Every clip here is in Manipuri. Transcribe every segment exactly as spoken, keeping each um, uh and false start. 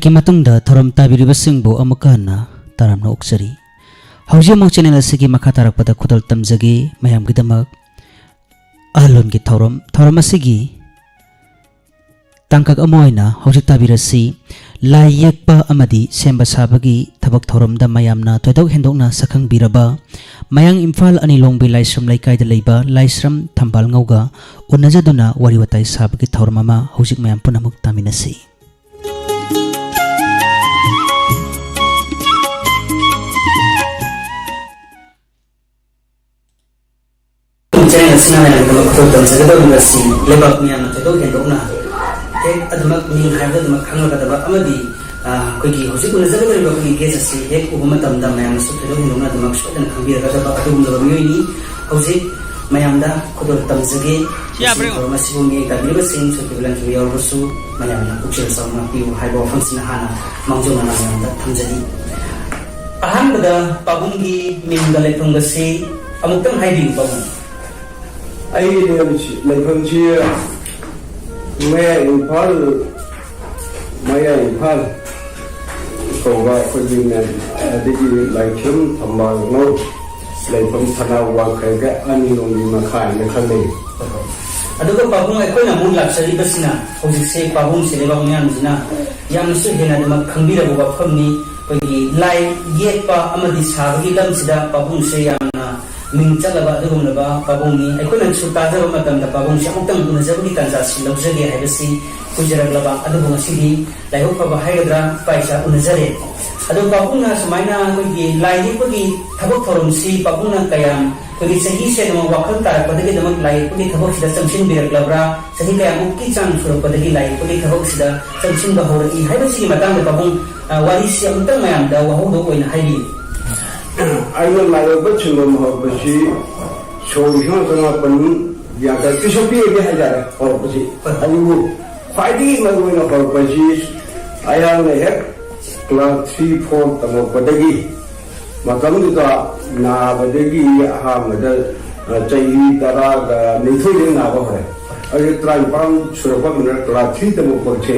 ꯀꯤ ꯃꯇꯨꯡꯗ ꯊꯧꯔꯝ ꯇꯥꯕꯤꯔꯤꯕꯁꯤꯡꯕꯨ ꯑꯃꯨꯛꯀ ꯍꯟꯅ ꯇꯔꯥꯝꯅ ꯑꯣꯛꯆꯔꯤ꯫ ꯍꯧꯖꯤꯛ ꯑꯃꯨꯛ ꯆꯦꯅꯦꯜ ꯑꯁꯤꯒꯤ ꯃꯈꯥ ꯇꯥꯔꯛꯄꯗ ꯈꯨꯗꯣꯜ ꯇꯝꯖꯒꯦ ꯃꯌꯥꯝꯒꯤꯗꯃꯛ ꯑꯍꯜꯂꯣꯟꯒꯤ ꯊꯧꯔꯝ꯫ ꯊꯧꯔꯝ ꯑꯁꯤꯒꯤ ꯇꯥꯡꯀꯛ ꯑꯃ ꯑꯣꯏꯅ ꯍꯧꯖꯤꯛ ꯇꯥꯕꯤꯔꯁꯤ꯫ ꯂꯥꯏ ꯌꯦꯛꯄ ꯑꯃꯗꯤ ꯁꯦꯝꯕ ꯁꯥꯕꯒꯤ ꯊꯕꯛ ꯊꯧꯔꯝꯗ ꯃꯌꯥꯝꯅ ꯊꯣꯏꯗꯣꯛ ꯍꯦꯟꯗꯣꯛꯅ ꯁꯛꯈꯪꯕꯤꯔꯕ ꯃꯌꯥꯡ ꯏꯝꯐꯥꯜ ꯑꯅꯤꯂꯣꯡꯕꯤ ꯂꯥꯏꯁ꯭ꯔꯝ ꯂꯩꯀꯥꯏꯗ ꯂꯩꯕ ꯂꯥꯏꯁ꯭ꯔꯝ ꯊꯝꯕꯥꯜ ꯉꯧꯒ ꯎꯅꯖꯗꯨꯅ ꯋꯥꯔꯤ ꯋꯥꯇꯥꯏ ꯁꯥꯕꯒꯤ ꯊꯧꯔꯝ ꯑꯃ ꯍꯧꯖꯤꯛ ꯃꯌꯥꯝ ꯄꯨꯝꯅꯃꯛ ꯇꯥꯃꯤꯟꯅꯁꯤ꯫ ꯆꯦꯅꯦꯜ ꯑꯁꯤꯅ ꯃꯌꯥꯝꯒꯤꯗꯃꯛ ꯈꯨꯗꯣꯜ ꯇꯝꯖꯒꯗꯧꯔꯤꯕ ꯑꯁꯤ ꯂꯩꯕꯥꯛ ꯃꯤꯌꯥꯝꯅ ꯊꯣꯏꯗꯣꯛ ꯍꯦꯟꯗꯣꯛꯅ ꯍꯦꯛ ꯑꯗꯨꯃꯛ ꯃꯤꯡ ꯍꯥꯏꯕꯗ ꯑꯗꯨꯃꯛ ꯈꯪꯂꯒꯗꯕ ꯑꯃꯗꯤ, ꯑ, ꯑꯩꯈꯣꯏꯒꯤ ꯍꯧꯖꯤꯛ ꯎꯅꯖꯒꯗꯧꯔꯤꯕ ꯑꯩꯈꯣꯏꯒꯤ ꯒꯦꯁ ꯑꯁꯤ ꯍꯦꯛ ꯎꯕ ꯃꯇꯝꯗ ꯃꯌꯥꯝꯅꯁꯨ ꯊꯣꯏꯗꯣꯛ ꯍꯦꯟꯗꯣꯛꯅ ꯑꯗꯨꯃꯛ ꯁꯣꯏꯗꯅ ꯈꯪꯕꯤꯔꯒꯗꯕ ꯑꯗꯨꯒꯨꯝꯂꯕ ꯃꯤꯑꯣꯏꯅꯤ꯫ ꯍꯧꯖꯤꯛ ꯃꯌꯥꯝꯗ ꯈꯨꯗꯣꯜ ꯇꯝꯖꯒꯦ꯫ ꯃꯁꯤ ꯊꯧꯔꯝ ꯑꯁꯤꯕꯨ ꯃꯤꯌꯦꯡ ꯇꯥꯕꯤꯔꯤꯕꯁꯤꯡ ꯁꯣꯏꯈꯤꯕ ꯂꯥꯟꯈꯤꯕ ꯌꯥꯎꯔꯕꯁꯨ ꯃꯌꯥꯝꯅ ꯄꯨꯛꯆꯦꯜ ꯆꯥꯎꯅ ꯉꯥꯛꯄꯤꯌꯨ ꯍꯥꯏꯕ ꯋꯥꯐꯝꯁꯤꯅ ꯍꯥꯟꯅ ꯃꯥꯡꯖꯧꯅꯅ ꯃꯌꯥꯝꯗ ꯊꯝꯖꯔꯤ꯫ ꯑꯍꯥꯟꯕꯗ ꯄꯥꯕꯨꯡꯒꯤ ꯃꯤꯡꯒ ꯂꯩꯐꯝꯒꯁꯤ ꯑꯃꯨꯛꯇꯪ ꯍꯥꯏꯕꯤꯌꯨ, ꯄꯥꯕꯨꯡ꯫ ꯑꯩꯒꯤ ꯂꯩꯐꯝꯁꯤ, ꯂꯩꯐꯝꯁꯤ ꯃꯌꯥꯏ ꯏꯝꯐꯥꯜ, ꯃꯌꯥꯏ ꯏꯝꯐꯥꯜ ꯀꯧꯕ ꯑꯩꯈꯣꯏꯒꯤ ꯃꯌꯥꯝ, ꯑꯗꯒꯤ ꯂꯥꯏꯁ꯭ꯔꯝ ꯊꯝꯕꯥꯜ ꯉꯧ ꯂꯩꯐꯝ ꯁꯅꯥ ꯋꯥꯡꯈꯩꯒ ꯑꯅꯤꯔꯣꯝꯒꯤ ꯃꯈꯥ ꯍꯥꯏꯅ ꯈꯪꯅꯩ꯫ ꯑꯗꯨꯒ ꯄꯥꯕꯨꯡ, ꯑꯩꯈꯣꯏꯅ ꯑꯃꯨꯛ ꯂꯥꯛꯆꯔꯤꯕꯁꯤꯅ ꯍꯧꯖꯤꯛꯁꯦ ꯄꯥꯕꯨꯡꯁꯦ ꯂꯩꯕꯥꯛ ꯃꯤꯌꯥꯝꯁꯤꯅ ꯌꯥꯝꯅꯁꯨ ꯍꯦꯟꯅ ꯑꯗꯨꯃꯛ ꯈꯪꯕꯤꯔꯕ ꯋꯥꯐꯝꯅꯤ꯫ ꯑꯩꯈꯣꯏꯒꯤ ꯂꯥꯏ ꯌꯦꯛꯄ ꯑꯃꯗꯤ ꯁꯥꯕꯒꯤ ꯂꯝꯁꯤꯗ ꯄꯥꯕꯨꯡꯁꯦ ꯌꯥꯝꯅ ꯃꯤꯡ ꯆꯠꯂꯕ ꯑꯗꯨꯒꯨꯝꯂꯕ ꯄꯥꯕꯨꯡꯅꯤ꯫ ꯑꯩꯈꯣꯏꯅꯁꯨ ꯇꯥꯖꯕ ꯃꯇꯝꯗ ꯄꯥꯕꯨꯡꯁꯦ ꯑꯃꯨꯛꯇꯪ ꯎꯅꯖꯕꯒꯤ ꯇꯥꯟꯖꯥꯁꯤ ꯂꯧꯖꯒꯦ ꯍꯥꯏꯕꯁꯤ ꯀꯨꯏꯖꯔꯛꯂꯕ, ꯑꯗꯨꯕꯨ ꯉꯁꯤꯗꯤ ꯂꯥꯏꯕꯛ ꯐꯕ ꯍꯥꯏꯒꯗ꯭ꯔꯥ, ꯏꯄꯥ ꯏꯆꯥ ꯎꯅꯖꯔꯦ꯫ ꯑꯗꯣ ꯄꯥꯕꯨꯡꯅ ꯁꯨꯃꯥꯏꯅ ꯑꯩꯈꯣꯏꯒꯤ ꯂꯥꯏ ꯌꯦꯛꯄꯒꯤ ꯊꯕꯛ ꯊꯧꯔꯝꯁꯤ ꯄꯥꯕꯨꯡꯅ ꯀꯌꯥꯝ ꯑꯩꯈꯣꯏꯒꯤ ꯆꯍꯤꯁꯦ ꯑꯗꯨꯃꯛ ꯋꯥꯈꯜ ꯇꯥꯔꯛꯄꯗꯒꯤꯗꯃꯛ ꯂꯥꯏ ꯌꯦꯛꯄꯒꯤ ꯊꯕꯛꯁꯤꯗ ꯆꯪꯁꯤꯟꯕꯤꯔꯛꯂꯕ꯭ꯔꯥ? ꯆꯍꯤ ꯀꯌꯥꯃꯨꯛꯀꯤ ꯆꯥꯡ ꯁꯨꯔꯛꯄꯗꯒꯤ ꯂꯥꯏ ꯌꯦꯛꯄꯒꯤ ꯊꯕꯛꯁꯤꯗ ꯆꯪꯁꯤꯟꯕ ꯍꯧꯔꯛꯏ ꯍꯥꯏꯕꯁꯤꯒꯤ ꯃꯇꯥꯡꯗ ꯄꯥꯕꯨꯡ, ꯑ, ꯋꯥꯔꯤꯁꯤ ꯑꯃꯨꯛꯇꯪ ꯃꯌꯥꯝꯗ ꯋꯥꯍꯧꯗꯣꯛ ꯑꯣꯏꯅ ꯍꯥꯏꯕꯤꯌꯨ꯫ ꯑꯩꯅ ꯂꯥꯏ ꯌꯦꯛꯄ ꯁꯤꯟꯐꯝ ꯍꯧꯔꯛꯄꯁꯤ ꯁꯣꯛ ꯂꯤꯁꯤꯡ ꯑꯃ ꯆꯃꯥꯄꯟ ꯌꯥꯡꯈꯩ, ꯄꯤꯁꯛ ꯄꯤꯛꯏꯉꯩ ꯍꯥꯏꯇꯥꯔꯦ ꯍꯧꯔꯛꯄꯁꯤ꯫ ꯑꯗꯨꯕꯨ ꯈ꯭ꯋꯥꯏꯗꯒꯤ ꯃꯔꯨꯑꯣꯏꯅ ꯍꯧꯔꯛꯄꯁꯤ ꯑꯩꯍꯥꯛꯅ ꯍꯦꯛ ꯀ꯭ꯂꯥꯁ ꯊ꯭ꯔꯤ ꯐꯣꯔ ꯇꯝꯃꯛꯄꯗꯒꯤ, ꯃꯇꯝꯗꯨꯗ ꯅꯥꯕꯗꯒꯤ ꯑꯍꯥꯟꯕꯗ, ꯑ, ꯆꯍꯤ ꯇꯔꯥꯒ ꯅꯤꯊꯣꯏꯗꯒꯤ ꯅꯥꯕ ꯍꯧꯔꯦ꯫ ꯑꯩꯁꯦ ꯇꯔꯥꯅꯤꯄꯥꯟ ꯁꯨꯔꯛꯄ ꯃꯇꯝꯗ ꯀ꯭ꯂꯥꯁ ꯊ꯭ꯔꯤ ꯇꯝꯃꯛꯄꯁꯦ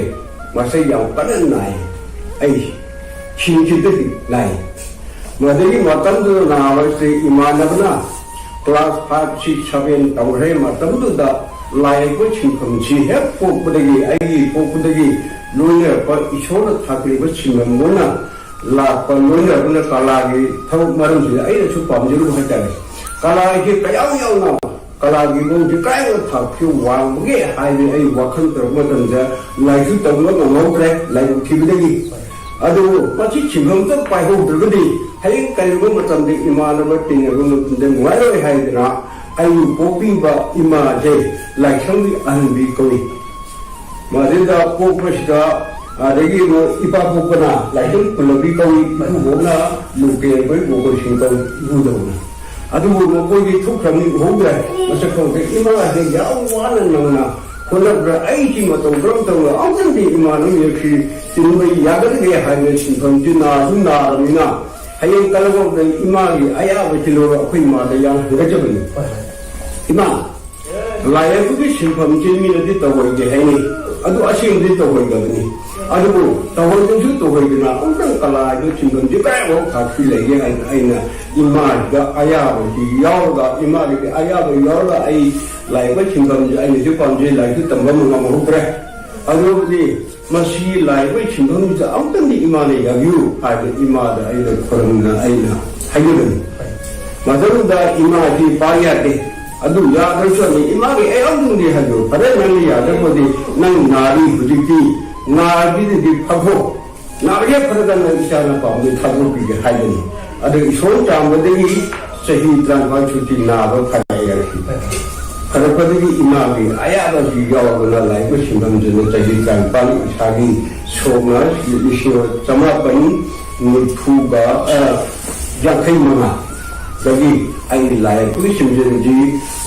ꯃꯁꯤ ꯌꯥꯝ ꯀꯟꯅ ꯅꯥꯏ꯫ ꯑꯩ ꯁꯤꯡꯁꯤꯗꯒꯤ ꯅꯥꯏ꯫ ꯃꯗꯨꯒꯤ ꯃꯇꯝꯗꯨꯗ ꯅꯥꯕꯁꯤ ꯏꯃꯥꯟꯅꯕꯅ class five, six, seven ꯇꯧꯈ꯭ꯔꯦ꯫ ꯃꯇꯝꯗꯨꯗ ꯂꯥꯏ ꯌꯦꯛꯄ ꯁꯤꯟꯐꯝꯁꯤ ꯍꯦꯛ ꯄꯣꯛꯄꯗꯒꯤ, ꯑꯩꯒꯤ ꯄꯣꯛꯄꯗꯒꯤ ꯂꯣꯏꯅꯔꯛꯄ ꯏꯁꯣꯔꯅ ꯊꯥꯕꯤꯔꯤꯕ ꯁꯤꯟꯐꯝ ꯑꯣꯏꯅ ꯂꯥꯛꯄ, ꯂꯣꯏꯅꯔꯛꯄꯅ ꯀꯂꯥꯒꯤ ꯊꯕꯛ ꯃꯔꯝꯁꯤꯗ ꯑꯩꯅꯁꯨ ꯄꯥꯝꯖꯔꯨꯕ ꯍꯥꯏꯇꯥꯔꯦ꯫ ꯀꯂꯥꯒꯤ ꯀꯌꯥꯝ ꯌꯥꯎꯅ ꯀꯂꯥꯒꯤ ꯃꯑꯣꯡꯁꯦ ꯀꯔꯥꯏꯅ ꯊꯥꯛꯁꯤ ꯋꯥꯡꯕꯒꯦ ꯍꯥꯏꯗꯤ ꯑꯩ ꯋꯥꯈꯜ ꯇꯧꯔꯛꯄ ꯃꯇꯝꯗ ꯂꯥꯏꯔꯤꯛꯁꯨ ꯇꯝꯕ ꯉꯝꯍꯧꯗ꯭ꯔꯦ, ꯂꯥꯏꯕꯛ ꯊꯤꯕꯗꯒꯤ꯫ ꯑꯗꯨꯕꯨ ꯃꯁꯤ ꯁꯤꯟꯐꯝꯇ ꯄꯥꯏꯍꯧꯗ꯭ꯔꯒꯗꯤ ꯍꯌꯦꯡ ꯀꯔꯤꯒꯨꯝꯕ ꯃꯇꯝꯗ ꯏꯃꯥꯟꯅꯕ ꯇꯤꯟꯅꯕ ꯃꯇꯝꯗ ꯅꯨꯡꯉꯥꯏꯔꯣꯏ ꯍꯥꯏꯗꯅ ꯑꯩꯕꯨ ꯄꯣꯛꯄꯤꯕ ꯏꯃꯥꯁꯦ ꯂꯥꯏꯁ꯭ꯔꯝꯒꯤ ꯑꯍꯟꯕꯤ ꯀꯧꯏ꯫ ꯃꯗꯨꯗ ꯄꯣꯛꯄꯁꯤꯗ ꯑꯗꯒꯤ ꯑꯃꯨꯛ ꯏꯄꯥ ꯄꯣꯛꯄꯅ ꯂꯥꯏꯁ꯭ꯔꯝ ꯈꯨꯜꯂꯕꯤ ꯀꯧꯏ, ꯏꯄꯨꯕꯣꯛꯅ ꯂꯨꯀꯦꯟꯕꯣꯏ ꯒꯣꯀꯨꯜꯁꯤꯡ ꯀꯧꯏ, ꯏꯄꯨꯗꯧꯅ꯫ ꯑꯗꯨꯕꯨ ꯃꯈꯣꯏꯗꯤ ꯊꯣꯛꯈ꯭ꯔꯕꯅꯤ, ꯎꯍꯧꯗ꯭ꯔꯦ, ꯃꯁꯛ ꯈꯪꯗꯦ꯫ ꯏꯃꯥꯁꯦ ꯌꯥꯝ ꯋꯥꯅ ꯅꯪꯅ ꯍꯣꯠꯅꯕꯗ ꯑꯩꯒꯤ ꯃꯇꯧ ꯀꯔꯝ ꯇꯧꯅ ꯑꯃꯨꯛꯇꯪꯗꯤ ꯏꯃꯥ ꯅꯪ ꯌꯦꯛꯁꯤ ꯇꯤꯟꯕ ꯌꯥꯒꯗꯒꯦ ꯍꯥꯏꯕ ꯁꯤꯟꯐꯝꯁꯤ ꯅꯥꯁꯨ ꯅꯥꯔꯕꯅꯤꯅ ꯍꯌꯦꯡ ꯀꯂꯛꯄꯗ ꯏꯃꯥꯒꯤ ꯑꯌꯥꯕ ꯊꯤꯜꯂꯣꯔ ꯑꯩꯈꯣꯏ ꯏꯃꯥꯗ ꯌꯥꯝ ꯍꯪꯒꯠꯆꯕꯅꯤ꯫ ꯍꯣꯏ, ꯍꯣꯏ꯫ ꯏꯃꯥ, ꯂꯥꯏ ꯌꯦꯛꯄꯒꯤ ꯁꯤꯟꯐꯝꯁꯤ ꯃꯤꯅꯗꯤ ꯇꯧꯍꯩꯗꯦ ꯍꯥꯏꯅꯩ, ꯑꯗꯨ ꯑꯁꯦꯡꯕꯗꯤ ꯇꯧꯍꯩꯗꯕꯅꯤ꯫ ꯑꯗꯨꯕꯨ ꯇꯧꯍꯩꯗꯁꯨ ꯇꯧꯍꯩꯗꯅ ꯑꯃꯨꯛꯇꯪ ꯀꯂꯥ ꯍꯥꯏꯕ ꯁꯤꯟꯐꯝꯁꯤ ꯀꯗꯥꯏꯐꯥꯎ ꯊꯥꯛꯄꯤ ꯂꯩꯒꯦ ꯍꯥꯏꯅ ꯑꯩꯅ ꯏꯃꯥꯁꯤꯗ ꯑꯌꯥꯕꯁꯤ ꯌꯥꯎꯔꯒ, ꯏꯃꯥꯒꯤꯗꯤ ꯑꯌꯥꯕ ꯌꯥꯎꯔꯒ ꯑꯩ ꯂꯥꯏ ꯌꯦꯛꯄ ꯁꯤꯟꯐꯝꯁꯤ ꯑꯩꯅꯁꯨ ꯄꯥꯝꯖꯩ, ꯂꯥꯏꯔꯤꯛꯁꯨ ꯇꯝꯕ ꯉꯝꯍꯧꯗ꯭ꯔꯦ꯫ ꯑꯗꯨꯕꯨꯗꯤ ꯃꯁꯤ ꯂꯥꯏ ꯌꯦꯛꯄꯒꯤ ꯁꯤꯟꯐꯝꯁꯤꯗ ꯑꯃꯨꯛꯇꯪꯗꯤ ꯏꯃꯥꯅ ꯌꯥꯕꯤꯌꯨ ꯍꯥꯏꯕ ꯏꯃꯥꯗ ꯑꯩꯅ ꯈꯨꯔꯨꯝꯅ ꯑꯩꯅ ꯍꯥꯏꯖꯕꯅꯤ꯫ ꯃꯇꯝꯗꯨꯗ ꯏꯃꯥꯁꯤ ꯄꯥꯛ ꯌꯥꯗꯦ꯫ ꯑꯗꯨ ꯌꯥꯗ꯭ꯔꯁꯨ ꯑꯩ ꯏꯃꯥꯒꯤ ꯑꯩ ꯑꯃꯨꯛꯇꯪꯗꯤ ꯍꯥꯏꯕꯤꯌꯨ, ꯐꯔꯦ, ꯅꯪꯅ ꯌꯥꯗ꯭ꯔꯕꯗꯤ ꯅꯪ ꯅꯥꯔꯤ ꯍꯧꯖꯤꯛꯇꯤ, ꯅꯥꯔꯤꯗꯨꯗꯤ ꯐꯈꯣ, ꯅꯥꯕ ꯍꯦꯛ ꯐꯔꯒ ꯅꯪ ꯏꯆꯥ ꯅꯨꯄꯥꯕꯨꯗꯤ ꯊꯥꯗꯣꯛꯄꯤꯒꯦ ꯍꯥꯏꯕꯅꯤ꯫ ꯑꯗꯨ ꯏꯁꯣꯔ ꯆꯥꯟꯕꯗꯒꯤ ꯆꯍꯤ ꯇꯔꯥꯅꯤꯄꯥꯜ ꯁꯨꯇꯤ ꯅꯥꯕ ꯐꯔꯛꯑꯦ꯫ ꯐꯔꯛꯄꯗꯒꯤ ꯏꯃꯥꯒꯤ ꯑꯌꯥꯕꯁꯤ ꯌꯥꯎꯗꯅ ꯂꯥꯏꯕ ꯁꯤꯟꯐꯝꯗꯨꯅ ꯆꯍꯤ ꯇꯔꯥꯅꯤꯄꯥꯜ ꯏꯁꯥꯒꯤ ꯁꯣꯛꯅ ꯂꯤꯁꯤꯡ ꯆꯃꯥꯄꯜ ꯅꯤꯐꯨꯒ, ꯑ, ꯌꯥꯡꯈꯩ ꯃꯉꯥꯗꯒꯤ ꯑꯩꯒꯤ ꯂꯥꯏ ꯌꯦꯛꯄꯒꯤ ꯁꯤꯟꯐꯝꯁꯤ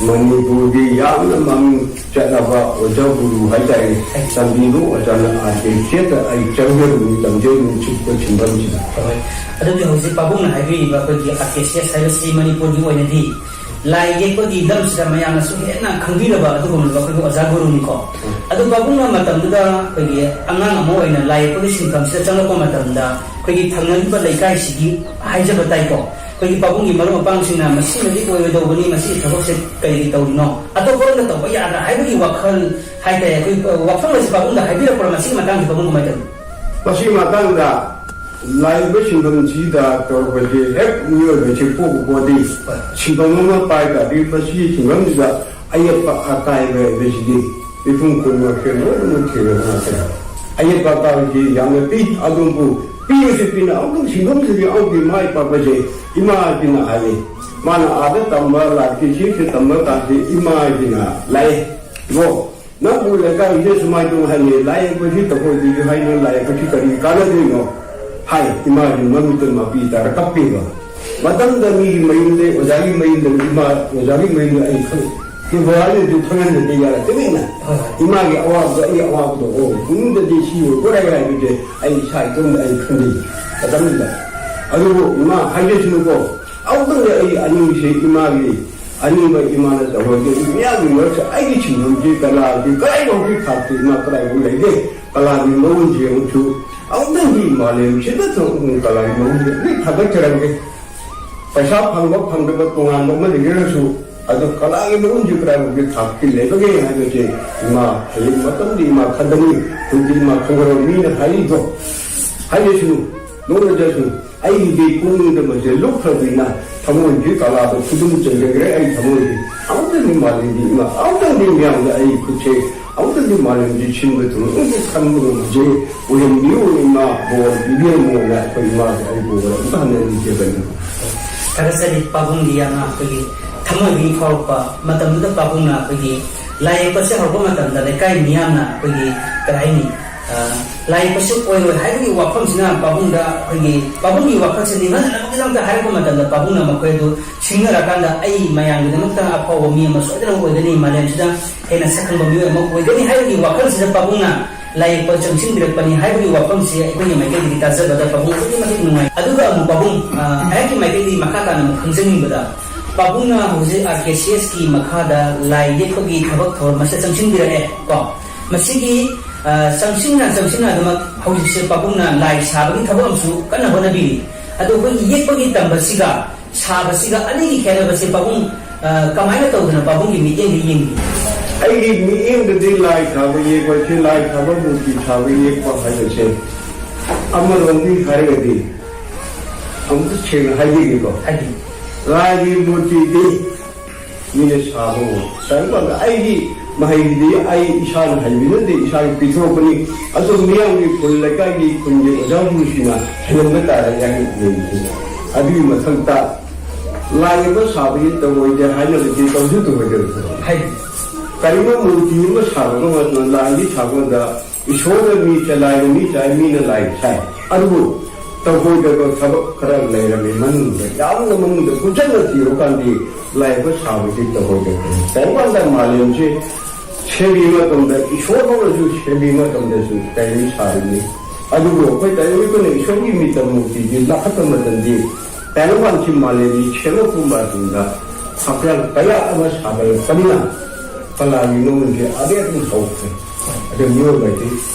ꯃꯅꯤꯄꯨꯔꯒꯤ ꯌꯥꯝꯅ ꯃꯃꯤꯡ ꯆꯠꯂꯕ ꯑꯣꯖꯥ ꯒꯨꯔꯨ ꯍꯥꯏꯇꯥꯔꯦ, ꯇꯝꯕꯤꯕ ꯑꯣꯖꯥꯅ ꯑꯥꯔ ꯀꯦ ꯁꯤ ꯑꯦꯁꯇ ꯑꯩ ꯆꯪꯖꯔꯨꯕꯅꯤ, ꯇꯝꯖꯔꯨꯕꯅꯤ ꯁꯤꯒꯨꯝꯕ ꯁꯤꯟꯐꯝꯁꯤꯗ꯫ ꯍꯣꯏ꯫ ꯑꯗꯨꯗꯤ ꯍꯧꯖꯤꯛ ꯄꯥꯕꯨꯡꯅ ꯍꯥꯏꯕꯤꯔꯤꯕ ꯑꯩꯈꯣꯏꯒꯤ ꯑꯥꯔ ꯀꯦ ꯁꯤ ꯑꯦꯁ ꯍꯥꯏꯕꯁꯤ ꯃꯅꯤꯄꯨꯔꯒꯤ ꯑꯣꯏꯅꯗꯤ ꯂꯥꯏ ꯌꯦꯛꯄꯒꯤ ꯂꯝꯁꯤꯗ ꯃꯌꯥꯝꯅꯁꯨ ꯍꯦꯟꯅ ꯈꯪꯕꯤꯔꯕ ꯑꯗꯨꯒꯨꯝꯂꯕ ꯑꯩꯈꯣꯏꯒꯤ ꯑꯣꯖꯥ ꯒꯨꯔꯨꯅꯤꯀꯣ꯫ ꯎꯝ꯫ ꯑꯗꯨ ꯄꯥꯕꯨꯡꯅ ꯃꯇꯝꯗꯨꯗ ꯑꯩꯈꯣꯏꯒꯤ ꯑꯉꯥꯡ ꯑꯃ ꯑꯣꯏꯅ ꯂꯥꯏ ꯌꯦꯛꯄꯒꯤ ꯁꯤꯟꯐꯝꯁꯤꯗ ꯆꯪꯂꯛꯄ ꯃꯇꯝꯗ, ꯑꯩꯈꯣꯏꯒꯤ ꯊꯪꯅꯔꯤꯕ ꯂꯩꯀꯥꯏꯁꯤꯒꯤ ꯍꯥꯏꯖꯕ ꯇꯥꯏꯀꯣ, ꯑꯩꯈꯣꯏꯒꯤ ꯄꯥꯕꯨꯡꯒꯤ ꯃꯔꯨꯞ ꯃꯄꯥꯡꯁꯤꯡꯅ "ꯃꯁꯤꯃꯗꯤ ꯑꯣꯏꯔꯣꯏꯗꯧꯕꯅꯤ, ꯃꯁꯤꯒꯤ ꯊꯕꯛꯁꯦ ꯀꯔꯤꯒꯤ ꯇꯧꯔꯤꯅꯣ, ꯑꯇꯣꯞꯄ ꯔꯣꯝꯗ ꯇꯧꯕ ꯌꯥꯗ꯭ꯔꯥ?" ꯍꯥꯏꯕꯒꯤ ꯋꯥꯈꯜ ꯍꯥꯏꯇꯥꯔꯦ, ꯑꯩꯈꯣꯏ ꯋꯥꯐꯝ ꯑꯁꯤ ꯄꯥꯕꯨꯡꯗ ꯍꯥꯏꯕꯤꯔꯛꯄ꯭ꯔꯥ? ꯃꯁꯤꯒꯤ ꯃꯇꯥꯡꯁꯤ ꯄꯥꯕꯨꯡ ꯀꯃꯥꯏꯅ ꯇꯧꯏ? ꯃꯁꯤꯒꯤ ꯃꯇꯥꯡꯗ ꯂꯥꯛꯏꯕ ꯁꯤꯟꯐꯝꯁꯤꯗ ꯇꯧꯔꯛꯄꯁꯦ, ꯍꯦꯛ ꯃꯤꯑꯣꯏꯕꯁꯦ ꯄꯣꯛꯄ ꯄꯣꯛꯑꯗꯤ ꯁꯤꯟꯐꯝ ꯑꯃ ꯄꯥꯏ ꯇꯥꯔꯗꯤ, ꯃꯁꯤꯒꯤ ꯁꯤꯟꯐꯝꯁꯤꯗ ꯑꯌꯦꯠꯄ ꯑꯀꯥꯏꯕ ꯍꯥꯏꯕꯁꯤꯗꯤ ꯃꯤꯄꯨꯝ ꯈꯨꯗꯤꯡꯃꯛꯁꯦ ꯂꯣꯏꯅꯃꯛ ꯊꯦꯡꯅꯕ ꯉꯥꯛꯇꯅꯤ꯫ ꯑꯌꯦꯠꯄ ꯑꯀꯥꯏꯕꯁꯤ ꯌꯥꯝꯅ ꯄꯤ꯫ ꯑꯗꯨꯕꯨ ꯄꯤꯔꯁꯨ ꯄꯤꯅ ꯑꯃꯨꯛꯇꯪ ꯁꯤꯟꯐꯝꯁꯤꯗꯤ ꯑꯃꯨꯛꯀꯤ ꯃꯥꯏ ꯄꯥꯛꯄꯁꯦ ꯏꯃꯥꯁꯤꯅ ꯍꯥꯏꯌꯦ꯫ ꯃꯥꯅ ꯑꯥꯗ ꯇꯝꯕ ꯂꯥꯛꯈꯤ, ꯁꯤꯁꯨ ꯇꯝꯕ ꯀꯥꯟꯁꯤ ꯏꯃꯥꯁꯤꯅ ꯂꯥꯛꯑꯦ, "ꯏꯕꯣ, ꯅꯪꯕꯨ ꯂꯩꯀꯥꯏꯁꯤꯗ ꯁꯨꯃꯥꯏꯅ ꯇꯧ ꯍꯥꯏꯅꯤ, ꯂꯥꯏ ꯌꯦꯛꯄꯁꯤ ꯇꯧꯍꯣꯏꯗꯣꯏꯁꯨ ꯍꯥꯏꯅ, ꯂꯥꯏ ꯌꯦꯛꯄꯁꯤ ꯀꯔꯤ ꯀꯥꯟꯅꯗꯣꯏꯅꯣ?" ꯍꯥꯏ꯫ ꯏꯃꯥꯁꯤ ꯃꯃꯤꯠꯇ ꯃꯄꯤ ꯇꯥꯔ ꯀꯞꯄꯦꯕ꯫ ꯃꯇꯝꯗ ꯃꯤꯒꯤ ꯃꯌꯨꯝꯗ, ꯑꯣꯖꯥꯒꯤ ꯃꯌꯨꯝꯗ, ꯏꯃꯥ ꯑꯣꯖꯥꯒꯤ ꯃꯌꯨꯝꯗ ꯑꯩ ꯈꯪ-, ꯐꯦꯕ꯭ꯔꯨꯋꯥꯔꯤꯗꯁꯨ ꯈꯪꯍꯟꯗꯗꯤ ꯌꯥꯔꯛꯇꯕꯅꯤꯅ, ꯍꯣꯏ, ꯍꯣꯏ꯫ ꯏꯃꯥꯒꯤ ꯑꯋꯥꯕꯗꯣ ꯑꯩ ꯑꯋꯥꯕꯗꯣ, ꯑꯣ, ꯏꯃꯨꯡꯗꯗꯤ ꯁꯤ ꯑꯣꯏꯔꯦ ꯍꯥꯏꯕꯁꯦ ꯑꯩ ꯏꯁꯥ ꯏꯇꯣꯝꯗ ꯑꯩ ꯈꯪꯖꯩ ꯃꯇꯝꯗꯨꯗ꯫ ꯑꯗꯨꯕꯨ ꯏꯃꯥ ꯍꯥꯏꯖꯁꯅꯨꯀꯣ, ꯑꯃꯨꯛꯇꯪꯗꯤ ꯑꯩ ꯑꯅꯤꯁꯦ ꯏꯃꯥꯒꯤ ꯑꯅꯤꯡꯕ ꯏꯃꯥꯅ ꯇꯧꯔꯒꯦ꯫ ꯃꯤꯌꯥꯝꯒꯤ ꯃꯔꯛꯇ ꯑꯩꯒꯤ ꯁꯤꯟꯐꯝꯁꯤ ꯀꯂꯥꯒꯤ ꯀꯗꯥꯏꯐꯥꯎꯒꯤ ꯊꯥꯛꯇ ꯏꯃꯥ ꯀꯗꯥꯏꯐꯥꯎ ꯂꯩꯒꯦ? ꯀꯂꯥꯒꯤ ꯃꯒꯨꯟꯁꯦ ꯑꯃꯨꯛꯁꯨ ꯑꯃꯨꯛꯇꯪꯗꯤ ꯃꯥꯂꯦꯝꯁꯤꯗ ꯊꯣꯛꯂꯛꯄ ꯀꯂꯥꯒꯤ ꯃꯒꯨꯟꯁꯦ ꯂꯣꯏ ꯊꯥꯒꯠꯆꯔꯝꯒꯦ꯫ ꯄꯩꯁꯥ ꯐꯪꯕ ꯐꯪꯗꯕ ꯇꯣꯉꯥꯟꯕ ꯑꯃ ꯂꯩꯖꯔꯁꯨ, ꯑꯗꯣ ꯀꯂꯥꯒꯤ ꯃꯒꯨꯟꯁꯦ ꯀꯗꯥꯏꯐꯥꯎꯒꯤ ꯊꯥꯛꯇ ꯂꯩꯕꯒꯦ ꯍꯥꯏꯕꯁꯦ ꯏꯃꯥ ꯍꯌꯦꯡ ꯃꯇꯝꯗꯤ ꯏꯃꯥ ꯈꯟꯒꯅꯤ, ꯍꯧꯖꯤꯛ ꯏꯃꯥ ꯈꯪꯒꯔꯕ ꯃꯤꯅ ꯍꯥꯏꯔꯤꯗꯣ ꯍꯥꯏꯔꯁꯨ, ꯅꯣꯡꯃꯗꯁꯨ ꯑꯩꯒꯤ ꯄꯨꯛꯅꯤꯡꯗ ꯃꯁꯦ ꯂꯨꯞꯈ꯭ꯔꯕꯅꯤꯅ ꯊꯃꯣꯏꯒꯤ ꯀꯂꯥꯗ ꯈꯨꯗꯨꯝ ꯆꯟꯖꯈ꯭ꯔꯦ꯫ ꯑꯩ ꯊꯃꯣꯏꯒꯤ ꯑꯃꯨꯛꯇꯪꯗꯤ ꯃꯥꯂꯦꯝꯒꯤ ꯏꯃꯥ, ꯑꯃꯨꯛꯇꯪꯗꯤ ꯃꯤꯌꯥꯝꯗ ꯑꯩ ꯈꯨꯠꯁꯦ ꯑꯃꯨꯛꯇꯪꯗꯤ ꯃꯥꯂꯦꯝꯒꯤ ꯁꯤꯟꯕ ꯊꯨꯡꯅ ꯑꯃꯨꯛꯇꯪ ꯈꯟꯕ ꯉꯝꯖꯩ꯫ ꯑꯣꯏꯍꯟꯕꯤꯌꯨ ꯏꯃꯥ, ꯕꯣꯔ ꯄꯤꯕꯤꯔꯝꯃꯣꯅ ꯑꯩꯈꯣꯏ ꯏꯃꯥꯗ ꯑꯩ ꯕꯣꯔ ꯑꯃꯨꯛꯇ ꯍꯟꯅ ꯅꯤꯖꯕꯅꯤ꯫ ꯊꯥꯒꯠꯆꯔꯤ ꯄꯥꯕꯨꯡꯒꯤ ꯌꯥꯝꯅ ꯑꯩꯈꯣꯏꯒꯤ ꯊꯃꯣꯏꯗꯒꯤ ꯐꯥꯎꯔꯛꯄ꯫ ꯃꯇꯝꯗꯨꯗ ꯄꯥꯕꯨꯡꯅ ꯑꯩꯈꯣꯏꯒꯤ ꯂꯥꯏ ꯌꯦꯛꯄꯁꯦ ꯍꯧꯔꯛꯄ ꯃꯇꯝꯗ ꯂꯩꯀꯥꯏ ꯃꯤꯌꯥꯝꯅ ꯑꯩꯈꯣꯏꯒꯤ, ꯀꯔꯤ ꯍꯥꯏꯅꯤ, ꯑ, ꯂꯥꯏ ꯌꯦꯛꯄꯁꯨ ꯑꯣꯏꯔꯣꯏ ꯍꯥꯏꯕꯒꯤ ꯋꯥꯐꯝꯁꯤꯅ ꯄꯥꯕꯨꯡꯗ, ꯑꯩꯈꯣꯏꯒꯤ ꯄꯥꯕꯨꯡꯒꯤ ꯋꯥꯈꯜꯁꯦ ꯅꯤꯡꯍꯟꯅꯕꯒꯤꯗꯃꯛꯇ ꯍꯥꯏꯔꯛꯄ ꯃꯇꯝꯗ ꯄꯥꯕꯨꯡꯅ ꯃꯈꯣꯏ ꯑꯗꯨ ꯁꯤꯡꯅꯔꯀꯥꯟꯗ ꯑꯩ ꯃꯌꯥꯝꯒꯤꯗꯃꯛꯇ ꯑꯐꯥꯎꯕ ꯃꯤ ꯑꯃ ꯁꯣꯏꯗꯅ ꯑꯣꯏꯒꯅꯤ, ꯃꯥꯂꯦꯝꯁꯤꯗ ꯍꯦꯟꯅ ꯁꯛꯈꯪꯕ ꯃꯤꯑꯣꯏ ꯑꯃ ꯑꯣꯏꯒꯅꯤ ꯍꯥꯏꯕꯒꯤ ꯋꯥꯈꯜꯁꯤꯗ ꯄꯥꯕꯨꯡꯅ ꯂꯥꯏ ꯌꯦꯛꯄ ꯆꯪꯁꯤꯟꯕꯤꯔꯛꯄꯅꯤ ꯍꯥꯏꯕꯒꯤ ꯋꯥꯐꯝꯁꯤ ꯑꯩꯈꯣꯏꯒꯤ ꯃꯥꯏꯀꯩꯗꯒꯤ ꯇꯥꯖꯕꯗ ꯄꯥꯕꯨꯡ ꯑꯗꯨꯛꯀꯤ ꯃꯇꯤꯛ ꯅꯨꯡꯉꯥꯏ꯫ ꯑꯗꯨꯒ ꯑꯃꯨꯛ ꯄꯥꯕꯨꯡ, ꯑ, ꯑꯩꯍꯥꯛꯀꯤ ꯃꯥꯏꯀꯩꯗꯒꯤ ꯃꯈꯥ ꯇꯥꯅ ꯑꯃꯨꯛ ꯈꯪꯖꯅꯤꯡꯕꯗ, ꯄꯥꯕꯨꯡꯅ ꯍꯧꯖꯤꯛ ꯑꯥꯔ ꯀꯦ ꯁꯤ ꯑꯦꯁꯀꯤ ꯃꯈꯥꯗ ꯂꯥꯏ ꯌꯦꯛꯄꯒꯤ ꯊꯕꯛ ꯊꯧꯔꯝ ꯑꯁꯤꯗ ꯆꯪꯁꯤꯟꯕꯤꯔꯛꯑꯦ ꯀꯣ꯫ ꯃꯁꯤꯒꯤ, ꯑ, ꯆꯪꯁꯤꯟꯅ ꯆꯪꯁꯤꯟꯅꯗꯃꯛ ꯍꯧꯖꯤꯛꯁꯦ ꯄꯥꯕꯨꯡꯅ ꯂꯥꯏ ꯁꯥꯕꯒꯤ ꯊꯕꯛ ꯑꯃꯁꯨ ꯀꯟꯅ ꯍꯣꯠꯅꯕꯤꯔꯤ꯫ ꯑꯗꯣ ꯑꯩꯈꯣꯏꯒꯤ ꯌꯦꯛꯄꯒꯤ ꯇꯝꯕꯁꯤꯒ ꯁꯥꯕꯁꯤꯒ ꯑꯅꯤꯒꯤ ꯈꯦꯠꯅꯕꯁꯦ ꯄꯥꯕꯨꯡ, ꯑ, ꯀꯃꯥꯏꯅ ꯇꯧꯗꯅ ꯄꯥꯕꯨꯡꯒꯤ ꯃꯤꯠꯌꯦꯡꯗ ꯌꯦꯡꯕꯤ? ꯑꯩꯒꯤ ꯃꯤꯠꯌꯦꯡꯗꯗꯤ ꯂꯥꯏ ꯁꯥꯕ ꯌꯦꯛꯄꯁꯦ, ꯂꯥꯏ ꯁꯥꯕ ꯃꯨꯔꯇꯤ ꯁꯥꯕ ꯌꯦꯛꯄ ꯍꯥꯏꯕꯁꯦ, ꯑꯃꯔꯣꯝꯗꯤ ꯍꯥꯏꯔꯒꯗꯤ, ꯑꯃꯨꯛꯇ ꯁꯦꯡꯅ ꯍꯥꯏꯖꯒꯦꯀꯣ꯫ ꯍꯥꯏꯕꯤꯌꯨ꯫ ꯂꯥꯏꯒꯤ ꯃꯨꯔꯇꯤꯗꯤ ꯃꯤꯅ ꯁꯥꯕ ꯉꯝꯃꯣꯏ꯫ ꯀꯔꯤꯒꯨꯝꯕ ꯑꯩꯒꯤ ꯃꯍꯩꯗꯤ ꯑꯩ ꯏꯁꯥꯅ ꯍꯩꯕ ꯅꯠꯇꯦ, ꯏꯁꯥꯒꯤ ꯄꯤꯊꯣꯔꯛꯄꯅꯤ꯫ ꯑꯗꯨ ꯃꯤꯌꯥꯝꯒꯤ ꯈꯨꯜ ꯂꯩꯀꯥꯏꯒꯤ ꯈꯨꯟꯒꯤ ꯑꯣꯖꯥ ꯒꯨꯔꯨꯁꯤꯡꯅ ꯍꯩꯍꯟꯕ ꯇꯥꯔꯦ ꯍꯥꯏꯅ ꯂꯩꯔꯤꯁꯦ꯫ ꯑꯗꯨꯒꯤ ꯃꯊꯛꯇ ꯂꯥꯏ ꯌꯦꯛꯄ ꯁꯥꯕꯒꯤ ꯇꯧꯔꯣꯏꯗꯦ ꯍꯥꯏꯅꯕꯗꯤ ꯇꯧꯁꯨ ꯇꯧꯔꯣꯏꯗꯕ ꯊꯕꯛꯅꯤ꯫ ꯍꯥꯏꯗꯤ ꯀꯔꯤꯒꯨꯝꯕ ꯃꯨꯔꯇꯤ ꯑꯃ ꯁꯥꯕ ꯃꯇꯝꯗ, ꯂꯥꯏꯒꯤ ꯁꯥꯕꯗ ꯏꯁꯣꯔꯅ ꯃꯤ ꯆꯂꯥꯏꯕ, ꯃꯤ ꯆꯥꯏ, ꯃꯤꯅ ꯂꯥꯏ ꯁꯥꯏ꯫ ꯑꯗꯨꯕꯨ ꯇꯧꯍꯣꯏꯗꯕ ꯊꯕꯛ ꯈꯔ ꯂꯩꯔꯝꯃꯤ ꯃꯅꯨꯡꯗ, ꯌꯥꯝꯅ ꯃꯅꯨꯡꯗ ꯀꯨꯞꯁꯟꯅ ꯊꯤꯔꯨꯀꯥꯟꯗꯤ ꯂꯥꯏ ꯌꯦꯛꯄ ꯁꯥꯕꯁꯤ ꯇꯧꯍꯣꯏꯗꯕꯅꯤ꯫ ꯀꯔꯤꯒꯨꯝꯕ ꯃꯥꯂꯦꯝꯁꯤ ꯁꯦꯝꯕꯤ ꯃꯇꯝꯗ ꯏꯁꯣꯔ ꯐꯥꯎꯅꯁꯨ ꯁꯦꯝꯕꯤ ꯃꯇꯝꯗꯁꯨ ꯇꯥꯏꯕꯪ ꯁꯥꯔꯤꯅꯤ꯫ ꯑꯗꯨꯕꯨ ꯑꯩꯈꯣꯏ ꯇꯥꯏꯕꯪ ꯑꯩꯈꯣꯏꯅ ꯏꯁꯣꯔꯒꯤ ꯃꯤꯇꯝ ꯃꯨꯔꯇꯤꯁꯤ ꯂꯥꯈꯠꯄ ꯃꯇꯝꯗ ꯇꯥꯏꯕꯪꯄꯥꯟꯁꯤ ꯃꯥꯂꯦꯝꯒꯤ ꯁꯦꯝꯂꯛꯄ ꯃꯇꯝꯗ ꯍꯛꯆꯥꯡ ꯀꯌꯥ ꯑꯃ ꯁꯥꯒꯠꯂꯛꯄꯅꯤꯅ ꯀꯂꯥꯒꯤ ꯃꯃꯜꯁꯦ ꯑꯗꯩ ꯑꯗꯨꯝ ꯍꯧꯈ꯭ꯔꯦ꯫ ꯑꯗꯨ ꯃꯤꯑꯣꯏꯕꯗꯤ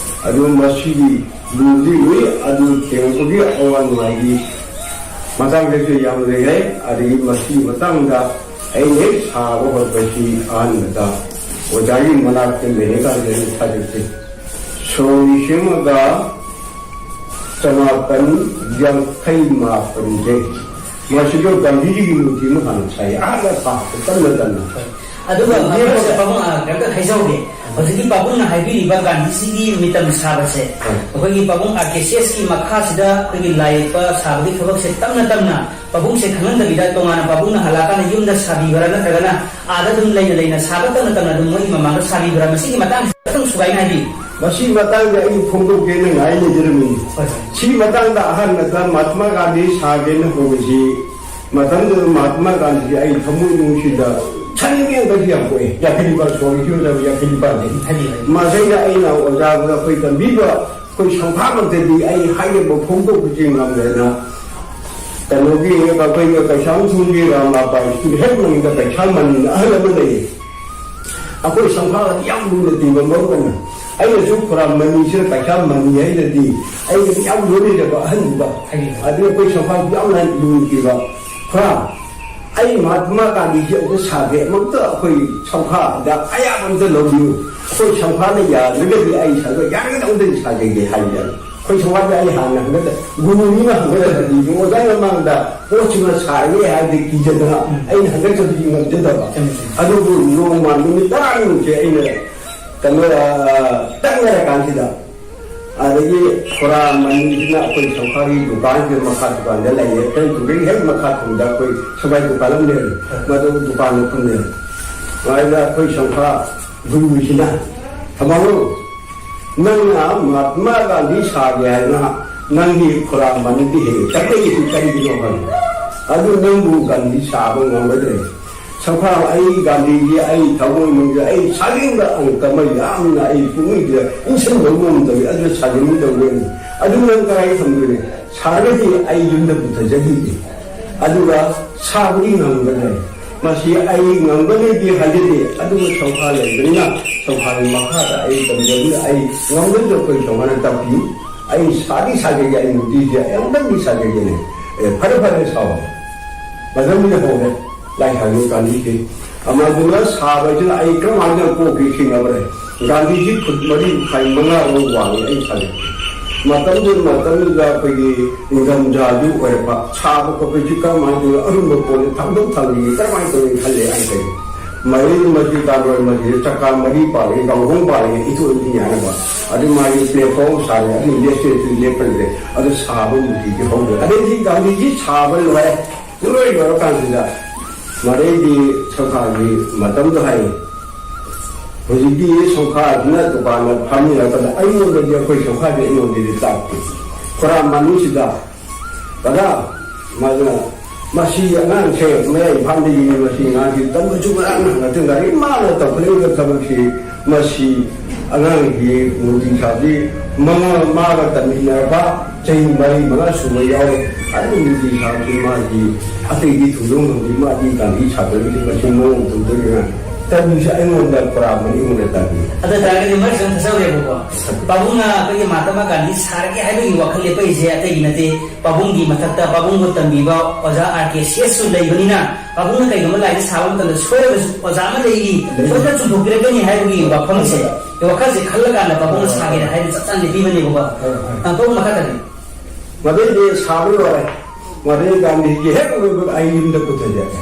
ꯑꯗꯨ ꯃꯁꯤꯒꯤ ꯂꯨꯗꯤ ꯂꯨꯏ, ꯑꯗꯨ ꯊꯦꯡꯉꯛꯄꯒꯤ ꯑꯋꯥ ꯅꯨꯡꯉꯥꯏꯒꯤ ꯃꯇꯥꯡꯗꯁꯨ ꯌꯥꯝ ꯂꯩꯔꯦ꯫ ꯑꯗꯒꯤ ꯃꯁꯤꯒꯤ ꯃꯇꯥꯡꯗ ꯑꯩꯅ ꯍꯦꯛ ꯁꯥꯕ ꯍꯧꯔꯛꯄꯁꯤ ꯑꯍꯥꯟꯕꯗ ꯑꯣꯖꯥꯒꯤ ꯃꯅꯥꯛꯇ ꯂꯩꯔꯀꯥꯟꯗ ꯑꯩꯅ ꯊꯥꯖꯠꯇꯦ꯫ ꯁꯣꯔꯤ ꯁꯦꯝꯃꯒ ꯆꯃꯥꯄꯟ ꯌꯥꯡꯈꯩ ꯃꯥꯄꯟꯁꯦ ꯃꯁꯤꯗ ꯒꯥꯟꯙꯤꯖꯤꯒꯤ ꯃꯨꯔꯇꯤ ꯑꯃ ꯍꯥꯟꯅ ꯁꯥꯏ, ꯑꯍꯥꯟꯕ ꯁꯥꯕꯗ ꯇꯞꯅ ꯇꯞꯅ꯫ ꯑꯗꯨꯒ ꯃꯈꯣꯏꯁꯦ ꯄꯥꯕꯨꯡ, ꯑ, ꯀꯩꯝꯇ ꯍꯥꯏꯖꯍꯧꯒꯦ꯫ ꯍꯧꯖꯤꯛꯀꯤ ꯄꯥꯕꯨꯡꯅ ꯍꯥꯏꯕꯤꯔꯤꯕ ꯒꯥꯟꯙꯤꯖꯤꯒꯤ ꯃꯤꯇꯝ ꯁꯥꯕꯁꯦ, ꯎꯝ꯫ ꯑꯩꯈꯣꯏꯒꯤ ꯄꯥꯕꯨꯡ ꯑꯥꯔ ꯀꯦ ꯁꯤ ꯑꯦꯁꯀꯤ ꯃꯈꯥꯁꯤꯗ ꯑꯩꯈꯣꯏꯒꯤ ꯂꯥꯏ ꯌꯦꯛꯄ ꯁꯥꯕꯒꯤ ꯊꯕꯛꯁꯦ ꯇꯞꯅ ꯇꯞꯅ ꯄꯥꯕꯨꯡꯁꯦ ꯈꯪꯍꯟꯗꯕꯤꯗ ꯇꯣꯉꯥꯟꯅ ꯄꯥꯕꯨꯡꯅ ꯍꯜꯂꯛꯑꯀꯥꯟꯗ ꯌꯨꯝꯗ ꯁꯥꯕꯤꯕ꯭ꯔꯥ, ꯅꯠꯇ꯭ꯔꯒꯅ ꯑꯥꯗ ꯑꯗꯨꯝ ꯂꯩꯅ ꯂꯩꯅ ꯁꯥꯕ ꯇꯞꯅ ꯇꯞꯅ ꯑꯗꯨꯝ ꯃꯣꯏꯒꯤ ꯃꯃꯥꯡꯗ ꯁꯥꯕꯤꯕ꯭ꯔꯥ? ꯃꯁꯤꯒꯤ ꯃꯇꯥꯡꯁꯤꯗ ꯈꯤꯇꯪ ꯁꯨꯒꯥꯏꯅ ꯍꯥꯏꯕꯤꯌꯨ꯫ ꯃꯁꯤꯒꯤ ꯃꯇꯥꯡꯗ ꯑꯩ ꯐꯣꯡꯗꯣꯛꯀꯦꯅ ꯉꯥꯏ ꯂꯩꯖꯔꯝꯃꯤꯅꯤ꯫ ꯍꯣꯏ, ꯍꯣꯏ꯫ ꯁꯤꯒꯤ ꯃꯇꯥꯡꯗ ꯑꯍꯥꯟꯕꯗ ꯃꯍꯥꯇꯃꯥ ꯒꯥꯟꯙꯤ ꯁꯥꯒꯦꯅ ꯍꯧꯕꯁꯤ, ꯃꯇꯝꯗꯨꯗ ꯃꯍꯥꯇꯃꯥ ꯒꯥꯟꯙꯤꯁꯤ ꯑꯩ ꯊꯃꯣꯏ ꯅꯨꯡꯁꯤꯗ ꯁꯅꯤꯡꯉꯦ ꯌꯥꯝ ꯄꯣꯛꯑꯦ꯫ ꯌꯥꯡꯈꯩ ꯅꯤꯄꯥꯜ ꯁꯣꯔꯤ ꯊꯤꯕ ꯌꯥꯡꯈꯩ ꯅꯤꯄꯥꯜꯅꯤ꯫ ꯍꯥꯏꯕꯤꯌꯨ, ꯍꯥꯏꯕꯤꯌꯨ꯫ ꯃꯁꯤꯗ ꯑꯩꯅ ꯑꯣꯖꯥꯗ ꯑꯩꯈꯣꯏ ꯇꯝꯕꯤꯕ ꯑꯩꯈꯣꯏ ꯁꯪꯐꯥꯃꯛꯇꯗꯤ ꯑꯩ ꯍꯥꯏꯔꯤꯕ ꯐꯣꯡꯗꯣꯛꯄꯁꯤ ꯉꯝꯗꯅ, ꯀꯩꯅꯣꯒꯤ ꯑꯩꯈꯣꯏꯒꯤ ꯀꯩꯁꯥꯝꯊꯣꯡꯒꯤ ꯔꯥꯃꯥꯄꯥ ꯁ꯭ꯀꯨꯜ ꯍꯦꯛ ꯃꯅꯤꯡꯗ ꯀꯩꯁꯥꯝ ꯃꯅꯤꯡꯗ ꯑꯍꯜ ꯑꯃ ꯂꯩꯌꯦ꯫ ꯑꯩꯈꯣꯏ ꯁꯪꯐꯥꯒꯗꯤ ꯌꯥꯝ ꯂꯨꯅ ꯇꯤꯟꯕ ꯃꯔꯨꯞ ꯑꯃ꯫ ꯑꯩꯅꯁꯨ ꯈꯨꯔꯥ ꯃꯅꯤꯁꯤꯅ ꯀꯩꯁꯥ ꯃꯅꯤ ꯍꯥꯏꯅꯗꯤ ꯑꯩꯅꯗꯤ ꯌꯥꯝ ꯂꯣꯏꯅꯖꯕ ꯑꯍꯟꯕ꯫ ꯑꯗꯨ ꯑꯩꯈꯣꯏ ꯁꯪꯐꯥ ꯌꯥꯝꯅ ꯂꯨꯅ ꯇꯤꯟꯕ꯫ "ꯈꯨꯔꯥ, ꯑꯩ ꯃꯍꯥꯇꯃꯥ ꯒꯥꯟꯙꯤꯁꯤ ꯑꯃꯨꯛꯇ ꯁꯥꯒꯦ, ꯑꯃꯨꯛꯇ ꯑꯩꯈꯣꯏ ꯁꯪꯐꯥꯗ ꯑꯌꯥꯕ ꯑꯝꯇ ꯂꯧꯕꯤꯌꯨ꯫ ꯑꯩꯈꯣꯏ ꯁꯪꯐꯥꯅ ꯌꯥꯗ꯭ꯔꯒꯗꯤ ꯑꯩ ꯁꯪꯐꯥ ꯌꯥꯔꯒꯗꯤ ꯑꯃꯨꯛꯇꯗꯤ ꯁꯥꯖꯒꯦ" ꯍꯥꯏꯕ꯫ ꯑꯩꯈꯣꯏ ꯁꯪꯐꯥꯗ ꯑꯩ ꯍꯥꯟꯅ ꯍꯪꯒꯠ-, ꯒꯨꯔꯨꯅꯤꯅ ꯍꯪꯒꯠꯍꯟꯕꯗꯤ ꯑꯣꯖꯥ ꯃꯃꯥꯡꯗ ꯄꯣꯠꯁꯤꯃ ꯁꯥꯔꯒꯦ ꯍꯥꯏꯔꯗꯤ ꯀꯤꯖꯗꯅ ꯎꯝ꯫ ꯑꯩꯅ ꯍꯟꯗꯛ ꯆꯠꯄꯗꯤ ꯉꯝꯖꯗꯕ꯫ ꯆꯨꯝꯃꯤ, ꯆꯨꯝꯃꯤ꯫ ꯑꯗꯨꯕꯨ ꯅꯣꯡꯃ ꯅꯨꯃꯤꯠ ꯇꯔꯥꯅꯤꯃꯨꯛꯁꯦ ꯑꯩꯅ ꯀꯩꯅꯣ, ꯑ, ꯇꯛꯅꯔꯀꯥꯟꯁꯤꯗ, ꯑꯗꯒꯤ ꯈꯨꯔꯥ ꯃꯅꯤꯁꯤꯅ ꯑꯩꯈꯣꯏ ꯁꯪꯐꯥꯒꯤ ꯗꯨꯀꯥꯟꯁꯤꯗ ꯃꯈꯥ ꯗꯨꯀꯥꯟꯗ ꯂꯩꯌꯦ, ꯐ꯭ꯔꯦꯟ ꯇꯨꯒꯤ ꯍꯦꯛ ꯃꯈꯥ ꯊꯪꯕꯗ ꯑꯩꯈꯣꯏ ꯁꯪꯐꯥꯒꯤ ꯗꯨꯀꯥꯟ ꯑꯃ ꯂꯩꯔꯦ꯫ ꯃꯗꯨ ꯗꯨꯀꯥꯟꯗ ꯐꯝꯃꯦ꯫ ꯑꯗꯨꯗ ꯑꯩꯈꯣꯏ ꯁꯪꯐꯥ ꯒꯨꯔꯨꯁꯤꯅ, "ꯊꯝꯃꯣ, ꯅꯪꯅ ꯃꯍꯥꯇꯃꯥ ꯒꯥꯟꯙꯤ ꯁꯥꯒꯦ ꯍꯥꯏꯅ ꯅꯪꯒꯤ ꯈꯨꯔꯥ ꯃꯅꯤꯗꯤ ꯍꯦꯛ ꯆꯠꯂꯛꯏꯁꯤ ꯀꯔꯤꯒꯤꯅꯣ ꯈꯪꯉꯤ? ꯑꯗꯨ ꯅꯪꯕꯨ ꯒꯥꯟꯙꯤ ꯁꯥꯕ ꯉꯝꯒꯗ꯭ꯔꯦ? ꯁꯪꯐꯥ, ꯑꯩ ꯒꯥꯟꯙꯤꯒꯤ ꯑꯩ ꯊꯃꯣꯏ ꯅꯨꯡꯗ ꯑꯩ ꯁꯥꯅꯤꯡꯕ ꯑꯪꯀ ꯑꯃ ꯌꯥꯝꯅ ꯑꯩ ꯄꯨꯛꯅꯤꯡꯗ ꯏꯟꯁꯤꯟꯕ ꯉꯝꯗꯕ ꯑꯗꯨ ꯁꯥꯖꯤꯟꯒꯗꯧꯕꯅꯤ꯫ ꯑꯗꯨ ꯅꯪ ꯀꯗꯥꯏ ꯊꯝꯗꯣꯏꯅꯣ? ꯁꯥꯔꯒꯗꯤ ꯑꯩ ꯌꯨꯝꯗ ꯄꯨꯊꯖꯈꯤꯒꯦ, ꯑꯗꯨꯒ ꯁꯥꯕꯗꯤ ꯉꯝꯒꯗ꯭ꯔꯦ?" ꯃꯁꯤ ꯑꯩ ꯉꯝꯒꯅꯤꯗꯤ ꯍꯥꯏꯖꯗꯦ, ꯑꯗꯨꯕꯨ ꯁꯪꯐꯥ ꯂꯩꯕꯅꯤꯅ ꯁꯪꯐꯥꯒꯤ ꯃꯈꯥꯗ ꯑꯩ ꯇꯝꯖꯕꯅ ꯑꯩ ꯉꯝꯒꯅꯤ꯫ ꯑꯩꯈꯣꯏ ꯁꯪꯐꯥꯅ ꯇꯥꯛꯄꯤꯌꯨ꯫ ꯑꯩ ꯁꯥꯗꯤ ꯁꯥꯖꯒꯦ, ꯑꯩ ꯃꯨꯔꯇꯤꯁꯦ ꯑꯩ ꯑꯃꯨꯛꯇꯪꯗꯤ ꯁꯥꯖꯒꯦꯅꯦ꯫ "ꯑꯦ, ꯐꯔꯦ, ꯐꯔꯦ, ꯁꯥꯎ꯫" ꯃꯇꯝꯗꯨꯗ ꯍꯧꯔꯦ ꯂꯥꯏ ꯁꯥꯕꯒꯤ ꯀꯥꯟꯅꯤꯁꯦ꯫ ꯑꯃꯗꯨꯅ ꯁꯥꯕꯁꯤꯅ ꯑꯩ ꯀꯔꯝꯍꯥꯏꯅ ꯀꯣꯛꯈꯤ ꯁꯤꯡꯅꯕ꯭ꯔꯦ? ꯒꯥꯟꯙꯤꯖꯤ ꯐꯨꯠ ꯃꯔꯤ ꯃꯈꯥꯏ ꯃꯉꯥ ꯔꯣꯝ ꯋꯥꯡꯉꯤ ꯑꯩ ꯁꯥꯖꯒꯦ꯫ ꯃꯇꯝꯗꯨ, ꯃꯇꯝꯗꯨꯗ ꯑꯩꯈꯣꯏꯒꯤ ꯅꯤꯡꯊꯝꯊꯥꯁꯨ ꯑꯣꯏꯔꯛꯄ, ꯁꯥꯕ ꯈꯣꯠꯄꯁꯤ ꯀꯔꯝꯍꯥꯏꯅ ꯇꯧꯔꯤ? ꯑꯔꯨꯝꯕ ꯄꯣꯠꯁꯦ ꯊꯥꯡꯗꯣꯛ ꯊꯥꯡꯖꯤꯟꯒꯤ ꯀꯔꯝꯍꯥꯏꯅ ꯇꯧꯔꯤ ꯈꯜꯂꯦ ꯑꯩ ꯀꯩ꯫ ꯃꯔꯤ ꯃꯁꯤ ꯀꯥꯔꯣꯏ ꯃꯁꯤ ꯆꯀꯥ ꯃꯔꯤ ꯄꯥꯜꯂꯤ, ꯀꯥꯡꯍꯣꯡ ꯄꯥꯜꯂꯤ, ꯏꯊꯣꯛ ꯏꯟꯁꯤꯟ ꯌꯥꯅꯕ꯫ ꯑꯗꯨ ꯃꯥꯒꯤ platform ꯁꯥꯔꯦ, ꯑꯗꯨ ꯂꯦꯞꯁꯦ, ꯑꯗꯨ ꯂꯦꯞꯄ ꯂꯩꯔꯦ꯫ ꯑꯗꯨ ꯁꯥꯕ ꯃꯨꯔꯇꯤꯗꯤ ꯍꯧꯗ꯭ꯔꯦ꯫ ꯑꯗꯩꯗꯤ ꯒꯥꯟꯙꯤꯖꯤ ꯁꯥꯕ ꯂꯣꯏꯔꯦ꯫ ꯄꯨꯡꯂꯣꯏ ꯂꯣꯏꯔꯀꯥꯟꯁꯤꯗ ꯃꯔꯩꯗꯤ ꯁꯔꯀꯥꯔꯒꯤ ꯃꯇꯝꯗꯣ ꯍꯥꯏ꯫ ꯍꯧꯖꯤꯛꯇꯤ ꯁꯪꯐꯥꯁꯤꯅ ꯗꯨꯀꯥꯟꯗ ꯐꯝꯃꯤꯟꯅꯔꯛꯄꯗ ꯑꯩꯉꯣꯟꯗꯗꯤ, ꯑꯩꯈꯣꯏ ꯁꯪꯐꯥꯗꯤ ꯑꯩꯉꯣꯟꯗꯗꯤ ꯇꯥꯛꯇꯦ꯫ ꯈꯨꯔꯥ ꯃꯅꯨꯡꯁꯤꯗ, "ꯗꯥꯗꯥ, ꯃꯥꯅ, ꯃꯁꯤ ꯑꯉꯥꯡꯁꯦ ꯃꯌꯥꯏ ꯏꯝꯐꯥꯜꯗꯒꯤꯅꯤ, ꯃꯁꯤ ꯑꯉꯥꯡꯁꯤ ꯇꯝꯕꯁꯨ ꯉꯔꯥꯡ ꯅꯍꯥꯟ ꯉꯥꯛꯇ ꯉꯥꯏꯔꯤ, ꯃꯥꯅ ꯇꯧꯈꯠꯂꯛꯏꯕ ꯊꯕꯛꯁꯤ, ꯃꯁꯤ ꯑꯉꯥꯡꯒꯤ ꯃꯨꯔꯇꯤ ꯁꯥꯕꯤ ꯃꯉꯥ ꯃꯥꯒ ꯇꯝꯃꯤꯟꯅꯔꯕ ꯆꯍꯤ ꯃꯔꯤ ꯃꯉꯥ ꯁꯨꯕ ꯌꯥꯎꯔꯦ꯫ ꯑꯗꯨ ꯃꯨꯔꯇꯤ ꯁꯥꯕꯁꯤ ꯃꯥꯒꯤ ꯑꯇꯩꯗꯤ ꯊꯣꯏꯗꯣꯛ ꯉꯝꯗꯦ, ꯃꯥꯗꯤ ꯒꯥꯟꯙꯤ ꯁꯥꯗ꯭ꯔꯒꯗꯤ ꯃꯁꯤ ꯃꯑꯣꯡ ꯇꯧꯗꯣꯏꯅ" ꯇꯝꯕꯤꯁꯦ ꯑꯩꯉꯣꯟꯗ ꯄꯨꯔꯥ ꯃꯅꯤꯡꯗ ꯇꯝꯕꯤ꯫ ꯑꯗꯨ ꯑꯣꯏꯇꯥꯔꯒꯗꯤ ꯃꯔꯛꯁꯤꯗ ꯊꯥꯖꯍꯧꯔꯦꯕꯀꯣ꯫ ꯄꯥꯕꯨꯡꯅ ꯑꯩꯈꯣꯏꯒꯤ ꯃꯍꯥꯇꯃꯥ ꯒꯥꯟꯙꯤ ꯁꯥꯔꯒꯦ ꯍꯥꯏꯕꯒꯤ ꯋꯥꯈꯜ ꯂꯦꯞꯄꯛꯏꯁꯦ ꯑꯇꯩꯒꯤ ꯅꯠꯇꯦ꯫ ꯄꯥꯕꯨꯡꯒꯤ ꯃꯊꯛꯇ ꯄꯥꯕꯨꯡꯕꯨ ꯇꯝꯕꯤꯕ ꯑꯣꯖꯥ ꯑꯥꯔ ꯀꯦ ꯁꯤ ꯑꯦꯁꯁꯨ ꯂꯩꯕꯅꯤꯅ, ꯄꯥꯕꯨꯡꯅ ꯀꯩꯒꯨꯝꯕ ꯂꯥꯏꯗ ꯁꯥꯕ ꯃꯇꯝꯗ ꯁꯣꯏꯔꯒꯁꯨ ꯑꯣꯖꯥ ꯑꯃ ꯂꯩꯔꯤ, ꯁꯣꯏꯗꯅ ꯆꯨꯝꯊꯣꯛꯄꯤꯔꯛꯀꯅꯤ ꯍꯥꯏꯕꯒꯤ ꯋꯥꯐꯝꯁꯦ, ꯋꯥꯈꯜꯁꯦ ꯈꯜꯂꯀꯥꯟꯗ ꯄꯥꯕꯨꯡꯅ ꯁꯥꯒꯦꯅ ꯍꯥꯏꯅ ꯆꯞ ꯆꯥꯅ ꯂꯦꯞꯄꯤꯕꯅꯦꯕꯀꯣ꯫ ꯑ, ꯄꯥꯕꯨꯡ ꯃꯈꯥ ꯇꯥꯕꯤꯌꯨ꯫ ꯃꯗꯩꯗꯤ ꯁꯥꯕ ꯂꯣꯏꯔꯦ꯫ ꯃꯗꯩ ꯒꯥꯟꯙꯤꯒꯤ ꯍꯦꯛ ꯂꯣꯏꯕꯒ ꯑꯩ ꯌꯨꯝꯗ ꯄꯨꯊꯖꯔꯦ꯫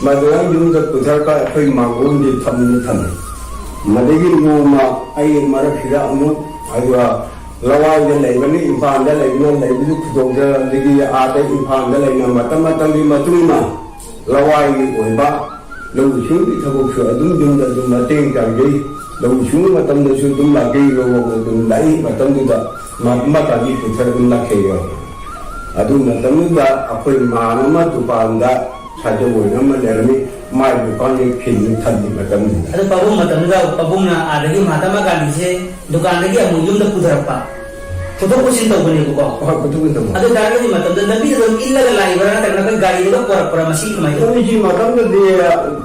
ꯃꯗꯨꯅ ꯌꯨꯝꯗ ꯄꯨꯊꯔꯒ ꯑꯩꯈꯣꯏ ꯃꯥꯡꯒꯣꯟꯒꯤ ꯐꯃꯨꯡꯗ ꯊꯝꯃꯤ꯫ ꯃꯗꯒꯤ ꯅꯣꯡꯃ ꯑꯩ ꯃꯔꯛꯁꯤꯗ ꯑꯃꯨꯛ ꯑꯗꯨꯒ ꯂꯋꯥꯏꯗ ꯂꯩꯕꯅꯤ, ꯏꯝꯐꯥꯜꯗ ꯂꯩꯕꯅ ꯂꯩꯕꯗꯨ ꯈꯨꯗꯣꯡꯆꯥꯗꯕꯗꯒꯤ ꯑꯥꯗ ꯏꯝꯐꯥꯜꯗ ꯂꯩꯅ ꯃꯇꯝ ꯃꯇꯝꯒꯤ ꯃꯇꯨꯡ ꯏꯟꯅ ꯂꯋꯥꯏꯒꯤ ꯑꯣꯏꯕ ꯂꯧꯎ ꯁꯤꯡꯎꯒꯤ ꯊꯕꯛꯁꯨ ꯑꯗꯨꯝ ꯌꯨꯝꯗ ꯑꯗꯨꯝ ꯃꯇꯦꯡ ꯄꯥꯡꯖꯩ꯫ ꯂꯧꯎ ꯁꯤꯡꯎ ꯃꯇꯝꯗꯁꯨ ꯑꯗꯨꯝ ꯂꯥꯛꯄꯤꯔꯣ, ꯑꯗꯨꯝ ꯂꯥꯛꯏ ꯃꯇꯝꯗꯨꯗ ꯃꯍꯥꯇꯃꯥ ꯒꯥꯟꯙꯤ ꯄꯨꯊꯔ ꯑꯗꯨꯝ ꯂꯥꯛꯆꯩꯌꯦ꯫ ꯑꯗꯨ ꯃꯇꯝꯗꯨꯗ ꯑꯩꯈꯣꯏ ꯃꯥꯟ ꯑꯃ ꯗꯨꯀꯥꯟꯗ ꯁꯥꯖꯧ ꯑꯣꯏꯅ ꯑꯃ ꯂꯩꯔꯝꯃꯤ, ꯃꯥꯏ ꯗꯨꯀꯥꯟꯒꯤ ꯐꯤꯜꯗ ꯊꯝꯃꯤ ꯃꯇꯝꯗꯨꯗ꯫ ꯑꯗꯣ ꯄꯥꯕꯨꯡ ꯃꯇꯝꯗꯨꯗ ꯄꯥꯕꯨꯡꯅ ꯑꯥꯗꯒꯤ ꯃꯍꯥꯇꯃꯥ ꯒꯥꯟꯙꯤꯁꯦ ꯗꯨꯀꯥꯟꯗꯒꯤ ꯑꯃꯨꯛ ꯌꯨꯝꯗ ꯄꯨꯊꯔꯛꯄ, ꯄꯨꯊꯣꯛ ꯄꯨꯁꯤꯟ ꯇꯧꯕꯅꯦꯕꯀꯣ꯫ ꯍꯣꯏ, ꯄꯨꯊꯣꯛ ꯄꯨꯁꯤꯟ ꯇꯧꯕ꯫ ꯑꯗꯨ ꯑꯣꯏꯇꯥꯔꯒꯗꯤ ꯃꯇꯝꯗ ꯂꯝꯕꯤꯗ ꯑꯗꯨꯝ ꯏꯜꯂꯒ ꯂꯥꯛꯏꯕ꯭ꯔꯥ, ꯅꯠꯇ꯭ꯔꯒꯅ ꯑꯩꯈꯣꯏ ꯒꯥꯔꯤꯗꯒ ꯄꯣꯔꯛꯄ꯭ꯔꯥ, ꯃꯁꯤ ꯀꯃꯥꯏꯅ ꯇꯧꯏ? ꯑꯩꯈꯣꯏꯒꯤ ꯃꯇꯝꯗꯗꯤ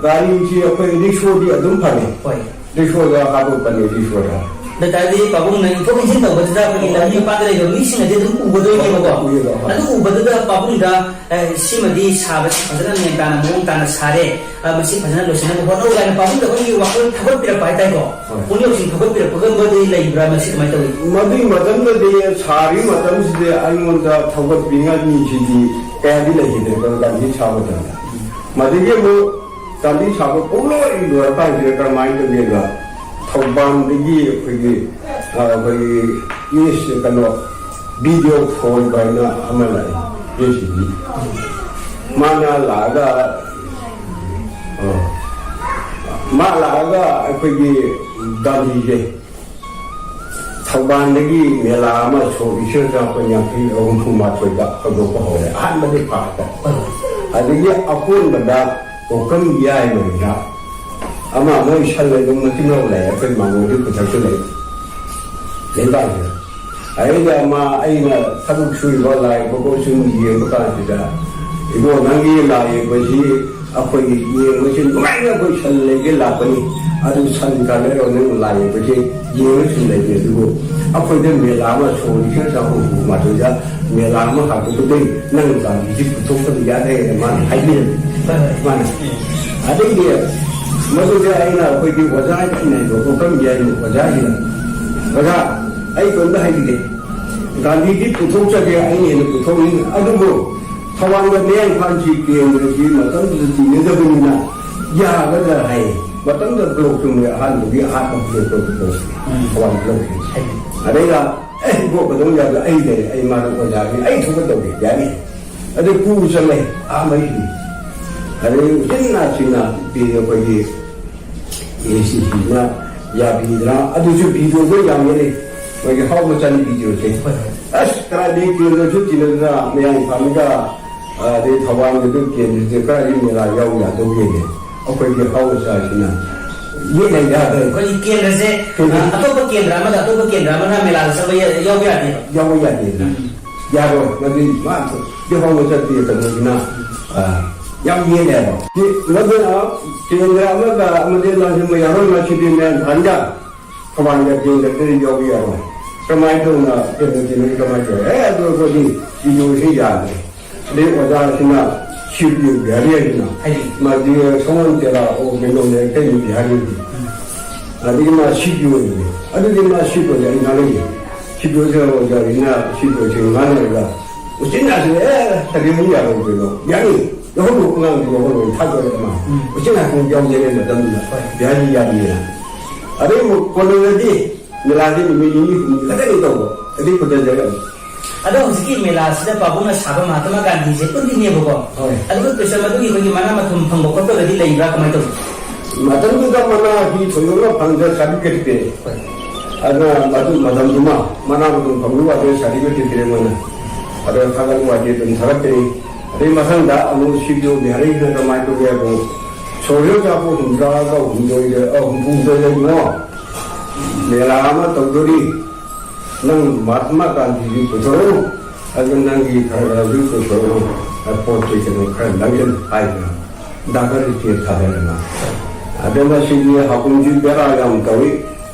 ꯒꯥꯔꯤꯁꯤ ꯑꯩꯈꯣꯏ ꯔꯤꯛꯁꯣꯗꯤ ꯑꯗꯨꯝ ꯐꯪꯉꯤ꯫ ꯍꯣꯏ꯫ ꯔꯤꯛꯁꯣꯗ ꯍꯥꯞꯄꯛꯄꯅꯦ, ꯔꯤꯛꯁꯣꯗ꯫ ꯑꯗꯨ ꯑꯣꯏꯇꯥꯔꯗꯤ ꯄꯥꯕꯨꯡꯅ ꯏꯟꯊꯣꯛ ꯏꯟꯁꯤꯟ ꯇꯧꯕꯗꯨꯗ ꯑꯩꯈꯣꯏꯒꯤ ꯂꯝꯕꯤ ꯃꯄꯥꯟꯗ ꯂꯩꯕ ꯃꯤꯁꯤꯡꯅꯗꯤ ꯑꯗꯨꯝ ꯎꯒꯗꯣꯏꯅꯦꯕꯀꯣ꯫ ꯎꯏꯌꯦꯕ, ꯍꯣꯏ꯫ ꯑꯗꯨ ꯎꯕꯗꯨꯗ ꯄꯥꯕꯨꯡꯗ, "ꯑꯦ, ꯁꯤꯃꯗꯤ ꯁꯥꯕꯁꯤ ꯐꯖꯅ ꯃꯦꯟ ꯇꯥꯅ ꯃꯑꯣꯡ ꯇꯥꯅ ꯁꯥꯔꯦ, ꯑ, ꯃꯁꯤ ꯐꯖꯅ ꯂꯣꯏꯁꯤꯟꯅꯕ ꯍꯣꯠꯅꯧ" ꯀꯥꯏꯅ ꯄꯥꯕꯨꯡꯗ ꯑꯩꯈꯣꯏꯒꯤ ꯋꯥꯈꯜ ꯊꯧꯒꯠꯄꯤꯔꯛꯄ ꯍꯥꯏꯇꯥꯔꯦꯀꯣ꯫ ꯍꯣꯏ꯫ ꯄꯨꯛꯅꯤꯡ ꯂꯧꯁꯤꯡ ꯊꯧꯒꯠꯄꯤꯔꯛꯄꯒꯨꯝꯕꯗꯤ ꯂꯩꯕ꯭ꯔꯥ, ꯃꯁꯤ ꯀꯃꯥꯏꯅ ꯇꯧꯏ? ꯃꯗꯨꯒꯤ ꯃꯇꯝꯗꯗꯤ, ꯁꯥꯔꯤ ꯃꯇꯝꯁꯤꯗꯤ ꯑꯩꯉꯣꯟꯗ ꯊꯧꯒꯠꯄꯤꯅꯤꯡꯉꯥꯏ ꯃꯤꯁꯤꯗꯤ ꯀꯌꯥꯗꯤ ꯂꯩꯈꯤꯗ꯭ꯔꯦ, ꯒꯥꯟꯙꯤ ꯁꯥꯕ ꯃꯇꯝꯗ꯫ ꯃꯗꯒꯤ ꯑꯃꯨꯛ ꯒꯥꯟꯙꯤ ꯁꯥꯕ ꯄꯨꯡꯂꯣꯏ ꯂꯣꯏꯔꯀꯥꯟꯁꯤꯗ ꯀꯔꯝꯍꯥꯏꯅ ꯇꯧꯒꯦꯗ, ꯊꯧꯕꯥꯜꯗꯒꯤ ꯑꯩꯈꯣꯏꯒꯤ, ꯑ, ꯑꯩꯈꯣꯏꯒꯤ ꯏꯁ, ꯀꯩꯅꯣ, ꯚꯤꯗꯤꯑꯣ ꯐꯣꯟ ꯍꯥꯏꯅ ꯑꯃ ꯂꯥꯛꯑꯦ, ꯏꯁ ꯚꯤ꯫ ꯃꯥꯅ ꯂꯥꯛꯑꯒ, ꯑ, ꯃꯥ ꯂꯥꯛꯑꯒ ꯑꯩꯈꯣꯏꯒꯤ ꯒꯥꯟꯙꯤꯁꯦ ꯊꯧꯕꯥꯜꯗꯒꯤ ꯃꯦꯂꯥ ꯑꯃ ꯁꯣꯛ ꯂꯤꯁꯤꯡ ꯇꯔꯥꯃꯥꯄꯟ ꯌꯥꯡꯈꯩ ꯍꯨꯝꯐꯨ ꯃꯥꯊꯣꯏꯗ ꯍꯧꯗꯣꯛꯄ ꯍꯧꯔꯦ, ꯑꯍꯥꯟꯕꯗꯤ ꯄꯥꯠꯇ꯫ ꯑꯗꯒꯤ ꯑꯀꯣꯟꯕꯗ ꯀꯣꯀꯝ ꯌꯥꯏꯃꯗ ꯑꯃ ꯃꯣꯏ ꯁꯟ ꯂꯩꯕ ꯃꯆꯤꯟ ꯃꯅꯥꯎ ꯂꯩ, ꯑꯩꯈꯣꯏ ꯃꯥꯡꯒꯣꯟꯗꯤ ꯈꯨꯊꯛꯇ ꯂꯩ, ꯂꯩꯕꯥꯛꯁꯤꯗ꯫ ꯑꯗꯩꯗ ꯃꯥ ꯑꯩꯅ ꯊꯕꯛ ꯁꯨꯔꯤꯕ ꯂꯥꯏ ꯌꯦꯛꯄ ꯁꯨꯝ ꯌꯦꯡꯕ ꯀꯥꯟꯁꯤꯗ, "ꯏꯕꯣ, ꯅꯪꯒꯤ ꯂꯥꯏ ꯌꯦꯛꯄꯁꯤ ꯑꯩꯈꯣꯏꯒꯤ ꯌꯦꯡꯕꯁꯦ ꯅꯨꯡꯉꯥꯏꯅ ꯑꯩꯈꯣꯏ ꯁꯟ ꯂꯩꯒꯦ ꯂꯥꯛꯄꯅꯤ꯫ ꯑꯗꯨ ꯁꯟ ꯀꯥꯟꯅꯔꯣ ꯅꯪ ꯂꯥꯛꯏꯕꯁꯦ ꯌꯦꯡꯕ ꯁꯨꯝ ꯂꯩꯇꯦ꯫ ꯑꯗꯨꯕꯨ ꯑꯩꯈꯣꯏꯗ ꯃꯦꯂꯥ ꯑꯃ ꯁꯣꯛ ꯂꯤꯁꯤꯡ ꯆꯥꯝꯃꯒ ꯍꯨꯝꯐꯨ ꯃꯥꯊꯣꯏꯗ ꯃꯦꯂꯥ ꯑꯃ ꯍꯥꯡꯗꯣꯛꯄꯗꯒꯤ ꯅꯪ ꯒꯥꯟꯙꯤꯁꯤ ꯄꯨꯊꯣꯛꯇꯕ ꯌꯥꯗꯦ ꯍꯥꯏꯅ ꯃꯥꯅ ꯍꯥꯏꯕꯤꯔꯝꯃꯤ꯫ ꯃꯥꯅ ꯑꯗꯩꯗꯤ ꯃꯗꯨꯗ ꯑꯩꯅ ꯑꯩꯈꯣꯏꯒꯤ ꯑꯣꯖꯥ ꯍꯥꯏꯅ ꯍꯥꯏꯕ ꯄꯨꯈ꯭ꯔꯝ ꯌꯥꯏ ꯑꯣꯖꯥꯁꯤꯅ, "ꯑꯣꯖꯥ, ꯑꯩ ꯀꯔꯤꯝꯇ ꯍꯥꯏꯕꯤꯒꯦ꯫ ꯒꯥꯟꯙꯤꯗꯤ ꯄꯨꯊꯣꯛꯆꯒꯦ, ꯑꯩꯅ ꯍꯦꯟꯅ ꯄꯨꯊꯣꯛꯅꯤꯡ ꯑꯗꯨꯕꯨ ꯊꯧꯕꯥꯜꯒ ꯃꯌꯥꯡ ꯏꯝꯐꯥꯜꯁꯤ ꯀꯦꯟꯗ꯭ꯔꯁꯤ ꯃꯇꯝꯗꯨꯗ ꯇꯤꯟꯅꯗꯕꯅꯤꯅ ꯌꯥꯒꯗ꯭ꯔꯥ?" ꯍꯥꯏ꯫ ꯃꯇꯝꯗ ꯕ꯭ꯂꯣꯛꯁꯨ ꯃꯣꯏ ꯑꯍꯥꯟꯕꯒꯤ ꯑꯍꯥꯟꯕ ꯕ꯭ꯂꯣꯛꯇꯣ ꯄꯨꯊꯣꯛꯈꯤ꯫ ꯎꯝ꯫ ꯊꯧꯕꯥꯜ ꯕ꯭ꯂꯣꯛꯁꯤ꯫ ꯍꯥꯏ꯫ ꯑꯗꯩꯗ, "ꯑꯦ, ꯏꯕꯣ, ꯀꯩꯗꯧ ꯌꯥꯗꯣꯏ? ꯑꯩ ꯂꯩꯔꯦ, ꯑꯩ ꯃꯥꯅ ꯑꯣꯖꯥꯒꯤ, ꯑꯩ ꯊꯣꯛꯄ ꯇꯧꯒꯦ, ꯌꯥꯅꯤ꯫" ꯑꯗꯨ ꯄꯨ ꯆꯠꯂꯦ, ꯑꯥ ꯃꯩꯗꯤ꯫ ꯑꯗꯩ ꯎꯆꯤꯟ ꯅꯥꯆꯤꯟꯅ ꯄꯤ ꯑꯩꯈꯣꯏꯒꯤ ꯑꯦ ꯁꯤ ꯄꯤꯅ ꯌꯥꯕꯤꯗꯅ, ꯑꯗꯨꯁꯨ ꯚꯤꯗꯤꯑꯣꯗꯣ ꯌꯥꯝ ꯌꯦꯡꯉꯦ꯫ ꯃꯣꯏꯒꯤ ꯍꯥꯎ ꯃꯆꯥꯅꯤ ꯚꯤꯗꯤꯑꯣꯁꯦ꯫ ꯍꯣꯏ, ꯍꯣꯏ꯫ ꯑꯁ, ꯀꯗꯥꯏꯗꯒꯤ ꯀꯦꯟꯗ꯭ꯔꯁꯨ ꯇꯤꯟꯅꯗꯅ ꯃꯌꯥꯡ ꯏꯝꯐꯥꯜꯒ, ꯑꯗꯩ ꯊꯧꯕꯥꯜꯒꯗꯨ ꯀꯦꯟꯗ꯭ꯔꯁꯦ ꯀꯗꯥꯏꯗꯒꯤ ꯃꯦꯂꯥ ꯌꯥꯎ ꯌꯥꯗꯧꯒꯦꯅꯦ꯫ ꯑꯩꯈꯣꯏꯒꯤ ꯍꯥꯎ ꯃꯆꯥꯁꯤꯅ ꯌꯦꯠꯅ ꯌꯥꯗ꯭ꯔꯦ꯫ ꯑꯩꯈꯣꯏꯒꯤ ꯀꯦꯟꯗ꯭ꯔꯁꯦ, ꯀꯦꯟꯗ꯭ꯔ ꯑ, ꯑꯇꯣꯞꯄ ꯀꯦꯟꯗ꯭ꯔ ꯑꯃꯗ ꯑꯇꯣꯞꯄ ꯀꯦꯟꯗ꯭ꯔ ꯑꯃꯅ ꯃꯦꯂꯥꯗ ꯆꯠꯄ ꯌꯥ-, ꯌꯥꯎꯕ ꯌꯥꯗꯦꯕ꯫ ꯌꯥꯎꯕ ꯌꯥꯗꯦꯅ꯫ ꯎꯝ꯫ ꯌꯥꯔꯣꯏ꯫ ꯃꯗꯨ ꯃꯥ ꯌꯥꯍꯧꯕ ꯆꯠꯄꯤ ꯀꯩꯅꯣꯁꯤꯅ, ꯑ, ꯌꯥꯝ ꯌꯦꯠꯂꯦꯕ꯫ ꯁꯤ ꯃꯗꯨꯅ ꯀꯦꯟꯗ꯭ꯔ ꯑꯃꯒ ꯑꯃꯗꯤ ꯂꯥꯟꯖꯤꯟꯕ ꯌꯥꯔꯣꯏ꯫ ꯃꯁꯤꯗꯤ ꯃꯌꯥꯝ ꯊꯥꯟꯗ ꯊꯧꯕꯥꯜꯒ ꯀꯦꯟꯗ꯭ꯔꯗꯗꯤ ꯌꯥꯎꯕ ꯌꯥꯔꯣꯏ꯫ ꯀꯃꯥꯏꯅ ꯇꯧꯅ ꯀꯦꯟꯗ꯭ꯔ ꯀꯦꯟꯗ꯭ꯔ ꯀꯃꯥꯏꯅ ꯇꯧꯋꯦ? ꯑꯦ, ꯑꯗꯨ ꯑꯩꯈꯣꯏꯗꯤ ꯚꯤꯗꯤꯑꯣꯁꯤ ꯌꯥꯗ꯭ꯔꯦ꯫ ꯑꯗꯩ ꯑꯣꯖꯥꯁꯤꯅ ꯁꯤ ꯄꯤ ꯑꯣ ꯕꯤꯍꯥꯔꯤ ꯍꯥꯏꯗꯅ, ꯍꯥꯏꯗꯤ? ꯃꯥꯗꯤ ꯁꯒꯣꯜ ꯇꯦꯔꯥ ꯑꯣ ꯀꯩꯅꯣꯅꯦ, ꯀꯩꯅꯣ ꯕꯤꯍꯥꯔꯤꯗꯤ꯫ ꯑꯗꯒꯤ ꯃꯥ ꯁꯤ ꯄꯤ ꯑꯣ ꯑꯣꯏꯕꯅꯦ꯫ ꯑꯗꯨꯗꯤ ꯃꯥ ꯁꯤ ꯄꯤ ꯑꯣꯁꯦ ꯑꯩ ꯉꯥꯡꯅꯩꯌꯦ꯫ ꯁꯤ ꯄꯤ ꯑꯣꯁꯦ ꯑꯣꯖꯥꯁꯤꯅ ꯁꯤ ꯄꯤ ꯑꯣꯁꯦ ꯉꯥꯡꯅꯔꯒ ꯎꯆꯤꯟ ꯅꯥꯆꯤꯟꯅ, "ꯑꯦ, ꯇꯔꯦꯠꯃꯨꯛ ꯌꯥꯔꯣꯏ ꯀꯩꯅꯣ? ꯌꯥꯅꯤ꯫ ꯌꯥꯎꯍꯜꯂꯣ, ꯑꯉꯥꯡꯗꯤ ꯌꯥꯎꯍꯜꯂꯣ", ꯊꯥꯗꯣꯔꯛꯑꯦ ꯃꯥ꯫ ꯎꯝ꯫ ꯎꯆꯤꯟ ꯅꯥꯆꯤꯟꯅ ꯌꯥꯎꯖꯔꯦ ꯃꯇꯝꯗꯨꯗ꯫ ꯍꯣꯏ꯫ ꯕꯤꯍꯥꯔꯤ ꯌꯥꯅꯤꯅ꯫ ꯑꯗꯩ ꯑꯃꯨꯛ ꯀꯣꯟꯅꯗꯤ ꯃꯦꯂꯥꯁꯦ ꯅꯨꯃꯤꯠ ꯅꯤꯅꯤ ꯍꯨꯝꯅꯤ ꯈꯛꯇꯅꯤ ꯇꯧꯕ꯫ ꯑꯗꯩ ꯐꯖꯖꯔꯦ ꯑꯃꯨꯛ꯫ ꯑꯗꯣ ꯍꯧꯖꯤꯛꯀꯤ ꯃꯦꯂꯥꯁꯤꯗ ꯄꯥꯕꯨꯡꯅ ꯁꯥꯕ ꯃꯍꯥꯇꯃꯥ ꯒꯥꯟꯙꯤꯁꯦ ꯎꯠꯂꯤꯅꯦꯕꯀꯣ꯫ ꯍꯣꯏ꯫ ꯑꯗꯨꯒ ꯀ꯭ꯔꯤꯁꯅ ꯃꯗꯨꯒꯤ ꯑꯩꯈꯣꯏꯒꯤ ꯃꯅꯥ ꯃꯊꯨꯝ ꯐꯪꯕ ꯈꯣꯠꯄꯒꯗꯤ ꯂꯩꯕ꯭ꯔꯥ, ꯀꯃꯥꯏꯅ ꯇꯧꯏ? ꯃꯇꯝꯗꯨꯗ ꯃꯅꯥ ꯍꯤ ꯊꯣꯏꯗꯣꯛꯅ ꯐꯪꯗ꯭ꯔꯦ, ꯁꯥꯔꯇꯤꯐꯤꯀꯦꯠ ꯄꯤꯔꯦ꯫ ꯍꯣꯏ꯫ ꯑꯗꯨꯅ ꯃꯗꯨ ꯃꯇꯝꯗꯨꯃ ꯃꯅꯥ ꯃꯊꯨꯝ ꯐꯪꯕꯒꯤ ꯋꯥꯗ ꯁꯥꯔꯇꯤꯐꯤꯀꯦꯠ ꯄꯤꯔꯦ ꯃꯣꯏꯅ꯫ ꯑꯗꯣ ꯊꯥꯒꯠ ꯋꯥꯗꯤ ꯑꯗꯨꯝ ꯊꯥꯒꯠꯀꯅꯤ꯫ ꯑꯗꯩ ꯃꯊꯪꯗ ꯑꯃꯨꯛ ꯁꯤ ꯄꯤ ꯑꯣ ꯕꯤꯍꯥꯔꯤꯁꯤꯅ ꯀꯃꯥꯏꯅ ꯇꯧꯒꯦ ꯍꯥꯏꯕꯨ, ꯁꯣꯔꯤꯌꯣ ꯆꯥꯄꯣ ꯍꯨꯝꯗ꯭ꯔꯥꯒ ꯍꯨꯝꯗꯣꯏꯗ, ꯑ, ꯍꯨꯝꯐꯨꯍꯨꯝꯗꯣꯏꯗ ꯏꯕꯨꯡꯉꯣ, ꯃꯦꯂꯥ ꯑꯃ ꯇꯧꯗꯣꯔꯤ, ꯅꯪ ꯃꯍꯥꯇꯃꯥ ꯒꯥꯟꯙꯤꯒꯤ ꯄꯨꯊꯣꯔꯛꯎ, ꯑꯗꯨ ꯅꯪꯒꯤ ꯈꯔ ꯈꯔꯁꯨ ꯄꯨꯊꯣꯔꯛꯎ, ꯄꯣꯠ ꯆꯩ ꯀꯩꯅꯣ ꯈꯔ ꯂꯪꯁꯤꯜ ꯍꯥꯏꯗꯅ꯫ ꯗꯔꯀꯥꯔ ꯂꯩꯇꯦ ꯊꯥꯗꯔꯒ꯫ ꯑꯗꯣ ꯃꯁꯤꯗꯤ ꯍꯥꯀꯨꯝꯁꯤ ꯕꯦꯔꯥ ꯌꯥꯝ ꯇꯧꯏ꯫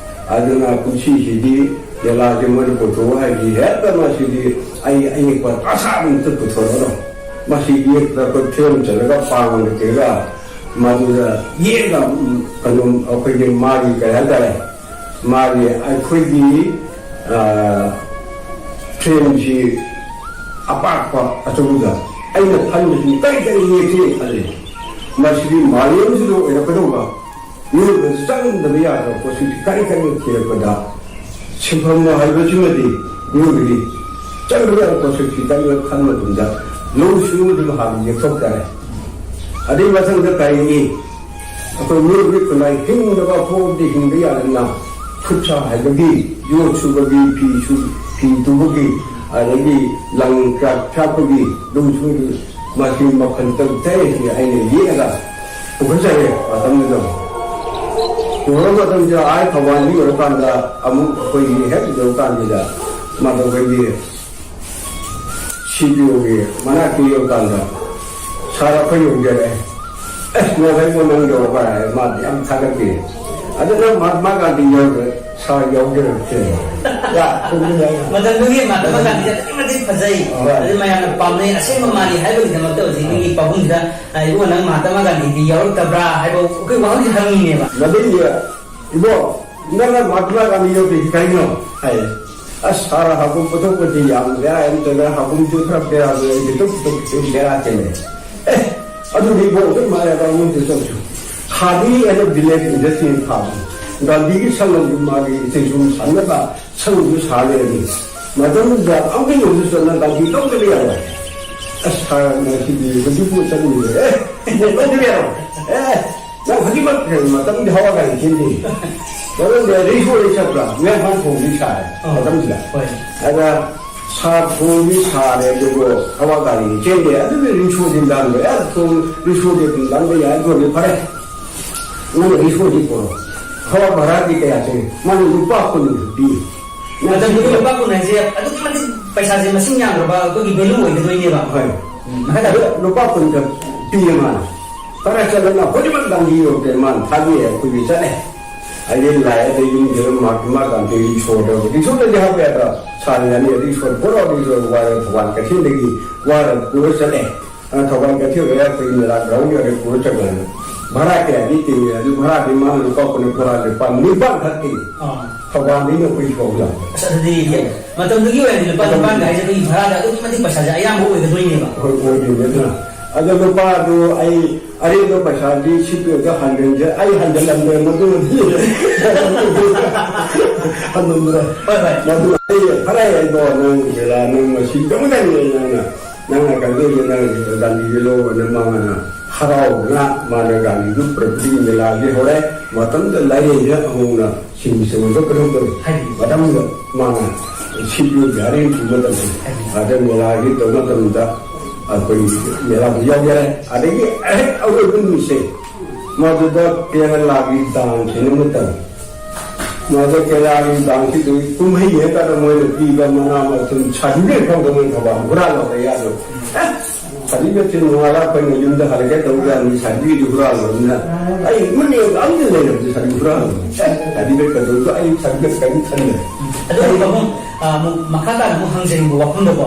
ꯑꯗꯨꯅ ꯀꯨꯝꯁꯤꯁꯤꯗꯤ ꯃꯦꯂꯥꯁꯦ ꯃꯣꯏꯅ ꯄꯨꯊꯣꯛꯑꯣ ꯍꯥꯏꯁꯤ ꯍꯦꯛꯇ ꯃꯁꯤꯗꯤ ꯑꯩ ꯑꯌꯦꯛꯄ ꯑꯁꯥꯕ ꯑꯝꯇ ꯄꯨꯊꯣꯔꯛꯑꯣ꯫ ꯃꯁꯤ ꯌꯦꯛꯄꯗ ꯑꯩꯈꯣꯏ ꯐ꯭ꯔꯦꯝ ꯆꯜꯂꯒ ꯄꯥꯡꯒ ꯀꯩꯒ ꯃꯗꯨꯗ ꯌꯦꯛꯑꯒ, ꯎꯝ, ꯀꯩꯅꯣ ꯑꯩꯈꯣꯏꯒꯤ ꯃꯥꯒꯤ ꯀꯩ ꯍꯥꯏꯇꯥꯔꯦ, ꯃꯥꯒꯤ ꯑꯩꯈꯣꯏꯒꯤ, ꯑ, ꯐ꯭ꯔꯦꯝꯁꯤ ꯑꯄꯥꯛꯄ ꯑꯆꯧꯕꯗ ꯑꯩꯅ ꯈꯟꯕꯁꯤ ꯀꯔꯤ ꯀꯔꯤ ꯌꯦꯛꯁꯤꯒꯦ ꯈꯜꯂꯤ꯫ ꯃꯁꯤꯗꯤ ꯃꯥꯂꯦꯝꯁꯤꯗ ꯑꯣꯏꯔꯛꯀꯗꯧꯕ ꯃꯤꯑꯣꯏꯕꯗ ꯆꯪꯗꯕ ꯌꯥꯗꯕ ꯄꯣꯠꯁꯤ ꯀꯔꯤ ꯀꯔꯤ ꯊꯤꯔꯛꯄꯗ ꯁꯤꯟꯐꯝ ꯍꯥꯏꯕꯁꯤꯃꯗꯤ ꯃꯤꯑꯣꯏꯕꯒꯤ ꯆꯪꯗꯕ ꯌꯥꯕ ꯄꯣꯠꯁꯛꯁꯤ ꯀꯔꯤꯅꯣ ꯈꯟꯕ ꯃꯇꯝꯗ ꯂꯧꯎ ꯁꯤꯡꯎꯕꯗꯤ ꯍꯥꯟꯅ ꯌꯦꯛꯊꯣꯛ ꯇꯥꯔꯦ꯫ ꯑꯗꯨꯒꯤ ꯃꯊꯪꯗ ꯀꯔꯤꯅꯤ? ꯑꯩꯈꯣꯏ ꯃꯤꯑꯣꯏꯕꯒꯤ ꯈꯨꯟꯅꯥꯏ ꯍꯤꯡꯅꯕ ꯐꯥꯎꯕꯗꯤ ꯍꯤꯡꯕ ꯌꯥꯗꯅ ꯈꯨꯠ ꯁꯥ ꯍꯩꯕꯒꯤ, ꯌꯣꯠ ꯁꯨꯕꯒꯤ, ꯐꯤ ꯁꯨ-, ꯐꯤ ꯇꯨꯕꯒꯤ, ꯑꯗꯒꯤ ꯂꯪ ꯀ꯭ꯔꯥꯐ ꯁꯥꯕꯒꯤ, ꯂꯧꯎ ꯁꯤꯡꯎꯕꯒꯤ ꯃꯁꯤ ꯃꯈꯜ ꯇꯔꯨꯛ ꯇꯔꯦꯠꯁꯤ ꯑꯩꯅ ꯌꯦꯛꯑꯒ ꯄꯨꯈꯠꯆꯔꯦ ꯃꯇꯝꯗꯨꯗ꯫ ꯄꯨꯈꯠꯄ ꯃꯇꯝꯗ ꯑꯥ ꯊꯧꯕꯥꯜꯗ ꯌꯧꯔꯀꯥꯟꯗ ꯑꯃꯨꯛ ꯑꯩꯈꯣꯏꯒꯤ ꯍꯦꯛ ꯌꯧꯔꯀꯥꯟꯁꯤꯗ ꯃꯗꯨ ꯑꯩꯈꯣꯏꯒꯤ ꯁꯤ ꯄꯤ ꯑꯣꯒꯤ ꯃꯅꯥꯛꯇ ꯌꯧꯔꯀꯥꯟꯗ ꯁꯥꯔ ꯑꯩꯈꯣꯏ ꯌꯧꯖꯔꯦ꯫ ꯑꯁ, ꯉꯁꯥꯏ ꯅꯪ ꯌꯧꯔꯕ ꯍꯥꯏꯔꯦ, ꯃꯥꯗꯤ ꯌꯥꯝ ꯊꯥꯒꯠꯄꯤ꯫ ꯑꯗꯨ ꯅꯪ ꯃꯍꯥꯠꯃꯥ ꯒꯥꯟꯙꯤ ꯌꯧꯔꯦ, ꯁꯥꯔ ꯌꯧꯖꯔꯛꯇꯦ꯫ ꯌꯥ, ꯆꯨꯝꯃꯤ, ꯌꯥꯏ꯫ ꯃꯇꯝꯗꯨꯒꯤ ꯃꯍꯥꯇꯃꯥ ꯒꯥꯟꯙꯤꯁꯦ ꯑꯗꯨꯛꯀꯤ ꯃꯇꯤꯛ ꯐꯖꯩ꯫ ꯍꯣꯏ꯫ ꯑꯗꯨ ꯃꯌꯥꯝꯅ ꯄꯥꯝꯅꯩ꯫ ꯑꯁꯦꯡꯕ ꯃꯥꯜꯂꯤ ꯍꯥꯏꯕꯒꯤꯗꯃꯛꯇ ꯍꯧꯖꯤꯛ ꯃꯤꯒꯤ ꯄꯥꯕꯨꯡꯁꯤꯗ, ꯑ, "ꯏꯕꯨꯡꯉꯣ, ꯅꯪ ꯃꯍꯥꯇꯃꯥ ꯒꯥꯟꯙꯤꯗꯤ ꯌꯥꯎꯔꯛꯇꯕ꯭ꯔꯥ?" ꯍꯥꯏꯕ ꯑꯩꯈꯣꯏ ꯋꯥꯍꯪꯁꯤ ꯍꯪꯉꯤꯅꯦꯕ꯫ ꯃꯗꯨꯒꯤ, "ꯏꯕꯣ, ꯅꯪꯅ ꯃꯍꯥꯇꯃꯥ ꯒꯥꯟꯙꯤ ꯌꯧꯗ꯭ꯔꯤꯁꯤ ꯀꯩꯅꯣ?" ꯍꯥꯏ꯫ "ꯑꯁ, ꯁꯥꯔ, ꯍꯥꯀꯨꯝ ꯄꯨꯊꯣꯛꯄꯁꯤ ꯌꯥꯝ ꯕꯦꯔꯥ ꯑꯃ ꯇꯧꯔꯦ, ꯍꯥꯀꯨꯝꯁꯨ ꯈꯔ ꯕꯦꯔꯥ ꯂꯩ, ꯄꯨꯊꯣꯛ ꯄꯨꯊꯣꯛꯄꯁꯤ ꯕꯦꯔꯥ ꯆꯦꯜꯂꯦ꯫ ꯑꯦ, ꯑꯗꯨꯗꯤ ꯏꯕꯣ, ꯑꯗꯨꯝ ꯍꯥꯏꯔꯒ ꯑꯃꯨꯛꯇ ꯆꯠꯁꯨ꯫ ꯈꯥꯗꯤ ꯑꯦꯟ ꯕꯤꯂꯦꯖ ꯏꯟꯗꯁꯇ꯭ꯔꯤ ꯊꯥꯕꯅꯤ꯫ ꯒꯥꯟꯙꯤꯒꯤ ꯁꯪꯒꯝꯁꯨ ꯃꯥꯒꯤ ꯏꯆꯦꯁꯨ ꯁꯥꯟꯅꯕ ꯁꯪꯒꯝꯁꯨ ꯁꯥ ꯂꯩꯔꯝꯃꯤ꯫ ꯃꯇꯝꯗꯨꯗ ꯑꯃꯨꯛꯇ ꯌꯧꯁꯨ ꯆꯠꯅ ꯒꯥꯟꯙꯤ ꯂꯧꯗꯕ ꯌꯥꯔꯣꯏ꯫ ꯑꯁ, ꯁꯥꯔ, ꯉꯁꯤꯗꯤ ꯍꯧꯖꯤꯛꯄꯨ ꯆꯠꯂꯨꯔꯦ꯫ ꯑꯦ, ꯏꯕꯣ, ꯂꯧꯗꯕ ꯌꯥꯔꯣꯏ꯫ ꯑꯦ, ꯅꯪ ꯍꯧꯖꯤꯛꯃꯛ ꯃꯇꯝꯗꯤ ꯍꯋꯥ ꯒꯥꯔꯤ ꯆꯦꯟꯗꯦ꯫ ꯃꯔꯝꯗꯤ ꯔꯤꯛꯁꯣ ꯂꯩ ꯆꯠꯄ꯭ꯔꯥ? ꯃꯌꯥꯡꯐꯥꯟ ꯈꯣꯡꯗꯤ ꯁꯥꯔꯦ ꯑꯥ, ꯃꯇꯝꯁꯤꯗ꯫ ꯍꯣꯏ꯫ ꯑꯗ ꯁꯥ ꯈꯣꯡꯗꯤ ꯁꯥꯔꯦ, ꯑꯗꯨꯕꯨ ꯍꯋꯥ ꯒꯥꯔꯤ ꯆꯦꯟꯗꯦ꯫ ꯑꯗꯨꯗꯤ ꯔꯤꯛꯁꯣꯗꯤ ꯂꯥꯟꯕ ꯌꯥꯏ, ꯈꯣꯡ ꯔꯤꯛꯁꯣꯗꯤ ꯑꯗꯨꯝ ꯂꯥꯟꯕ ꯌꯥꯏ, ꯑꯗꯨꯗꯤ ꯐꯔꯦ꯫ ꯅꯪ ꯔꯤꯛꯁꯣꯗꯤ ꯄꯨꯔꯣ꯫ ꯍꯋꯥ ꯚꯔꯥꯗꯤ ꯀꯌꯥ ꯆꯪꯉꯤ? ꯃꯥꯅ ꯂꯨꯄꯥ ꯀꯨꯟ ꯄꯤ꯫ ꯃꯇꯝꯗꯨꯗ ꯂꯨꯄꯥ ꯀꯨꯟ ꯍꯥꯏꯁꯦ ꯑꯗꯨꯛꯀꯤ ꯃꯇꯤꯛ ꯄꯩꯁꯥꯁꯦ ꯃꯁꯤꯡ ꯌꯥꯝꯗ꯭ꯔꯕ ꯑꯩꯈꯣꯏꯒꯤ ꯚꯦꯂꯨ ꯑꯣꯏꯒꯗꯣꯏꯅꯦꯕ꯫ ꯍꯣꯏ꯫ ꯎꯝ, ꯃꯈꯥ ꯇꯥꯕꯤꯌꯨ꯫ ꯑꯗꯨ ꯂꯨꯄꯥ ꯀꯨꯟꯒ ꯄꯤꯌꯦ ꯃꯥꯅ꯫ ꯈꯔ ꯆꯠꯂꯒ ꯍꯧꯖꯤꯛꯃꯛ ꯒꯥꯟꯙꯤ ꯌꯧꯔꯛꯇꯦ, ꯃꯥꯅ ꯊꯥꯕꯤ ꯑꯩꯈꯣꯏꯒꯤ ꯆꯠꯂꯦ꯫ ꯑꯩꯗꯤ ꯂꯥꯛꯑꯦ, ꯑꯗꯩ ꯌꯨꯝꯗ ꯃꯍꯥꯛꯀꯤ ꯃꯥ ꯒꯥꯟꯙꯤ ꯔꯤꯛꯁꯣꯗ, ꯔꯤꯛꯁꯣꯗꯗꯤ ꯍꯥꯞꯄ ꯌꯥꯗ꯭ꯔꯥ? ꯁꯥꯔ ꯌꯥꯅꯤ, ꯔꯤꯛꯁꯣ ꯄꯨꯔꯛꯑꯣ, ꯔꯤꯛꯁꯣ ꯋꯥꯏꯔ ꯊꯧꯕꯥꯜ ꯀꯩꯊꯦꯜꯗꯒꯤ ꯋꯥꯏꯔ ꯄꯨꯔ ꯆꯠꯂꯦ꯫ ꯑ, ꯊꯧꯕꯥꯜ ꯀꯩꯊꯦꯜꯗ ꯑꯩꯈꯣꯏ ꯃꯦꯂꯥ ꯒ꯭ꯔꯥꯎꯟ ꯌꯧꯔꯦ, ꯄꯨꯔ ꯆꯠꯈ꯭ꯔꯦ꯫ ꯚꯔꯥ ꯀꯌꯥꯗꯤ ꯇꯤꯡꯉꯦ? ꯑꯗꯨ ꯚꯔꯥꯗꯤ ꯃꯥꯅ ꯂꯨꯄꯥ ꯀꯨꯟ, ꯚꯔꯥ ꯂꯨꯄꯥ ꯅꯤꯄꯥꯟ ꯈꯛ ꯇꯤꯡꯉꯦ꯫ ꯑꯥ꯫ ꯊꯧꯕꯥꯜꯗꯩꯅ ꯑꯩꯈꯣꯏ ꯐꯥꯎꯕ ꯌꯥꯎꯔꯦ꯫ ꯑꯁ, ꯑꯗꯨꯗꯤ ꯃꯇꯝꯗꯨꯒꯤ ꯑꯣꯏꯔꯗꯤ ꯂꯨꯄꯥ ꯅꯤꯄꯥꯜꯒ ꯍꯥꯏꯁꯦ ꯑꯩꯈꯣꯏꯒꯤ ꯚꯔꯥꯗ ꯑꯗꯨꯛꯀꯤ ꯃꯇꯤꯛ ꯄꯩꯁꯥꯁꯦ ꯑꯌꯥꯝꯕ ꯑꯣꯏꯒꯗꯣꯏꯅꯦꯕ꯫ ꯍꯣꯏ, ꯑꯣꯏꯗꯣꯏꯅꯦ꯫ ꯑꯗꯨꯅ ꯑꯗꯣ ꯂꯨꯄꯥꯗꯨ ꯑꯩ ꯑꯔꯦꯝꯕ ꯄꯩꯁꯥꯗꯤ ꯁꯤꯠꯇꯣꯛꯑꯒ ꯍꯟꯖꯤꯟꯁꯦ, ꯑꯩ ꯍꯟꯖꯤꯜꯂꯝꯗ꯭ꯔꯦ ꯃꯗꯨꯃꯗꯤ꯫ ꯍꯟꯖꯤꯟꯗ꯭ꯔꯦ꯫ ꯍꯣꯏ, ꯍꯣꯏ꯫ ꯃꯗꯨ ꯑꯩ ꯐꯔꯦ, ꯑꯩꯗꯣ ꯅꯪ ꯃꯦꯂꯥ ꯅꯪ ꯃꯁꯤ ꯀꯃꯥꯏꯅ ꯅꯪꯅ, ꯅꯪꯅ ꯀꯩꯅꯣ ꯇꯧꯔꯤꯁꯦ, ꯅꯪ ꯒꯥꯟꯙꯤꯁꯦ ꯂꯧꯔꯒ ꯅꯪ ꯃꯥꯅ ꯍꯔꯥꯎꯗꯅ ꯃꯥꯅ ꯒꯥꯟꯙꯤꯗꯨ ꯄꯨꯔꯛꯄꯗꯒꯤ ꯃꯦꯂꯥꯁꯦ ꯍꯧꯔꯦ꯫ ꯃꯇꯝꯗ ꯂꯥꯏꯔꯦꯟꯁꯦ ꯑꯃꯨꯛꯅ ꯁꯤꯡ ꯆꯪꯕ ꯀꯩꯅꯣ ꯇꯧꯔꯦ꯫ ꯍꯥꯏꯗꯤ ꯃꯇꯝꯗ ꯃꯥꯅ ꯁꯤꯠꯂꯨ ꯒꯥꯔꯤ ꯄꯨꯕ ꯃꯇꯝꯗ ꯍꯥꯏꯗꯤ ꯑꯗ ꯃꯦꯂꯥꯒꯤ ꯇꯧꯕ ꯃꯇꯝꯗ ꯑꯩꯈꯣꯏ ꯃꯦꯂꯥꯗ ꯌꯥꯎꯖꯔꯦ꯫ ꯑꯗꯒꯤ ꯑꯍꯦꯛ ꯑꯔꯣꯏꯕ ꯅꯨꯃꯤꯠꯁꯦ ꯃꯗꯨꯗ ꯀꯦꯔꯂꯥꯒꯤ ꯗꯥꯟꯁ ꯍꯥꯏꯅ ꯑꯃ ꯇꯧꯏ꯫ ꯃꯗꯨ ꯀꯦꯔꯂꯥꯒꯤ ꯗꯥꯟꯁꯁꯤꯗ ꯀꯨꯝꯍꯩ ꯍꯥꯏꯇꯥꯔꯦ, ꯃꯣꯏꯅ ꯄꯤꯕ ꯃꯅꯥ ꯃꯊꯨꯝ ꯁꯥꯔꯇꯤꯐꯤꯀꯦꯠ ꯐꯥꯎꯗ ꯃꯣꯏ ꯊꯧꯕꯥꯜ ꯍꯨꯔꯥꯜꯂꯕ ꯌꯥꯗ꯭ꯔꯣ? ꯑꯦ, ꯁꯥꯔꯇꯤꯐꯤꯀꯦꯠꯁꯤ ꯅꯣꯡꯉꯥꯜꯂꯒ ꯑꯩꯈꯣꯏꯅ ꯌꯨꯝꯗ ꯍꯜꯂꯛꯀꯦ ꯇꯧꯕ ꯀꯥꯟꯗ ꯁꯥꯔꯇꯤꯐꯤꯀꯦꯠꯁꯤ ꯍꯨꯔꯥꯜꯂꯕꯅꯤꯅ ꯑꯩ ꯃꯅꯦ ꯑꯝꯇ ꯂꯩꯔꯝꯗꯦ ꯁꯥꯔꯇꯤꯐꯤꯀꯦꯠ ꯍꯨꯔꯥꯜꯂꯕꯅꯤ꯫ ꯑꯦ, ꯁꯥꯔꯇꯤꯐꯤꯀꯦꯠ ꯀꯩꯗꯧꯗꯣ ꯑꯩ ꯁꯥꯔꯇꯤꯐꯤꯀꯦꯠ ꯀꯔꯤꯝ ꯈꯟꯗ꯭ꯔꯦ꯫ ꯑꯗꯨꯒ ꯄꯥꯕꯨꯡ, ꯑ, ꯑꯃꯨꯛ ꯃꯈꯥ ꯇꯥꯅ ꯑꯃꯨꯛ ꯍꯪꯖꯅꯤꯡꯕ ꯋꯥꯐꯝꯗꯀꯣ,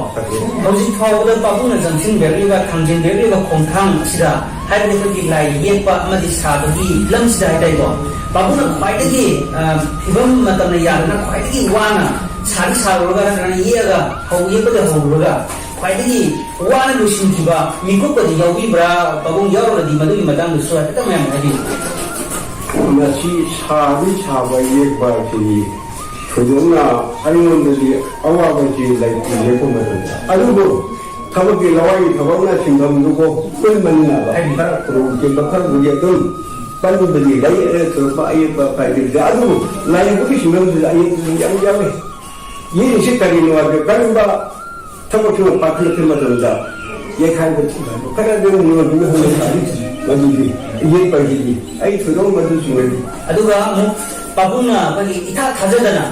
ꯍꯧꯖꯤꯛ ꯐꯥꯎꯕꯗ ꯄꯥꯕꯨꯡꯅ ꯆꯪꯁꯤꯟꯕꯤꯔꯛꯂꯤꯕ, ꯊꯥꯡꯖꯤꯟꯕꯤꯔꯛꯂꯤꯕ ꯈꯣꯡꯊꯥꯡ ꯑꯁꯤꯗ, ꯍꯥꯏꯕꯗꯤ ꯑꯩꯈꯣꯏꯒꯤ ꯂꯥꯏ ꯌꯦꯛꯄ ꯑꯃꯗꯤ ꯁꯥꯕꯒꯤ ꯂꯝꯁꯤꯗ ꯍꯥꯏꯇꯥꯔꯦꯀꯣ, ꯄꯥꯕꯨꯡꯅ ꯈ꯭ꯋꯥꯏꯗꯒꯤ, ꯑ, ꯐꯤꯕꯝ ꯃꯇꯝꯅ ꯌꯥꯗꯅ ꯈ꯭ꯋꯥꯏꯗꯒꯤ ꯋꯥꯅ ꯁꯥꯗꯤ ꯁꯥꯔꯨꯔꯒ ꯅꯠꯇ꯭ꯔꯒꯅ ꯌꯦꯛꯑꯒ ꯍꯧ-, ꯌꯦꯛꯄꯗ ꯍꯧꯔꯨꯔꯒ ꯈ꯭ꯋꯥꯏꯗꯒꯤ ꯋꯥꯅ ꯂꯣꯏꯁꯤꯟꯈꯤꯕ ꯃꯤꯀꯨꯞꯀꯗꯤ ꯌꯥꯎꯕꯤꯕ꯭ꯔꯥ? ꯄꯥꯕꯨꯡ ꯌꯥꯎꯔꯒꯗꯤ ꯃꯗꯨꯒꯤ ꯃꯇꯥꯡꯗꯁꯨ ꯍꯥꯏꯐꯦꯠꯇꯪ ꯃꯌꯥꯝ ꯍꯥꯏꯕꯤꯌꯨ꯫ ꯃꯁꯤ ꯁꯥꯕꯤ ꯁꯥꯕ ꯌꯦꯛꯄ ꯑꯁꯤꯗꯤ ꯊꯣꯏꯗꯣꯛꯅ ꯑꯩꯉꯣꯟꯗꯗꯤ ꯑꯋꯥꯕꯁꯤ ꯂꯩꯇꯦ ꯌꯦꯛꯄ ꯃꯇꯝꯗ꯫ ꯑꯗꯨꯕꯨ ꯊꯕꯛꯀꯤ ꯂꯋꯥꯏꯒꯤ ꯊꯕꯛꯅ ꯁꯤꯟꯐꯝꯗꯨꯀꯣ ꯄꯨꯟꯕꯅꯤꯅ ꯈꯔ ꯈꯨꯗꯣꯡ ꯆꯤꯟꯕ ꯈꯔꯕꯨꯗꯤ ꯑꯗꯨꯝ ꯄꯟꯕꯗꯤ ꯂꯩ, ꯑꯦ, ꯊꯣꯏꯗꯣꯛꯄ ꯑꯌꯦꯛꯄ ꯀꯥꯏꯗꯦ꯫ ꯑꯗꯨꯕꯨ ꯂꯥꯏ ꯌꯦꯛꯄꯒꯤ ꯁꯤꯟꯐꯝꯁꯤꯗ ꯑꯌꯦꯛꯄꯁꯨ ꯌꯥꯝ ꯌꯥꯎꯋꯤ꯫ ꯌꯦꯛꯏꯁꯤ ꯀꯔꯤꯅꯣ ꯍꯥꯏꯕꯗ ꯀꯔꯝꯕ ꯊꯕꯛ ꯊꯕꯛ ꯄꯥꯏꯈꯠꯂꯛꯄ ꯃꯇꯝꯗ ꯌꯩꯈꯥꯏꯕ ꯊꯤꯡꯕ ꯈꯔ ꯑꯗꯨꯝ ꯃꯤꯑꯣꯏꯕꯅ ꯍꯧꯅ ꯁꯥꯔꯤ ꯃꯗꯨꯗꯤ ꯌꯦꯛꯄꯒꯤꯗꯤ ꯑꯩ ꯊꯣꯏꯗꯣꯛ ꯃꯗꯨ ꯆꯨꯝꯃꯗꯤ꯫ ꯑꯗꯨꯒ ꯑꯃꯨꯛ ꯄꯥꯕꯨꯡꯅ ꯑꯩꯈꯣꯏꯒꯤ ꯏꯊꯥ ꯊꯥꯖꯗꯅ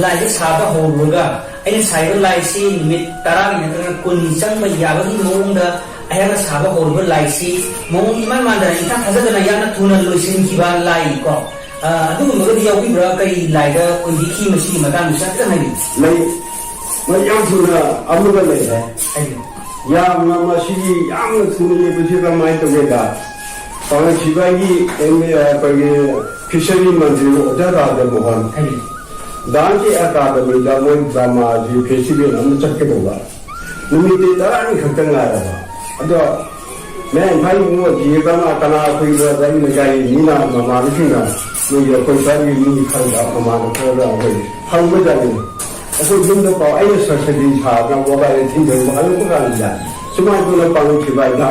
ꯂꯥꯏꯁꯦ ꯁꯥꯕ ꯍꯧꯔꯨꯔꯒ ꯑꯩꯅ ꯁꯥꯔꯤꯕ ꯂꯥꯏꯁꯤ ꯅꯨꯃꯤꯠ ꯇꯔꯥꯅꯤ ꯅꯠꯇ꯭ꯔꯒ ꯀꯨꯟꯅꯤ ꯆꯪꯕ ꯌꯥꯕꯒꯤ ꯃꯑꯣꯡꯗ ꯑꯩꯍꯥꯛꯅ ꯁꯥꯕ ꯍꯧꯔꯤꯕ ꯂꯥꯏꯁꯤ ꯃꯑꯣꯡ ꯏꯃꯥꯟ ꯃꯥꯟꯗꯅ, ꯏꯊꯥ ꯊꯥꯖꯗꯅ ꯌꯥꯝꯅ ꯊꯨꯅ ꯂꯣꯏꯁꯤꯟꯈꯤꯕ ꯂꯥꯏ ꯀꯣ, ꯑ, ꯑꯗꯨꯒꯨꯝꯕꯒꯗꯤ ꯌꯥꯎꯕꯤꯕ꯭ꯔꯥ? ꯀꯔꯤ ꯂꯥꯏꯗ ꯑꯣꯏꯕꯤꯈꯤ? ꯃꯁꯤꯒꯤ ꯃꯇꯥꯡꯗꯁꯨ ꯈꯤꯇꯪ ꯍꯥꯏꯕꯤꯌꯨ꯫ ꯂꯩ, ꯃꯩ ꯌꯥꯝ ꯊꯨꯅ ꯑꯃꯒ ꯂꯩꯔꯦ꯫ ꯍꯥꯏꯕꯤꯌꯨ꯫ ꯌꯥꯝꯅ ꯃꯁꯤꯒꯤ ꯌꯥꯝꯅ ꯊꯨꯅ ꯌꯦꯛꯄꯁꯤ ꯀꯃꯥꯏꯅ ꯇꯧꯒꯦꯗ, ꯄꯥꯡꯒꯜ ꯁꯤꯕꯥꯏꯒꯤ ꯑꯦꯝ ꯑꯦ, ꯑꯩꯈꯣꯏꯒꯤ ꯐꯤꯁꯔꯤ ꯃꯟꯇ꯭ꯔꯤ ꯑꯣꯖꯥ ꯔꯥꯙꯥ ꯃꯣꯍꯟ, ꯍꯥꯏꯕꯤꯌꯨ꯫ ꯗꯥꯟꯁꯀꯤ ꯑꯦꯀꯥꯗꯃꯤꯗ ꯃꯣꯏ ꯗ꯭ꯔꯃꯥꯒꯤ ꯐꯦꯁꯇꯤꯚꯦꯜ ꯑꯃ ꯆꯠꯀꯗꯧꯕ꯫ ꯅꯨꯃꯤꯠꯇꯤ ꯇꯔꯥꯅꯤ ꯈꯛꯇ ꯉꯥꯏꯔꯕ꯫ ꯑꯗꯣ ꯃꯌꯥꯝ ꯏꯝꯐꯥꯜ ꯏꯕꯨꯡꯉꯣ ꯖꯤ ꯑꯦ ꯀꯅꯥ ꯀꯅꯥ ꯑꯩꯈꯣꯏ ꯂꯩꯀꯥꯏ ꯃꯤꯅ ꯃꯃꯥꯟꯅꯕꯁꯤꯡꯅ ꯃꯣꯏꯒꯤ ꯑꯩꯈꯣꯏ ꯁ꯭ꯋꯥꯏꯒꯤ ꯃꯤ ꯈꯔꯗ ꯃꯃꯥꯟꯅꯕ ꯈꯔꯗ ꯑꯩꯈꯣꯏ ꯍꯪꯕꯖꯥꯠꯅꯤ꯫ ꯑꯩꯈꯣꯏ ꯌꯨꯝꯗ ꯄꯥꯎ ꯑꯩꯅ ꯁꯔꯁꯗꯤ ꯁꯥꯗꯅ ꯃꯣꯕꯥꯏꯜꯗ ꯊꯤꯟꯖꯤꯟꯕ ꯍꯜꯂꯛꯄ ꯀꯥꯟꯁꯤꯗ ꯁꯨꯃꯥꯏꯅ ꯇꯧꯅ ꯄꯥꯡꯒꯜ ꯁꯤꯕꯥꯏꯅ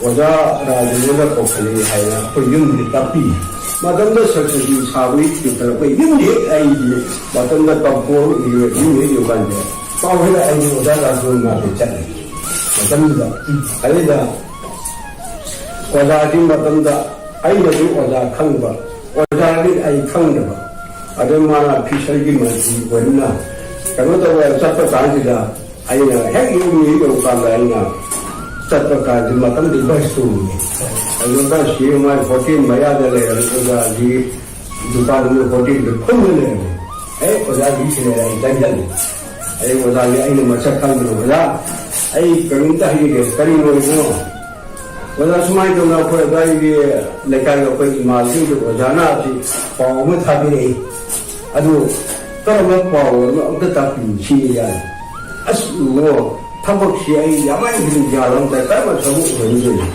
ꯑꯣꯖꯥ ꯔꯥꯖꯦꯟꯗ꯭ꯔ ꯀꯧꯁꯜꯂꯛꯏ ꯍꯥꯏꯅ ꯑꯩꯈꯣꯏ ꯌꯨꯝꯗ ꯇꯥꯛꯄꯤ꯫ ꯃꯇꯝꯗ ꯁꯔꯁꯗꯤ ꯁꯥꯕꯒꯤ ꯄꯨꯈꯠꯂꯛꯄ ꯌꯨꯝ ꯍꯦꯛ ꯑꯩꯒꯤ ꯃꯇꯝꯗ ꯀꯝꯄꯣꯔ ꯌꯨꯝ ꯍꯦꯛ ꯌꯧꯀꯥꯟꯗ ꯄꯥꯎ ꯍꯦꯛ ꯑꯩꯒꯤ ꯑꯣꯖꯥ ꯔꯥꯖꯦꯟꯗ꯭ꯔ ꯅꯥꯊꯦ ꯆꯠꯂꯦ꯫ ꯃꯇꯝꯗꯨꯗ ꯑꯗꯨꯗ ꯑꯣꯖꯥꯗꯤ ꯃꯇꯝꯗ ꯑꯩꯅꯗꯤ ꯑꯣꯖꯥ ꯈꯪꯕ, ꯑꯣꯖꯥꯗꯤ ꯑꯩ ꯈꯪꯗꯕ꯫ ꯑꯗꯨ ꯃꯥꯅ ꯐꯤꯁꯔꯒꯤ ꯃꯟꯇ꯭ꯔꯤ ꯑꯣꯏꯕꯅ ꯀꯩꯅꯣ ꯇꯧꯕ ꯆꯠꯄ ꯀꯥꯟꯁꯤꯗ ꯑꯩꯅ ꯍꯦꯛ ꯌꯨꯝ ꯌꯧꯀꯥꯟꯗ ꯑꯩꯅ ꯆꯠꯄ ꯀꯥꯟꯗ ꯃꯇꯝꯗꯨ ꯕꯁ ꯇꯣꯡꯉꯤ꯫ ꯑꯗꯨ ꯕꯁꯁꯤ ꯃꯥꯏ ꯍꯣꯇꯦꯜ ꯃꯌꯥꯗ ꯂꯩꯔꯝꯃꯤ ꯑꯣꯖꯥꯒꯤ ꯗꯨꯀꯥꯟ ꯑꯃ ꯍꯣꯇꯦꯜꯗꯨ ꯐꯝꯗ ꯂꯩꯔꯝꯃꯤ꯫ ꯑꯦ ꯑꯣꯖꯥꯒꯤ ꯁꯤꯅꯦ ꯑꯩ ꯆꯪꯁꯜꯂꯤ꯫ ꯑꯩ ꯑꯣꯖꯥꯒꯤ ꯑꯩꯅ ꯃꯁꯛ ꯈꯪꯗꯅ, "ꯑꯣꯖꯥ, ꯑꯩ ꯀꯔꯤꯝꯇ ꯍꯥꯏꯖꯒꯦ, ꯀꯔꯤꯅꯣ ꯏꯕꯨꯡꯉꯣ?" ꯑꯣꯖꯥ, ꯁꯨꯃꯥꯏꯅ ꯇꯧꯅ ꯑꯩꯈꯣꯏ ꯑꯗꯨꯋꯥꯏꯒꯤ ꯂꯩꯀꯥꯏꯒꯤ ꯑꯩꯈꯣꯏ ꯏꯃꯥꯁꯤꯡꯗ ꯑꯣꯖꯥꯅ ꯑꯁꯤ ꯄꯥꯎ ꯑꯃ ꯊꯥꯕꯤꯔꯛꯏ꯫ ꯑꯗꯨ ꯀꯔꯝꯕ ꯄꯥꯎꯅꯣ ꯑꯝꯇ ꯇꯥꯛꯄꯤꯌꯨ ꯁꯤꯅꯤ ꯌꯥꯅꯤ꯫ ꯑꯁ ꯏꯕꯨꯡꯉꯣ, ꯊꯕꯛꯁꯤ ꯑꯩ ꯌꯥꯝꯃꯟꯈꯤꯗꯅ ꯒ꯭ꯌꯥꯟ ꯑꯃ ꯇꯥꯏ, ꯀꯔꯝꯕ ꯊꯕꯛ ꯑꯣꯏꯔꯝꯗꯣꯏꯅꯣ?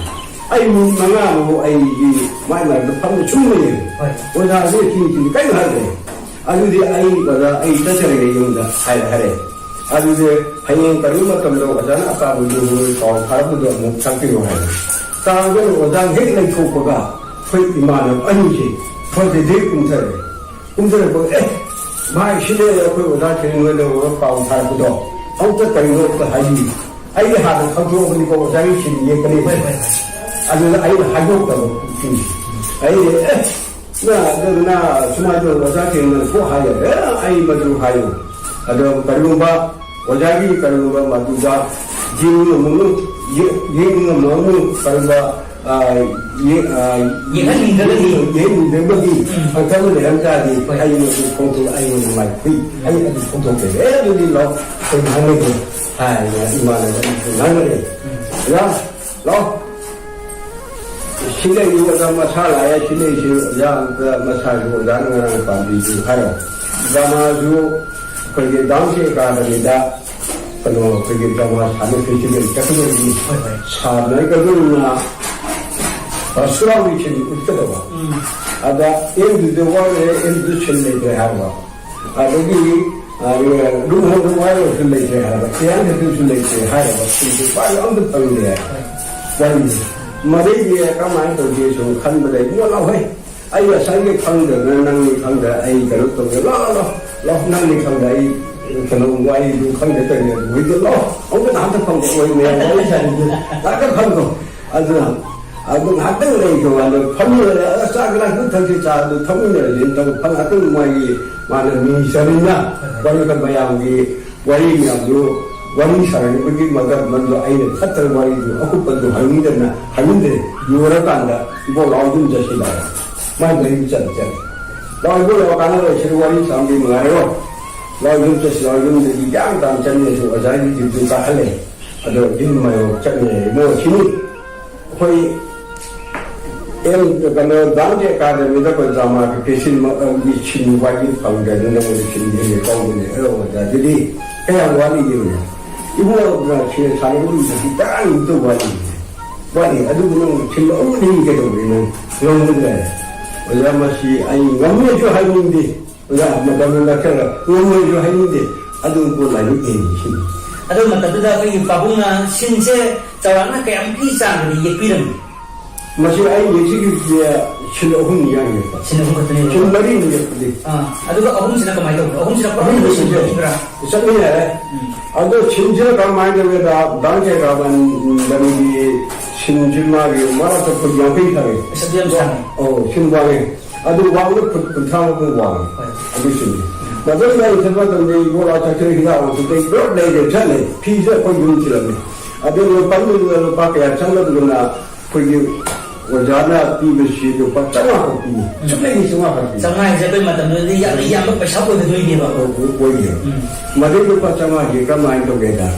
ꯑꯩ ꯃꯤꯅꯤꯠ ꯃꯉꯥꯃꯨꯛ ꯑꯩꯗꯤ ꯃꯥꯏ ꯃꯥꯏꯗ ꯐꯝꯅ ꯁꯨꯝ ꯂꯩꯌꯦ꯫ ꯍꯣꯏ꯫ ꯑꯣꯖꯥꯁꯦ ꯆꯤꯡ ꯆꯤꯡ ꯀꯔꯤꯝ ꯍꯥꯏꯗ꯭ꯔꯦ꯫ ꯑꯗꯨꯗꯤ ꯑꯩ ꯑꯣꯖꯥ ꯑꯩ ꯆꯠꯆꯔꯒꯦ ꯌꯨꯝꯗ ꯍꯥꯏ-, ꯍꯥꯏꯔꯦ꯫ ꯑꯗꯨꯗꯤ ꯍꯌꯦꯡ ꯀꯔꯤꯒꯨꯝꯕ ꯃꯇꯝꯗ ꯑꯣꯖꯥꯅ ꯑꯀꯥꯕ ꯌꯧꯕꯒꯤ ꯄꯥꯎ ꯊꯥꯔꯛꯄꯗꯣ ꯑꯃꯨꯛ ꯇꯥꯛꯄꯤꯔꯣ ꯍꯥꯏꯔꯦ꯫ ꯇꯥꯔꯒ ꯑꯣꯖꯥ ꯍꯦꯛ ꯂꯩꯊꯣꯛꯄꯒ ꯑꯩꯈꯣꯏ ꯏꯃꯥꯟꯅꯕ ꯑꯅꯤꯁꯦ ꯐꯣꯟꯁꯦ ꯍꯦꯛ ꯀꯨꯝꯊꯔꯦ꯫ ꯀꯨꯝꯊꯔꯛꯄꯒ, "ꯑꯦ, ꯚꯥꯏ, ꯁꯤꯗ ꯑꯩꯈꯣꯏ ꯑꯣꯖꯥ ꯀꯤꯔꯟ ꯍꯣꯏꯗ ꯄꯥꯎ ꯊꯥꯔꯛꯄꯗꯣ ꯑꯃꯨꯛꯇ ꯀꯔꯤꯅꯣ ꯑꯝꯇ ꯍꯥꯏꯕꯤꯌꯨ꯫ ꯑꯩꯗꯤ ꯍꯥꯟꯅ ꯈꯪꯗꯣꯛꯑꯕꯅꯤꯀꯣ ꯑꯣꯖꯥꯒꯤ ꯁꯤꯟ ꯌꯦꯛꯄꯅꯤ"꯫ ꯍꯣꯏ, ꯍꯣꯏ, ꯍꯣꯏ꯫ ꯑꯗꯨꯗ ꯑꯩꯅ ꯍꯥꯏꯗꯣꯛꯇꯕ꯫ ꯎꯝ꯫ ꯑꯩꯗꯤ, "ꯑꯦ, ꯅ, ꯑꯗꯨ ꯅ ꯁꯨꯃꯥꯏꯅ ꯇꯧꯔ ꯑꯣꯖꯥ ꯀꯤꯔꯟꯅ ꯀꯣꯛ ꯍꯥꯏꯔꯦ꯫ ꯑꯦ, ꯑꯩ ꯃꯗꯨ ꯍꯥꯏꯌꯨ꯫ ꯑꯗꯣ ꯀꯔꯤꯒꯨꯝꯕ ꯑꯣꯖꯥꯒꯤ ꯀꯔꯤꯒꯨꯝꯕ ꯃꯗꯨꯗ ꯖꯤꯝ ꯑꯃꯨꯛ ꯌꯦꯛ-, ꯌꯦꯛꯅꯤꯡꯉꯝꯕ ꯑꯃ ꯀꯔꯝꯕ, ꯑ, ꯌꯦꯛ-, ꯑ, ꯌꯦꯛꯍꯟꯅꯤꯡꯗꯕꯒꯤ꯫ ꯌꯦꯛꯍꯟꯅꯤꯡꯗꯕꯒꯤ ꯎꯝ꯫ ꯑꯪꯀꯜ ꯂꯩꯔꯝ ꯇꯥꯔꯗꯤ ꯍꯣꯏ꯫ ꯑꯩ ꯃꯗꯨ ꯐꯣꯡꯗꯣꯛ-, ꯑꯩ ꯅꯨꯡꯉꯥꯏ ꯐꯨꯏ꯫ ꯑꯩ ꯑꯗꯨ ꯐꯣꯡꯗꯣꯛꯇꯦ꯫ ꯑꯦ, ꯑꯗꯨꯗꯤ ꯂꯥꯛꯑꯣ, ꯑꯩꯈꯣꯏ ꯉꯥꯡꯅꯒꯦ ꯍꯥꯏꯗꯅ ꯏꯃꯥꯟꯅꯕ ꯑꯃꯁꯨ ꯉꯥꯡꯅꯔꯦ꯫ ꯎꯝ꯫ ꯂꯥꯛꯑꯣ, ꯂꯥꯛꯑꯣ꯫ ꯁꯤ ꯂꯩꯔꯤꯕ ꯑꯣꯖꯥ ꯃꯁꯥ ꯂꯥꯛꯑꯦ, ꯁꯤ ꯂꯩꯔꯤꯁꯤ ꯑꯣꯖꯥ ꯑꯝꯇ ꯃꯁꯥꯁꯨ ꯑꯣꯖꯥꯅ ꯉꯔꯥꯡ ꯄꯥꯝꯕꯤꯗꯨ ꯍꯥꯏꯔꯣ꯫ ꯗ꯭ꯔꯃꯥꯁꯨ ꯑꯩꯈꯣꯏꯒꯤ ꯗꯥꯟꯁ ꯑꯦꯀꯥꯗꯃꯤꯗ ꯀꯩꯅꯣ ꯑꯩꯈꯣꯏꯒꯤ ꯗ꯭ꯔꯃꯥ ꯁꯥꯟꯅ ꯐꯦꯁꯇꯤꯚꯦꯜ ꯆꯠꯀꯗꯧꯔꯤꯅꯤ꯫ ꯍꯣꯏ, ꯍꯣꯏ꯫ ꯁꯥꯟꯅꯒꯗꯧꯔꯤꯅ ꯄꯔꯁꯨꯔꯥꯝꯒꯤ ꯁꯤꯟ ꯎꯠꯀꯗꯕ꯫ ꯎꯝ꯫ ꯑꯗ ꯑꯦꯝꯗꯨꯗ ꯋꯥꯠꯂꯦ, ꯑꯦꯝꯗꯨ ꯁꯤꯟ ꯂꯩꯇ꯭ꯔꯦ ꯍꯥꯏꯕ꯫ ꯑꯗꯒꯤ, ꯑ, ꯂꯨꯍꯣꯡꯕ ꯋꯥꯔꯣꯏꯁꯨ ꯂꯩꯇ꯭ꯔꯦ ꯍꯥꯏꯕ, ꯏꯌꯥꯡ ꯈꯛꯇꯁꯨ ꯂꯩꯇ꯭ꯔꯦ ꯍꯥꯏꯔꯕ, ꯁꯤꯁꯨ ꯄꯥꯏꯕ ꯑꯝꯇ ꯐꯪꯗ꯭ꯔꯦ ꯍꯥꯏꯕ ꯋꯥꯔꯤꯅꯤ꯫ ꯃꯗꯩꯗꯤ ꯀꯃꯥꯏꯅ ꯇꯧꯒꯦ ꯁꯨꯝ ꯈꯟꯕꯗ, ꯏꯕꯨꯡꯉꯣ ꯂꯥꯎꯍꯦ, ꯑꯩ ꯉꯁꯥꯏꯒꯤ ꯈꯪꯗꯗꯅ ꯅꯪꯅꯤ ꯈꯪꯗ ꯑꯩ ꯀꯩꯅꯣ ꯇꯧꯒꯦ, ꯂꯥꯎ, ꯂꯥꯎ, ꯂꯥꯎ, ꯅꯪꯅꯤ ꯈꯪꯗ ꯑꯩ ꯀꯩꯅꯣ ꯋꯥꯔꯤꯗꯨ ꯈꯪꯗꯦ ꯇꯧꯔꯤꯉꯩꯗ ꯍꯨꯏꯗꯨ ꯂꯥꯎ, ꯑꯃꯨꯛꯀ ꯉꯥꯏꯍꯥꯛꯇ ꯐꯪꯗꯦ ꯑꯣꯏ ꯃꯌꯥꯝ ꯋꯥꯔꯤ ꯁꯥꯔꯤꯗꯨ ꯉꯥꯏꯍꯥꯛꯇ ꯐꯪꯗꯣ꯫ ꯑꯗꯨꯅ ꯑꯗꯨ ꯉꯥꯏꯍꯥꯛꯇꯪ ꯂꯩꯈ꯭ꯔ ꯀꯥꯟꯗ ꯐꯝꯃꯤꯟꯅꯔꯦ, "ꯑ, ꯆꯥ ꯒꯤꯂꯥꯁ ꯑꯃ ꯊꯛꯁꯤ, ꯆꯥꯗꯨ ꯊꯛꯃꯤꯟꯅꯔꯁꯤ" ꯇꯧ ꯐꯝ ꯉꯥꯏꯍꯥꯛꯇꯪ ꯃꯥꯒꯤ ꯃꯥꯅ ꯃꯤꯡ ꯆꯟꯅ ꯋꯥꯔꯤ ꯈꯔ ꯃꯌꯥꯝꯒꯤ ꯋꯥꯔꯤ ꯃꯌꯥꯝꯗꯨ ꯋꯥꯔꯤ ꯁꯥꯟꯅꯅꯕꯒꯤ ꯃꯇꯝ ꯑꯃꯗꯣ ꯑꯩꯅ ꯐꯠꯇ꯭ꯔ ꯋꯥꯔꯤꯗꯨ ꯑꯀꯨꯞꯄꯗꯨ ꯍꯪꯅꯤꯡꯗꯅ ꯍꯪꯅꯤꯡꯗ꯭ꯔꯦ꯫ ꯂꯣꯏꯔꯀꯥꯟꯗ "ꯏꯕꯣ ꯂꯥꯎ ꯌꯨꯝ ꯆꯠꯁꯤ ꯂꯥꯎ"꯫ ꯃꯥꯏ ꯃꯌꯨꯝ ꯆꯠ ꯆꯠ "ꯂꯥꯎ ꯏꯕꯣ ꯂꯥꯎ ꯀꯥꯟꯅꯔꯣꯏ ꯁꯤꯗ ꯋꯥꯔꯤ ꯁꯥꯕꯗꯤ ꯅꯨꯡꯉꯥꯏꯔꯣꯏ꯫ ꯂꯥꯎ ꯌꯨꯝ ꯆꯠꯁꯤ ꯂꯥꯎ ꯌꯨꯝꯗꯒꯤ ꯒ꯭ꯌꯥꯟ ꯇꯥꯅ ꯆꯠꯃꯤꯟꯅꯁꯤ" ꯑꯣꯖꯥꯒꯤ ꯗ꯭ꯌꯨꯇꯤ ꯀꯥꯈꯠꯂꯦ꯫ ꯑꯗꯣ ꯌꯨꯝ ꯃꯌꯣꯛ ꯆꯠꯃꯤꯟꯅꯔꯦ꯫ ꯃꯣꯏ ꯁꯤꯅꯤ ꯑꯩꯈꯣꯏ ꯑꯦꯝ, ꯀꯩꯅꯣ, ꯗꯥꯟꯁ ꯑꯦꯀꯥꯗꯃꯤꯗ ꯑꯩꯈꯣꯏ ꯗ꯭ꯔꯃꯥꯒꯤ ꯐꯦꯁꯤꯟ ꯃ-, ꯑ, ꯒꯤ ꯁꯤꯟ ꯋꯥꯔꯤ ꯐꯪꯗ꯭ꯔꯦ, ꯑꯗꯨ ꯅꯉꯣꯟꯗ ꯁꯤꯟ ꯍꯦꯟꯅ ꯇꯧꯕꯅꯦ꯫ ꯑ, ꯑꯣꯖꯥ, ꯑꯗꯨꯗꯤ ꯀꯌꯥꯝ ꯋꯥꯠꯂꯤꯒꯦ ꯑꯣꯖꯥ? ꯏꯕꯨꯡꯉꯣ, ꯑ, ꯁꯤ ꯁꯥꯟꯅꯕ ꯅꯨꯃꯤꯠꯇꯤ ꯇꯔꯥꯅꯤꯃꯨꯛꯇ ꯋꯥꯠꯂꯤ꯫ ꯋꯥꯠꯂꯤ꯫ ꯑꯗꯨꯕꯨ ꯅꯪ ꯁꯤꯟ ꯑꯍꯨꯝ ꯑꯅꯤ ꯀꯩꯗꯧꯕꯅꯤ ꯅꯪ ꯉꯝꯒꯗ꯭ꯔꯦ? ꯑꯣꯖꯥ, ꯃꯁꯤ ꯑꯩ ꯉꯝꯃꯦꯁꯨ ꯍꯥꯏꯅꯤꯡꯗꯦ꯫ ꯑꯣꯖꯥ, ꯃꯇꯝꯗꯨꯗ ꯈꯔ ꯉꯝꯃꯣꯏꯁꯨ ꯍꯥꯏꯅꯤꯡꯗꯦ꯫ ꯑꯗꯨꯕꯨ ꯂꯥꯏꯔꯤꯛ ꯌꯦꯡꯉꯤꯁꯤꯅꯤ꯫ ꯑꯗꯨ ꯃꯇꯝꯗꯨꯗ ꯑꯩꯈꯣꯏꯒꯤ ꯄꯥꯕꯨꯡꯅ ꯁꯤꯟꯁꯦ ꯆꯥꯎꯔꯥꯛꯅ ꯀꯌꯥꯃꯨꯛꯀꯤ ꯆꯥꯡꯗꯗꯤ ꯌꯦꯛꯄꯤꯔꯝꯃꯤ? ꯃꯁꯤ ꯑꯩ ꯌꯦꯛꯁꯤꯒꯤ ꯁꯤꯟ ꯑꯍꯨꯝꯅꯤ ꯌꯥꯡꯉꯦꯕ꯫ ꯁꯤꯟ ꯑꯍꯨꯝ ꯈꯛꯇꯅꯦꯕ? ꯁꯤꯟ ꯃꯔꯤꯅꯤ ꯌꯦꯛꯄꯗꯤ꯫ ꯑꯥ, ꯑꯗꯨꯒ ꯑꯍꯨꯝꯁꯤꯅ ꯀꯃꯥꯏꯅ ꯇꯧꯕꯅꯣ? ꯑꯍꯨꯝꯁꯤꯅ ꯄꯨꯔꯥ ꯑꯍꯨꯝꯁꯤꯁꯨ ꯌꯦꯛꯄꯤꯕ꯭ꯔꯥ? ꯆꯠꯃꯤꯟꯅꯔꯦ꯫ ꯎꯝ꯫ ꯑꯗꯣ ꯁꯤꯟꯁꯤꯅ ꯀꯃꯥꯏꯅ ꯇꯧꯒꯦꯗ, ꯗꯥꯟꯁ ꯑꯦꯀꯥꯗꯃꯤꯒꯤ ꯁꯤꯟꯁꯤ ꯃꯥꯒꯤ ꯃꯔꯛꯇ ꯐꯨꯠ ꯌꯥꯡꯈꯩ ꯊꯥꯔꯦ꯫ ꯑꯁ, ꯑꯗꯨ ꯌꯥꯝ ꯁꯥꯡꯉꯦ꯫ ꯑꯧ, ꯁꯤꯟ ꯋꯥꯡꯉꯦ꯫ ꯑꯗꯨ ꯋꯥꯡꯅ ꯐꯨꯠ ꯀꯨꯟꯊ꯭ꯔꯥꯃꯨꯛ ꯋꯥꯡꯉꯦ꯫ ꯍꯣꯏ꯫ ꯑꯗꯨꯁꯤꯡꯗꯣ꯫ ꯃꯗꯨꯗ ꯑꯩ ꯆꯠꯄ ꯃꯇꯝꯗ ꯏꯕꯣꯔꯥ ꯆꯠꯈ꯭ꯔꯦ, ꯍꯤꯗꯥꯛ ꯂꯥꯡꯊꯛꯇ ꯑꯩ ꯄꯨꯂꯞ ꯂꯩꯔꯦ, ꯆꯠꯂꯦ꯫ ꯐꯤꯁꯦ ꯑꯩꯈꯣꯏ ꯌꯨꯝ ꯊꯤꯜꯂꯝꯃꯦ꯫ ꯑꯗꯨ ꯂꯨꯄꯥ, ꯂꯨꯄꯥ ꯀꯌꯥ ꯆꯪꯒꯗꯕꯅ ꯑꯩꯈꯣꯏꯒꯤ ꯑꯣꯖꯥꯅ ꯄꯤꯕꯁꯤ ꯂꯨꯄꯥ ꯆꯥꯝꯃꯉꯥ ꯈꯛ ꯄꯤ꯫ ꯆꯨꯝꯅꯒꯤ ꯆꯥꯝꯃꯉꯥ ꯈꯛ ꯄꯤ꯫ ꯆꯥꯝꯃꯉꯥ ꯍꯥꯏꯁꯦ ꯑꯩꯈꯣꯏ ꯃꯇꯝꯗꯨꯗꯗꯤ ꯌꯥꯝꯅ ꯌꯥꯝꯕ ꯄꯩꯁꯥ ꯑꯣꯏꯒꯗꯣꯏꯅꯦꯕ꯫ ꯑꯣꯏ-, ꯑꯣꯏ-, ꯑꯣꯏꯌꯦ꯫ ꯎꯝ꯫ ꯃꯗꯩ ꯂꯨꯄꯥ ꯆꯥꯝꯃꯉꯥꯒꯤ ꯀꯔꯝꯍꯥꯏꯅ ꯇꯧꯒꯦꯗ?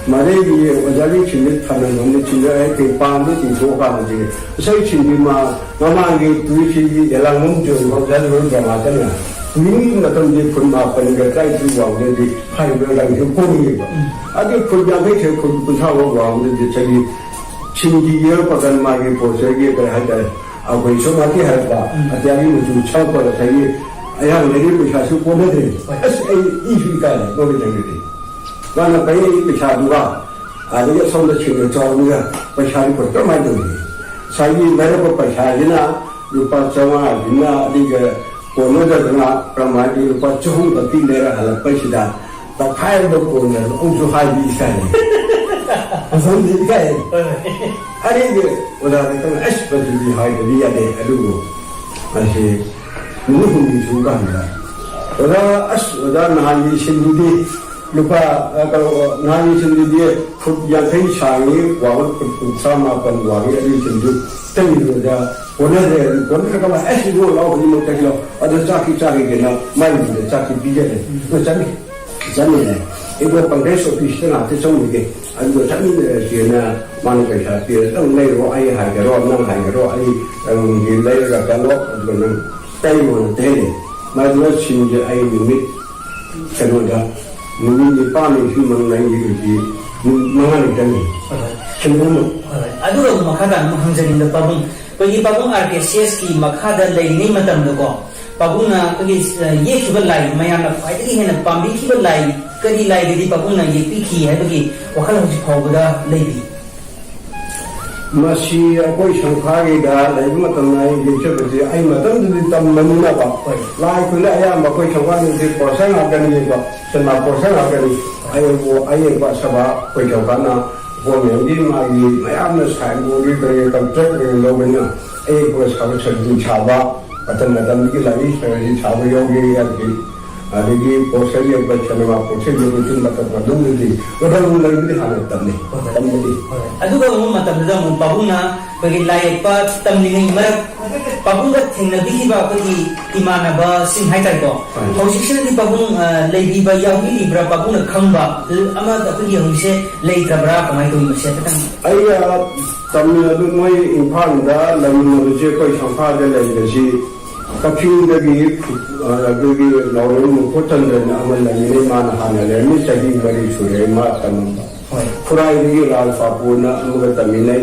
ꯃꯗꯩꯒꯤ ꯑꯣꯖꯥꯒꯤ ꯁꯤꯟꯃꯤꯠ ꯊꯥꯅꯕ ꯑꯃꯗꯤ ꯁꯤꯟꯃꯤꯠ ꯑꯩ ꯄꯥꯝꯗ ꯆꯤꯡꯊꯣꯛꯑꯀꯥꯟꯗꯗꯤ ꯉꯁꯥꯏ ꯁꯤꯟꯕꯤ ꯃꯥ ꯃꯃꯥꯡꯒꯤ ꯇꯨꯏꯁꯤꯒꯤ ꯌꯦꯂꯥꯡꯕꯝ ꯆꯣꯏꯕ ꯑꯣꯖꯥ ꯂꯣꯏ ꯗ꯭ꯔꯃꯥꯗꯅ ꯀꯨꯏꯔꯤ ꯃꯇꯝꯗꯤ ꯐꯨꯟ ꯃꯥꯄꯟꯒ ꯇꯔꯥꯅꯤꯊꯣꯏ ꯐꯥꯎꯕꯗꯗꯤ ꯍꯥꯏꯔꯤꯕ ꯂꯝꯁꯤ ꯀꯣꯡꯉꯦꯕ꯫ ꯎꯝ꯫ ꯑꯗꯨ ꯐꯨꯟ ꯌꯥꯡꯈꯩ ꯊꯣꯏ ꯐꯨꯟ ꯀꯨꯟꯊ꯭ꯔꯥ ꯐꯥꯎ ꯋꯥꯡꯕꯗꯗꯤ ꯆꯍꯤ ꯁꯤꯟꯒꯤ ꯌꯦꯛꯂꯛꯄ ꯀꯥꯟꯗ ꯃꯥꯒꯤ ꯄꯣꯠꯆꯩꯒꯤ ꯀꯔꯤ ꯍꯥꯏꯇꯥꯔꯦ, ꯑꯩꯈꯣꯏ ꯁꯣꯝ ꯅꯥꯀꯩ ꯍꯥꯏꯔꯛꯄ ꯎꯝ꯫ ꯑꯇꯤꯌꯥꯒꯤ ꯃꯆꯨ ꯁꯪꯉꯛꯄ ꯉꯁꯥꯏꯒꯤ ꯑꯌꯥꯝꯕꯗꯒꯤ ꯄꯩꯁꯥꯁꯨ ꯀꯣꯟꯅꯗ꯭ꯔꯦ꯫ ꯍꯣꯏ꯫ ꯑꯁ, ꯑꯩ ꯏꯁꯨ ꯏꯀꯥꯏꯔꯦ ꯃꯣꯏꯒꯤ ꯂꯩꯔꯗꯤ꯫ ꯃꯥꯅ ꯄꯥꯏꯔꯛꯏ ꯄꯩꯁꯥꯗꯨꯒ ꯑꯗꯒꯤ ꯑꯁꯣꯝꯗ ꯁꯤꯡꯅ ꯆꯥꯎꯕꯒ ꯄꯩꯁꯥꯗꯤ ꯄꯨꯔꯛꯇ ꯀꯃꯥꯏꯅ ꯇꯧꯅꯤ? ꯉꯁꯥꯏꯒꯤ ꯂꯩꯔꯛꯄ ꯄꯩꯁꯥꯁꯤꯅ ꯂꯨꯄꯥ ꯆꯥꯝꯃꯉꯥꯁꯤꯅ ꯑꯗꯨꯒ ꯀꯣꯟꯅꯗꯗꯅ ꯀꯔꯝꯍꯥꯏꯅ ꯂꯨꯄꯥ ꯆꯍꯨꯝ ꯈꯛꯇꯤ ꯂꯩꯔ ꯍꯜꯂꯛꯄꯁꯤꯗ ꯇꯪꯈꯥꯏ ꯑꯃ ꯀꯣꯟꯅ ꯑꯃꯨꯛꯁꯨ ꯍꯥꯏꯕꯤ ꯏꯁꯥꯅꯤ꯫ ꯑꯁꯣꯝꯗ ꯏꯀꯥꯏ꯫ ꯑꯔꯩꯕ ꯑꯣꯖꯥꯗ ꯈꯪꯅ ꯑꯁ ꯃꯗꯨꯗꯤ ꯍꯥꯏꯗꯕ ꯌꯥꯗꯦ꯫ ꯑꯗꯨꯕꯨ ꯃꯁꯤ ꯅꯨꯃꯤꯠ ꯍꯨꯝꯅꯤ ꯁꯨꯕ ꯀꯥꯟꯗ ꯑꯣꯖꯥ, ꯑꯁ ꯑꯣꯖꯥ ꯅꯍꯥꯟꯒꯤ ꯁꯤꯟꯗꯨꯗꯤ ꯂꯨꯄꯥ, ꯑ, ꯀꯩꯅꯣ, ꯅꯍꯥꯟꯒꯤ ꯁꯤꯟꯗꯨꯗꯤ ꯐꯨꯠ ꯌꯥꯡꯈꯩ ꯁꯥꯡꯉꯤ, ꯋꯥꯡꯕ ꯐꯨꯠ ꯀꯨꯟꯊ꯭ꯔꯥ ꯃꯥꯄꯟ ꯋꯥꯡꯉꯤ, ꯑꯗꯨꯒꯤ ꯁꯤꯟꯗꯨ ꯇꯩꯕꯗ ꯀꯣꯟꯅꯗ꯭ꯔꯦ꯫ ꯑꯗꯨ ꯀꯣꯟꯅꯗ꯭ꯔꯒ ꯑꯁ ꯏꯕꯨꯡꯉꯣ ꯂꯥꯎ ꯍꯧꯖꯤꯛꯃꯛ ꯆꯠꯈꯤꯂꯣ꯫ ꯑꯗꯨ ꯆꯥꯛꯇꯤ ꯆꯥꯈꯤꯒꯦꯅ ꯃꯥꯏ ꯃꯤꯗ ꯆꯥꯛꯇꯤ ꯄꯤꯖꯔꯦ꯫ ꯑꯗꯨ ꯆꯠꯂꯤ꯫ ꯆꯠꯃꯤꯟꯅꯩ꯫ ꯑꯩꯗꯣ ꯄꯟꯀꯖ ꯑꯣꯐꯤꯁꯇ ꯉꯥꯛꯇ ꯆꯪꯉꯨꯒꯦ꯫ ꯑꯗꯨꯒ ꯆꯠꯃꯤꯟꯅꯔꯁꯦꯅ ꯃꯥꯅ ꯄꯩꯁꯥ ꯄꯤꯔ, "ꯅꯪ ꯂꯩꯔꯣ, ꯑꯩ ꯍꯥꯏꯒꯔꯣ, ꯅꯪ ꯍꯥꯏꯒꯔꯣ, ꯑꯩ, ꯎꯝ, ꯂꯩꯔꯒ ꯆꯠꯂꯣ, ꯑꯗꯨꯒ ꯅꯪ ꯇꯩꯔꯣꯅ" ꯇꯩꯍꯜꯂꯦ꯫ ꯃꯗꯨꯅ ꯁꯤꯡꯁꯦ ꯑꯩ ꯅꯨꯃꯤꯠ ꯀꯩꯅꯣꯗ, ꯅꯨꯃꯤꯠ ꯅꯤꯄꯥꯟꯅꯤ ꯁꯤ ꯃꯅꯨꯡꯗ ꯑꯩꯒꯤ ꯅꯨꯃꯤꯠ ꯃꯉꯥꯅꯤ ꯆꯪꯉꯤ꯫ ꯍꯣꯏ, ꯍꯣꯏ꯫ ꯁꯤꯡ ꯑꯃ꯫ ꯍꯣꯏ, ꯍꯣꯏ꯫ ꯑꯗꯨꯒ ꯑꯃꯨꯛ ꯃꯈꯥ ꯇꯥꯅ ꯑꯃꯨꯛ ꯍꯪꯖꯅꯤꯡꯕ ꯄꯥꯕꯨꯡ, ꯑꯩꯈꯣꯏꯒꯤ ꯄꯥꯕꯨꯡ ꯑꯥꯔ ꯀꯦ ꯁꯤ ꯑꯦꯁꯀꯤ ꯃꯈꯥꯗ ꯂꯩꯔꯤꯉꯩ ꯃꯇꯝꯗꯀꯣ, ꯄꯥꯕꯨꯡꯅ ꯑꯩꯈꯣꯏꯒꯤ, ꯑ, ꯌꯦꯛꯈꯤꯕ ꯂꯥꯏ ꯃꯌꯥꯝꯅ ꯈ꯭ꯋꯥꯏꯗꯒꯤ ꯍꯦꯟꯅ ꯄꯥꯝꯕꯤꯈꯤꯕ ꯂꯥꯏ ꯀꯔꯤ ꯂꯥꯏꯗꯗꯤ ꯄꯥꯕꯨꯡꯅ ꯌꯦꯛꯄꯤꯈꯤ ꯍꯥꯏꯕꯒꯤ ꯋꯥꯈꯜ ꯍꯧꯖꯤꯛ ꯐꯥꯎꯕꯗ ꯂꯩꯔꯤ? ꯃꯁꯤ ꯑꯩꯈꯣꯏ ꯁꯪꯈꯥꯒꯤꯗ ꯂꯩꯕ ꯃꯇꯝꯗ ꯑꯩ ꯌꯦꯛꯆꯕꯁꯦ ꯑꯩ ꯃꯇꯝꯗꯨꯗꯤ ꯇꯝꯕꯅꯤꯅꯀꯣ, ꯍꯣꯏ꯫ ꯂꯥꯏ ꯈꯨꯂꯦ ꯑꯌꯥꯝꯕ ꯑꯩꯈꯣꯏ ꯁꯪꯈꯥꯒꯤꯗꯤ ꯄꯣꯁꯟ ꯉꯥꯛꯇꯅꯤꯀꯣ, ꯁꯤꯅꯦꯃꯥ ꯄꯣꯁꯟ ꯉꯥꯛꯇꯅꯤ꯫ ꯑꯌꯦꯛꯄ, ꯑꯌꯦꯛꯄ ꯁꯚꯥ ꯑꯩꯈꯣꯏ ꯁꯪꯈꯥꯅ ꯒꯣꯔꯃꯦꯟꯒꯤ ꯃꯥꯒꯤ ꯃꯌꯥꯝꯅ ꯁꯥꯏꯟ ꯕꯣꯔꯗꯀꯤ ꯀꯔꯤ ꯀꯟꯇ꯭ꯔꯦꯛ ꯑꯣꯏꯅ ꯂꯧꯕꯅꯤꯅ ꯑꯌꯦꯛꯄ ꯁꯥꯕ ꯁꯖꯤꯟ ꯁꯥꯕ, ꯃꯇꯝ ꯃꯇꯝꯗꯨꯒꯤ ꯂꯥꯏꯔꯤꯛ ꯁꯔꯁꯤ ꯁꯥꯕ ꯌꯥꯎꯒꯦ ꯍꯥꯏꯕꯗꯤ ꯑꯗꯒꯤ ꯄꯣꯁꯇꯔ ꯌꯦꯛꯄ, ꯁꯤꯅꯦꯃꯥ ꯄꯣꯁꯇꯔ ꯌꯦꯛꯄ, ꯁꯨꯝ ꯃꯇꯝ ꯑꯗꯨꯝꯗꯗꯤ ꯃꯇꯝ ꯂꯩꯕꯗꯤ ꯍꯥꯟꯅ ꯇꯝꯃꯤ꯫ ꯍꯣꯏ꯫ ꯇꯝꯕꯗꯤ꯫ ꯍꯣꯏ꯫ ꯑꯗꯨꯒ ꯑꯃꯨꯛ ꯃꯇꯝꯗꯨꯗ ꯑꯃꯨꯛ ꯄꯥꯕꯨꯡꯅ ꯑꯩꯈꯣꯏꯒꯤ ꯂꯥꯏ ꯌꯦꯛꯄ ꯇꯝꯂꯤꯉꯩ ꯃꯔꯛ ꯄꯥꯕꯨꯡꯒ ꯊꯦꯡꯅꯕꯤꯈꯤꯕ ꯑꯩꯈꯣꯏꯒꯤ ꯏꯃꯥꯟꯅꯕꯁꯤꯡ ꯍꯥꯏꯇꯥꯔꯦꯀꯣ꯫ ꯍꯣꯏ꯫ ꯍꯧꯖꯤꯛꯁꯤꯅꯗꯤ ꯄꯥꯕꯨꯡ, ꯑ, ꯂꯩꯕꯤꯕ ꯌꯥꯎꯕꯤꯔꯤꯕ꯭ꯔꯥ? ꯄꯥꯕꯨꯡꯅ ꯈꯪꯕ ꯑꯃ ꯑꯩꯈꯣꯏꯒꯤ ꯍꯧꯖꯤꯛꯁꯦ ꯂꯩꯇ꯭ꯔꯕ꯭ꯔꯥ? ꯀꯃꯥꯏꯅ ꯇꯧꯔꯤꯅꯣ? ꯁꯤ ꯍꯥꯏꯐꯦꯠꯇꯪ꯫ ꯑꯩꯒ ꯇꯝꯃꯤꯟꯅꯕ ꯃꯣꯏ ꯏꯝꯐꯥꯜꯗ ꯂꯩꯃꯤꯟꯅꯕꯁꯦ ꯑꯩꯈꯣꯏ ꯁꯪꯐꯥꯗ ꯂꯩꯕꯁꯤ ꯀꯛꯆꯤꯡꯗꯒꯤ, ꯑ, ꯑꯩꯈꯣꯏꯒꯤ ꯅꯥꯎꯔꯦꯝ ꯃꯨꯈꯣꯆꯟꯗ꯭ꯔꯅ ꯑꯃ ꯂꯩꯃꯤꯟꯅꯩ, ꯃꯥꯅ ꯍꯥꯟꯅ ꯂꯩꯔꯝꯃꯤ, ꯆꯍꯤ ꯃꯔꯤ ꯁꯨꯔꯦ ꯃꯥ ꯇꯝꯃꯝꯕ꯫ ꯍꯣꯏ꯫ ꯈꯨꯔꯥꯏꯗꯒꯤ ꯂꯥꯜ ꯄꯥꯄꯨꯅ ꯑꯃꯒ ꯇꯝꯃꯤꯟꯅꯩ,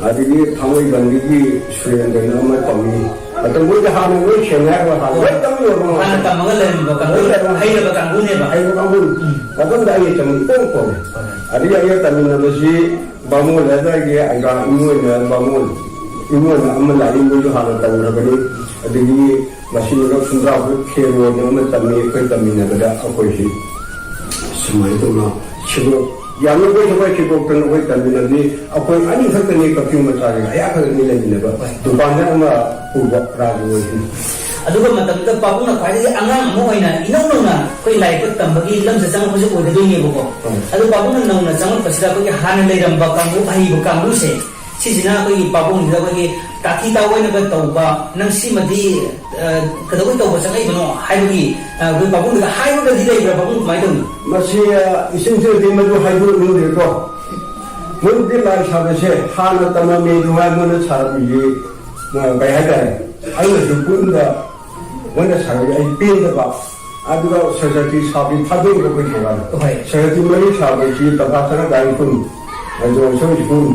ꯑꯗꯒꯤ ꯊꯥꯡꯃꯩꯕꯟꯗꯒꯤ ꯁꯨꯔꯦꯟꯗ꯭ꯔꯅ ꯑꯃ ꯇꯝꯃꯤ꯫ ꯃꯇꯝꯗꯨꯗ ꯍꯥꯟꯅ ꯂꯣꯏ ꯁꯦꯡꯅ ꯍꯥꯏꯔꯒ ꯍꯥꯟꯅ ꯂꯣꯏ ꯇꯝꯃꯤ꯫ ꯍꯥꯟꯅ ꯇꯝꯃꯒ ꯂꯩꯔꯝꯕ ꯀꯥꯡꯕꯨ, ꯂꯣꯏ ꯇꯝꯃꯤ꯫ ꯍꯩꯔꯕ ꯀꯥꯡꯕꯨꯅꯦꯕ꯫ ꯍꯩꯔꯕ ꯀꯥꯡꯕꯨ꯫ ꯎꯝ꯫ ꯃꯇꯝꯗ ꯑꯩ ꯇꯝꯃꯤ ꯏꯀꯣꯟ ꯀꯣꯟꯅꯦ꯫ ꯍꯣꯏ꯫ ꯑꯗꯒꯤ ꯑꯩꯒ ꯇꯝꯃꯤꯟꯅꯕꯁꯤ ꯕꯥꯃꯣꯟ ꯑꯗꯨꯋꯥꯏꯒꯤ ꯑꯩꯒ ꯏꯃꯣꯏꯅ ꯕꯥꯃꯣꯟ, ꯏꯃꯣꯏꯅ ꯑꯃ ꯂꯥꯛꯏ, ꯃꯣꯏꯁꯨ ꯍꯥꯟꯅ ꯇꯧꯈ꯭ꯔꯕꯅꯤ꯫ ꯑꯗꯒꯤ ꯃꯁꯤ ꯃꯔꯛ ꯁꯨꯝꯗ꯭ꯔꯥꯎꯕ ꯈꯦꯔꯣꯅ ꯑꯃ ꯇꯝꯃꯤ, ꯑꯩꯈꯣꯏ ꯇꯝꯃꯤꯟꯅꯕꯗ ꯑꯩꯈꯣꯏꯁꯤ ꯁꯨꯃꯥꯏꯅ ꯇꯧꯅ ꯁꯤꯕꯣꯛ ꯌꯥꯝꯅ ꯑꯩꯈꯣꯏ ꯊꯋꯥꯏ ꯁꯤꯕꯣꯛꯇꯅ ꯑꯩꯈꯣꯏ ꯇꯝꯃꯤꯟꯅꯕꯗꯤ ꯑꯩꯈꯣꯏ ꯑꯅꯤ ꯈꯛꯇꯅꯤ ꯀꯛꯆꯤꯡ ꯃꯆꯥꯁꯤꯡ ꯑꯌꯥ ꯈꯛꯇꯅꯤ ꯂꯩꯃꯤꯟꯅꯕ꯫ ꯍꯣꯏ꯫ ꯗꯨꯀꯥꯟꯗ ꯑꯃ ꯄꯨꯕ ꯔꯥꯖꯨ ꯑꯣꯏꯁꯤꯅꯤ꯫ ꯑꯗꯨꯒ ꯃꯇꯝꯗꯨꯗ ꯄꯥꯕꯨꯡꯅ ꯈ꯭ꯋꯥꯏꯗꯒꯤ ꯑꯉꯥꯡ ꯑꯃ ꯑꯣꯏꯅ ꯏꯅꯧ ꯅꯧꯅ ꯑꯩꯈꯣꯏ ꯂꯥꯏ ꯌꯦꯛꯄ ꯇꯝꯕꯒꯤ ꯂꯝꯁꯤꯗ ꯆꯪꯉꯛꯄꯁꯦ ꯑꯣꯏꯒꯗꯣꯏꯅꯦꯕꯀꯣ꯫ ꯍꯣꯏ꯫ ꯑꯗꯨ ꯄꯥꯕꯨꯡꯅ ꯅꯧꯅ ꯆꯪꯉꯛꯄꯁꯤꯗ ꯑꯩꯈꯣꯏꯒꯤ ꯍꯥꯟꯅ ꯂꯩꯔꯝꯕ ꯀꯥꯡꯕꯨ, ꯑꯍꯩꯕ ꯀꯥꯡꯕꯨꯁꯦ, ꯁꯤꯁꯤꯅ ꯑꯩꯈꯣꯏꯒꯤ ꯄꯥꯕꯨꯡꯁꯤꯗ ꯑꯩꯈꯣꯏꯒꯤ ꯇꯥꯊꯤ ꯇꯥꯑꯣꯏꯅꯕ ꯇꯧꯕ, "ꯅꯪ ꯁꯤꯃꯗꯤ, ꯑ, ꯀꯩꯗꯧꯕꯩ ꯇꯧꯕ ꯆꯪꯉꯛꯏꯕꯅꯣ?" ꯍꯥꯏꯕꯒꯤ, ꯑ, ꯑꯩꯈꯣꯏ ꯄꯥꯕꯨꯡꯗꯨꯗ ꯍꯥꯏꯕꯒꯗꯤ ꯂꯩꯕ꯭ꯔꯥ? ꯄꯥꯕꯨꯡ ꯀꯃꯥꯏꯅ ꯇꯧꯅꯤ? ꯃꯁꯤ, ꯑ, ꯏꯁꯤꯡꯁꯤꯗꯗꯤ ꯃꯗꯨ ꯍꯥꯏꯗꯣꯛꯅꯤꯡꯗ꯭ꯔꯦꯀꯣ꯫ ꯃꯔꯨꯞꯇꯤ ꯂꯥꯏ ꯁꯥꯕꯁꯦ ꯍꯥꯟꯅ ꯇꯝꯃꯝꯃꯦ ꯑꯗꯨ ꯍꯥꯏ, ꯃꯣꯏꯅ ꯁꯥꯔꯝꯃꯤꯁꯤ, ꯑ, ꯀꯩ ꯍꯥꯏꯇꯥꯔꯦ, ꯑꯩꯅꯁꯨ ꯄꯨꯛꯅꯤꯡꯗ ꯃꯣꯏꯅ ꯁꯥꯔꯝꯃꯤ ꯑꯩ ꯄꯦꯟꯗꯕ꯫ ꯑꯗꯨꯒ ꯁꯔꯁꯇꯤ ꯁꯥꯕꯤ ꯊꯥꯗꯣꯛꯏꯕ ꯑꯩꯈꯣꯏ ꯊꯧꯕꯥꯜꯗ꯫ ꯍꯣꯏ꯫ ꯁꯔꯁꯇꯤ ꯃꯔꯤ ꯁꯥꯕꯁꯤ ꯇꯝꯐꯥ ꯁꯅꯥ ꯒꯥꯔꯤ ꯁ꯭ꯀꯨꯜ, ꯑ, ꯖꯣꯟꯁꯟ ꯁ꯭ꯀꯨꯜ,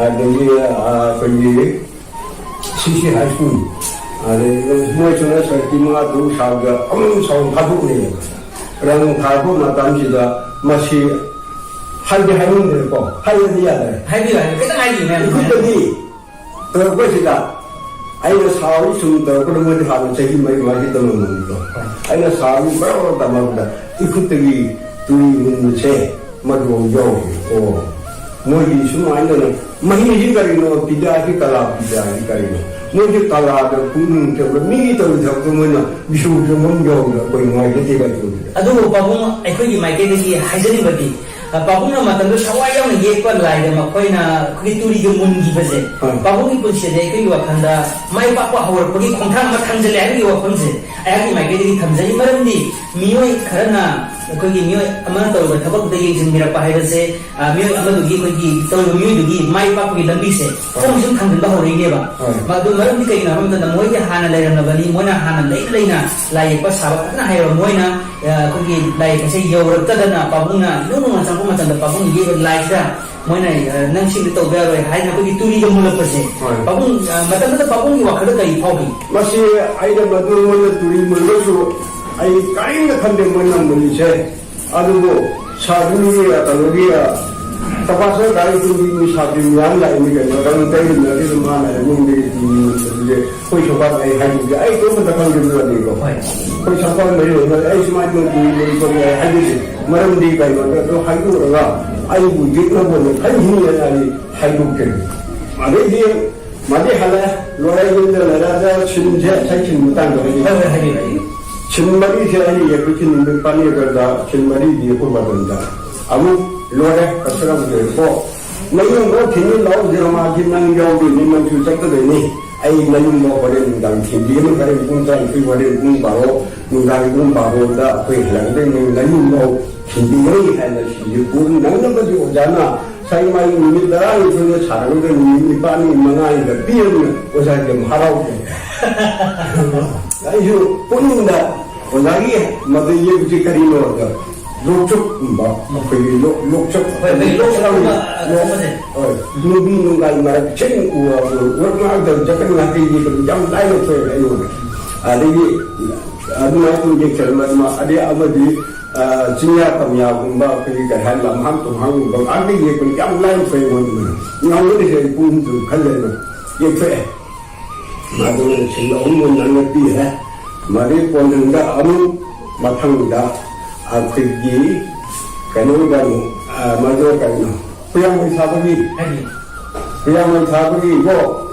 ꯑꯗꯒꯤ, ꯑ, ꯑꯩꯈꯣꯏꯒꯤ ꯁꯤ ꯁꯤ ꯍꯥꯏ ꯁ꯭ꯀꯨꯜ, ꯑꯗꯒꯤ ꯃꯣꯏꯁꯨꯅ ꯁꯔꯁꯇꯤ ꯃꯉꯥ ꯇꯔꯨꯛ ꯁꯥꯕꯗ ꯑꯃꯃꯝ ꯁꯥꯕ ꯊꯥꯗꯣꯛꯅꯩꯌꯦꯕ꯫ ꯔꯪ ꯊꯥꯔꯛꯄ ꯃꯇꯝꯁꯤꯗ ꯃꯁꯤ ꯍꯥꯏꯗꯤ ꯍꯥꯏꯅꯤꯡꯗ꯭ꯔꯦꯀꯣ, ꯍꯥꯏꯕꯗꯤ ꯌꯥꯗ꯭ꯔꯦ꯫ ꯍꯥꯏꯕꯤꯌꯨ, ꯍꯥꯏꯕꯤꯌꯨ꯫ ꯈꯤꯇꯪ ꯍꯥꯏꯕꯤꯌꯨ, ꯃꯌꯥꯝ꯫ ꯑꯩꯈꯣꯏꯗꯗꯤ ꯇꯧꯔꯛꯄꯁꯤꯗ ꯑꯩꯅ ꯁꯥꯎꯔꯤ ꯁꯨꯝ ꯇꯧꯔꯛꯄꯗ ꯃꯣꯏꯗꯤ ꯍꯥꯟꯅ ꯆꯍꯤ ꯃꯔꯤ ꯃꯉꯥꯒꯤ ꯇꯝꯃꯝꯕꯅꯤꯀꯣ꯫ ꯑꯩꯅ ꯁꯥꯎꯔꯤ ꯕꯔ ꯕꯔ ꯇꯝꯃꯛꯄꯗ ꯏꯈꯨꯠꯇꯒꯤ ꯇꯨꯔꯤ ꯍꯨꯟꯕꯁꯦ ꯃꯗꯨ ꯌꯥꯎꯔꯤ꯫ ꯑꯣ, ꯃꯣꯏꯒꯤ ꯁꯨꯃꯥꯏꯅ ꯇꯧꯅ ꯃꯍꯤꯁꯤ ꯀꯔꯤꯅꯣ, ꯄꯤꯗꯥꯒꯤ ꯀꯂꯥ ꯄꯤꯗꯥꯒꯤ ꯀꯔꯤꯅꯣ? ꯃꯣꯏꯁꯦ ꯀꯂꯥꯗ ꯄꯨꯛꯅꯤꯡ ꯆꯪꯕ, ꯃꯤꯒꯤ ꯇꯧꯔꯤ ꯊꯕꯛꯇꯣ ꯃꯣꯏꯅ ꯃꯤꯁꯨ ꯆꯪꯐꯝ ꯌꯥꯎꯗꯅ ꯑꯩꯈꯣꯏ ꯅꯨꯡꯉꯥꯏꯖꯗꯦꯕ ꯑꯗꯨꯒꯤꯗꯤ꯫ ꯑꯗꯨꯕꯨ ꯄꯥꯕꯨꯡ, ꯑꯩꯈꯣꯏꯒꯤ ꯃꯥꯏꯀꯩꯗꯒꯤ ꯍꯥꯏꯖꯅꯤꯡꯕꯗꯤ, ꯑ, ꯄꯥꯕꯨꯡꯅ ꯃꯇꯝꯗꯨ ꯊꯋꯥꯏ ꯌꯥꯎꯅ ꯌꯦꯛꯄ ꯂꯥꯏꯗ ꯃꯈꯣꯏꯅ ꯑꯩꯈꯣꯏꯒꯤ ꯇꯨꯔꯤꯒ ꯃꯨꯟꯈꯤꯕꯁꯦ, ꯍꯣꯏ꯫ ꯄꯥꯕꯨꯡꯒꯤ ꯄꯨꯟꯁꯤꯗ ꯑꯩꯈꯣꯏꯒꯤ ꯋꯥꯈꯜꯗ ꯃꯥꯏ ꯄꯥꯛꯄ ꯍꯧꯔꯛꯄꯒꯤ ꯈꯣꯡꯊꯥꯡ ꯑꯃ ꯊꯥꯡꯖꯜꯂꯦ ꯍꯥꯏꯕꯒꯤ ꯋꯥꯐꯝꯁꯦ ꯑꯩꯍꯥꯛꯀꯤ ꯃꯥꯏꯀꯩꯗꯒꯤ ꯊꯝꯖꯔꯤ꯫ ꯃꯔꯝꯗꯤ ꯃꯤꯑꯣꯏ ꯈꯔꯅ, ꯑꯩꯈꯣꯏꯒꯤ ꯃꯤꯑꯣꯏ ꯑꯃꯅ ꯇꯧꯔꯤꯕ ꯊꯕꯛꯇ ꯌꯦꯡꯁꯤꯟꯕꯤꯔꯛꯄ ꯍꯥꯏꯕꯁꯦ, ꯑ, ꯃꯤꯑꯣꯏ ꯑꯃꯗꯨꯒꯤ, ꯑꯩꯈꯣꯏꯒꯤ ꯇꯧꯔꯤꯕ ꯃꯤꯑꯣꯏꯗꯨꯒꯤ ꯃꯥꯏ ꯄꯥꯛꯄꯒꯤ ꯂꯝꯕꯤꯁꯦ ꯈꯣꯡ ꯁꯨꯝ ꯊꯥꯡꯖꯤꯟꯕ ꯍꯧꯔꯛꯏꯅꯦꯕ꯫ ꯍꯣꯏ꯫ ꯃꯗꯨ ꯃꯔꯝꯗꯤ ꯀꯩꯒꯤꯅꯣ ꯍꯥꯏꯕ ꯃꯇꯝꯗ ꯃꯣꯏꯗꯤ ꯍꯥꯟꯅ ꯂꯩꯔꯝꯂꯕꯅꯤ, ꯃꯣꯏꯅ ꯍꯥꯟꯅ ꯂꯩꯅ ꯂꯩꯅ ꯂꯥꯏ ꯌꯦꯛꯄ ꯁꯥꯕ ꯐꯖꯅ ꯍꯩꯔꯕ ꯃꯣꯏꯅ, ꯑ, ꯑꯩꯈꯣꯏꯒꯤ ꯂꯥꯏ ꯌꯦꯛꯄꯁꯦ ꯌꯧꯔꯛꯇꯗꯅ ꯄꯥꯕꯨꯡꯅ ꯏꯅꯧ ꯅꯧꯅ ꯆꯪꯉꯛꯄ ꯃꯇꯝꯗ ꯄꯥꯕꯨꯡꯅ ꯌꯦꯛꯂꯤꯕ ꯂꯥꯏꯁꯤꯗ ꯃꯣꯏꯅ, ꯑ, "ꯅꯪ ꯁꯤꯗ ꯇꯧꯕ ꯌꯥꯔꯣꯏ" ꯍꯥꯏꯅ ꯑꯩꯈꯣꯏꯒꯤ ꯇꯨꯔꯤꯒ ꯃꯨꯜꯂꯛꯄꯁꯦ꯫ ꯍꯣꯏ꯫ ꯄꯥꯕꯨꯡ, ꯑ, ꯃꯇꯝꯗꯨꯗ ꯄꯥꯕꯨꯡꯒꯤ ꯋꯥꯈꯜꯗ ꯀꯔꯤ ꯐꯥꯎꯈꯤ? ꯃꯁꯤ ꯑꯩꯅ ꯃꯗꯨ ꯃꯣꯏꯅ ꯇꯨꯔꯤ ꯃꯨꯜꯂꯁꯨ ꯑꯩ ꯀꯔꯤꯝꯇ ꯈꯟꯗꯦ ꯃꯣꯏꯅ ꯃꯨꯜꯂꯤꯁꯦ꯫ ꯑꯗꯨꯕꯨ ꯁꯥꯗꯨꯒꯤ, ꯀꯩꯅꯣꯒꯤ, ꯇꯄꯥꯁ ꯒꯥꯔꯤ ꯇꯨꯡꯒꯤ ꯃꯤ ꯁꯥꯇ꯭ꯔꯤ ꯃꯌꯥꯝ ꯂꯥꯛꯏꯅꯤ ꯀꯩꯅꯣ, ꯔꯪ ꯇꯩꯔꯤꯅꯦ, ꯑꯗꯨꯁꯨ ꯃꯥꯅ ꯑꯩꯉꯣꯟꯗꯒꯤ ꯇꯨꯡꯒꯤ ꯃꯇꯝꯁꯦ ꯑꯩꯈꯣꯏ ꯁꯣꯄꯥ ꯑꯩ ꯍꯥꯏꯗꯣꯛꯀꯦ, ꯑꯩ ꯀꯔꯤꯝꯇ ꯈꯪꯗꯕꯅꯤꯀꯣ꯫ ꯍꯣꯏ꯫ ꯑꯩꯈꯣꯏ ꯁꯣꯄꯥ ꯃꯔꯤ ꯑꯣꯏꯅ ꯑꯩ ꯁꯨꯃꯥꯏꯅ ꯇꯧꯗꯣꯏꯅꯤ ꯈꯣꯠꯂꯤ ꯑꯩ ꯍꯥꯏꯗꯣꯛꯀꯦ꯫ ꯃꯔꯝꯗꯤ ꯀꯩꯅꯣꯗ ꯑꯗꯨ ꯍꯥꯏꯗꯣꯛꯑꯒ ꯑꯩꯕꯨ ꯌꯦꯛꯅꯕ ꯑꯣꯏꯅ ꯈꯟꯈꯤꯅꯤ ꯍꯥꯏꯅ ꯑꯩ ꯍꯥꯏꯗꯣꯛꯀꯦ꯫ ꯑꯗꯩꯗꯤ ꯃꯥꯗꯤ ꯍꯜꯂꯛꯑꯦ, ꯂꯣꯏꯔꯦ, ꯌꯨꯝꯗ ꯂꯩꯔꯛꯑꯒ ꯁꯤꯟꯁꯦ, ꯉꯁꯥꯏ ꯁꯤꯟ ꯃꯇꯥꯡꯗꯣ ꯍꯥꯏꯗꯤ꯫ ꯍꯣꯏ, ꯍꯣꯏ, ꯍꯥꯏꯕꯤꯌꯨ, ꯍꯥꯏꯕꯤꯌꯨ꯫ ꯁꯤꯟ ꯃꯔꯤꯁꯦ ꯑꯩꯅ ꯌꯦꯛꯄꯁꯤ ꯅꯨꯃꯤꯠ ꯄꯥꯅꯤꯒꯗ ꯁꯤꯟ ꯃꯔꯤꯗꯤ ꯑꯩꯈꯣꯏ ꯃꯇꯝꯗ ꯑꯃꯨꯛ ꯂꯣꯏꯔꯦ, ꯀꯁꯔꯝꯗꯣꯏꯀꯣ꯫ ꯅꯌꯨꯝ ꯂꯣꯏ ꯊꯤꯟꯖꯤꯜꯂꯛꯑꯣ, ꯗ꯭ꯔꯃꯥꯁꯤ ꯅꯪ ꯌꯥꯎꯗꯣꯏꯅꯤ, ꯅꯪꯁꯨ ꯆꯠꯀꯗꯣꯏꯅꯤ꯫ ꯑꯩ ꯅꯌꯨꯝꯗ ꯍꯣꯔꯦꯟ ꯅꯨꯡꯗꯥꯡ ꯊꯤꯟꯕꯤꯒꯅꯤ, ꯍꯣꯔꯦꯟ ꯄꯨꯡ ꯇꯔꯥꯅꯤꯊꯣꯏ, ꯍꯣꯔꯦꯟ ꯄꯨꯡ ꯕꯥꯔꯣ, ꯅꯨꯡꯗꯥꯡ ꯄꯨꯡ ꯕꯥꯔꯣꯗ ꯑꯩꯈꯣꯏ ꯍꯜꯂꯛꯀꯗꯣꯏꯅꯤ, ꯅꯌꯨꯝꯗ ꯊꯤꯟꯕꯤꯒꯅꯤ ꯍꯥꯏꯅ ꯁꯤꯁꯦ ꯄꯨꯔ ꯅꯪꯅꯕꯗꯤ ꯑꯣꯖꯥꯅ ꯉꯁꯥꯏ ꯃꯥꯒꯤ ꯅꯨꯃꯤꯠ ꯇꯔꯥꯅꯤꯊꯣꯏꯗ ꯁꯥꯟꯅꯕꯗ ꯅꯨꯃꯤꯠ ꯅꯤꯄꯥꯜꯅꯤ ꯃꯉꯥꯅꯤꯗ ꯄꯤꯔꯕꯅꯤꯅ ꯑꯣꯖꯥꯒꯤ ꯌꯥꯝ ꯍꯔꯥꯎꯖꯩ꯫ ꯑꯩꯁꯨ ꯄꯨꯛꯅꯤꯡꯗ ꯑꯣꯖꯥꯒꯤ ꯃꯗꯨ ꯌꯦꯛꯄꯁꯤ ꯀꯔꯤꯅꯣꯗ ꯂꯣꯛꯆꯨꯞꯀꯨꯝꯕ ꯑꯩꯈꯣꯏꯒꯤ ꯂꯣꯛ-, ꯂꯣꯛꯆꯨꯞ ꯍꯣꯏ, ꯍꯣꯏ, ꯂꯣꯛꯆꯨꯞ ꯂꯣꯛ-, ꯑꯃ, ꯑꯃꯁꯦ꯫ ꯍꯣꯏ, ꯅꯨꯄꯤ ꯅꯨꯡꯒꯥꯏ ꯃꯔꯛ ꯆꯤꯟ ꯎ-, ꯎ-, ꯉꯥꯛꯇ ꯖꯀꯠ ꯉꯥꯛꯇ ꯌꯦꯛꯄꯗꯨ ꯌꯥꯝ ꯂꯥꯏꯅ ꯊꯣꯛꯑꯦꯕ ꯑꯩꯉꯣꯟꯗ꯫ ꯑꯗꯒꯤ ꯑꯗꯨꯃꯥꯏꯅ ꯌꯦꯛꯆꯔꯝꯕ ꯑꯗꯨꯃ-, ꯑꯗꯩ ꯑꯃꯗꯤ ꯑ, ꯆꯤꯡꯌꯥ ꯇꯝꯌꯥꯒꯨꯝꯕ ꯑꯩꯈꯣꯏꯒꯤ ꯀꯩ ꯍꯥꯏ ꯂꯝꯍꯥꯡ ꯇꯨꯝꯍꯥꯡꯒꯨꯝꯕ ꯉꯥꯛꯇ ꯌꯦꯛꯄ ꯌꯥꯝ ꯂꯥꯏꯅ ꯊꯣꯛꯑꯦ ꯃꯣꯏꯗꯨꯅ꯫ ꯉꯥꯡꯕꯗꯁꯨ ꯑꯩ ꯄꯨꯡ ꯍꯨꯝꯐꯨ ꯈꯜꯂꯦꯕ ꯌꯦꯛꯊꯣꯛꯑꯦ꯫ ꯃꯗꯨꯅ ꯁꯤꯜ ꯑꯍꯨꯝ ꯅꯪꯅ ꯄꯤꯈ꯭ꯔꯦ꯫ ꯃꯗꯨꯒꯤ ꯀꯣꯟꯅꯨꯡꯗ ꯑꯃꯨꯛ ꯃꯊꯪꯗ ꯑꯩꯈꯣꯏꯒꯤ ꯀꯩꯅꯣꯗ ꯑꯃꯨꯛ, ꯑ, ꯃꯗꯨ ꯀꯩꯅꯣ, ꯈꯨꯌꯥꯡ ꯁꯥꯕꯒꯤ, ꯍꯥꯏꯗꯤ? ꯈꯨꯌꯥꯡ ꯁꯥꯕꯒꯤꯀꯣ,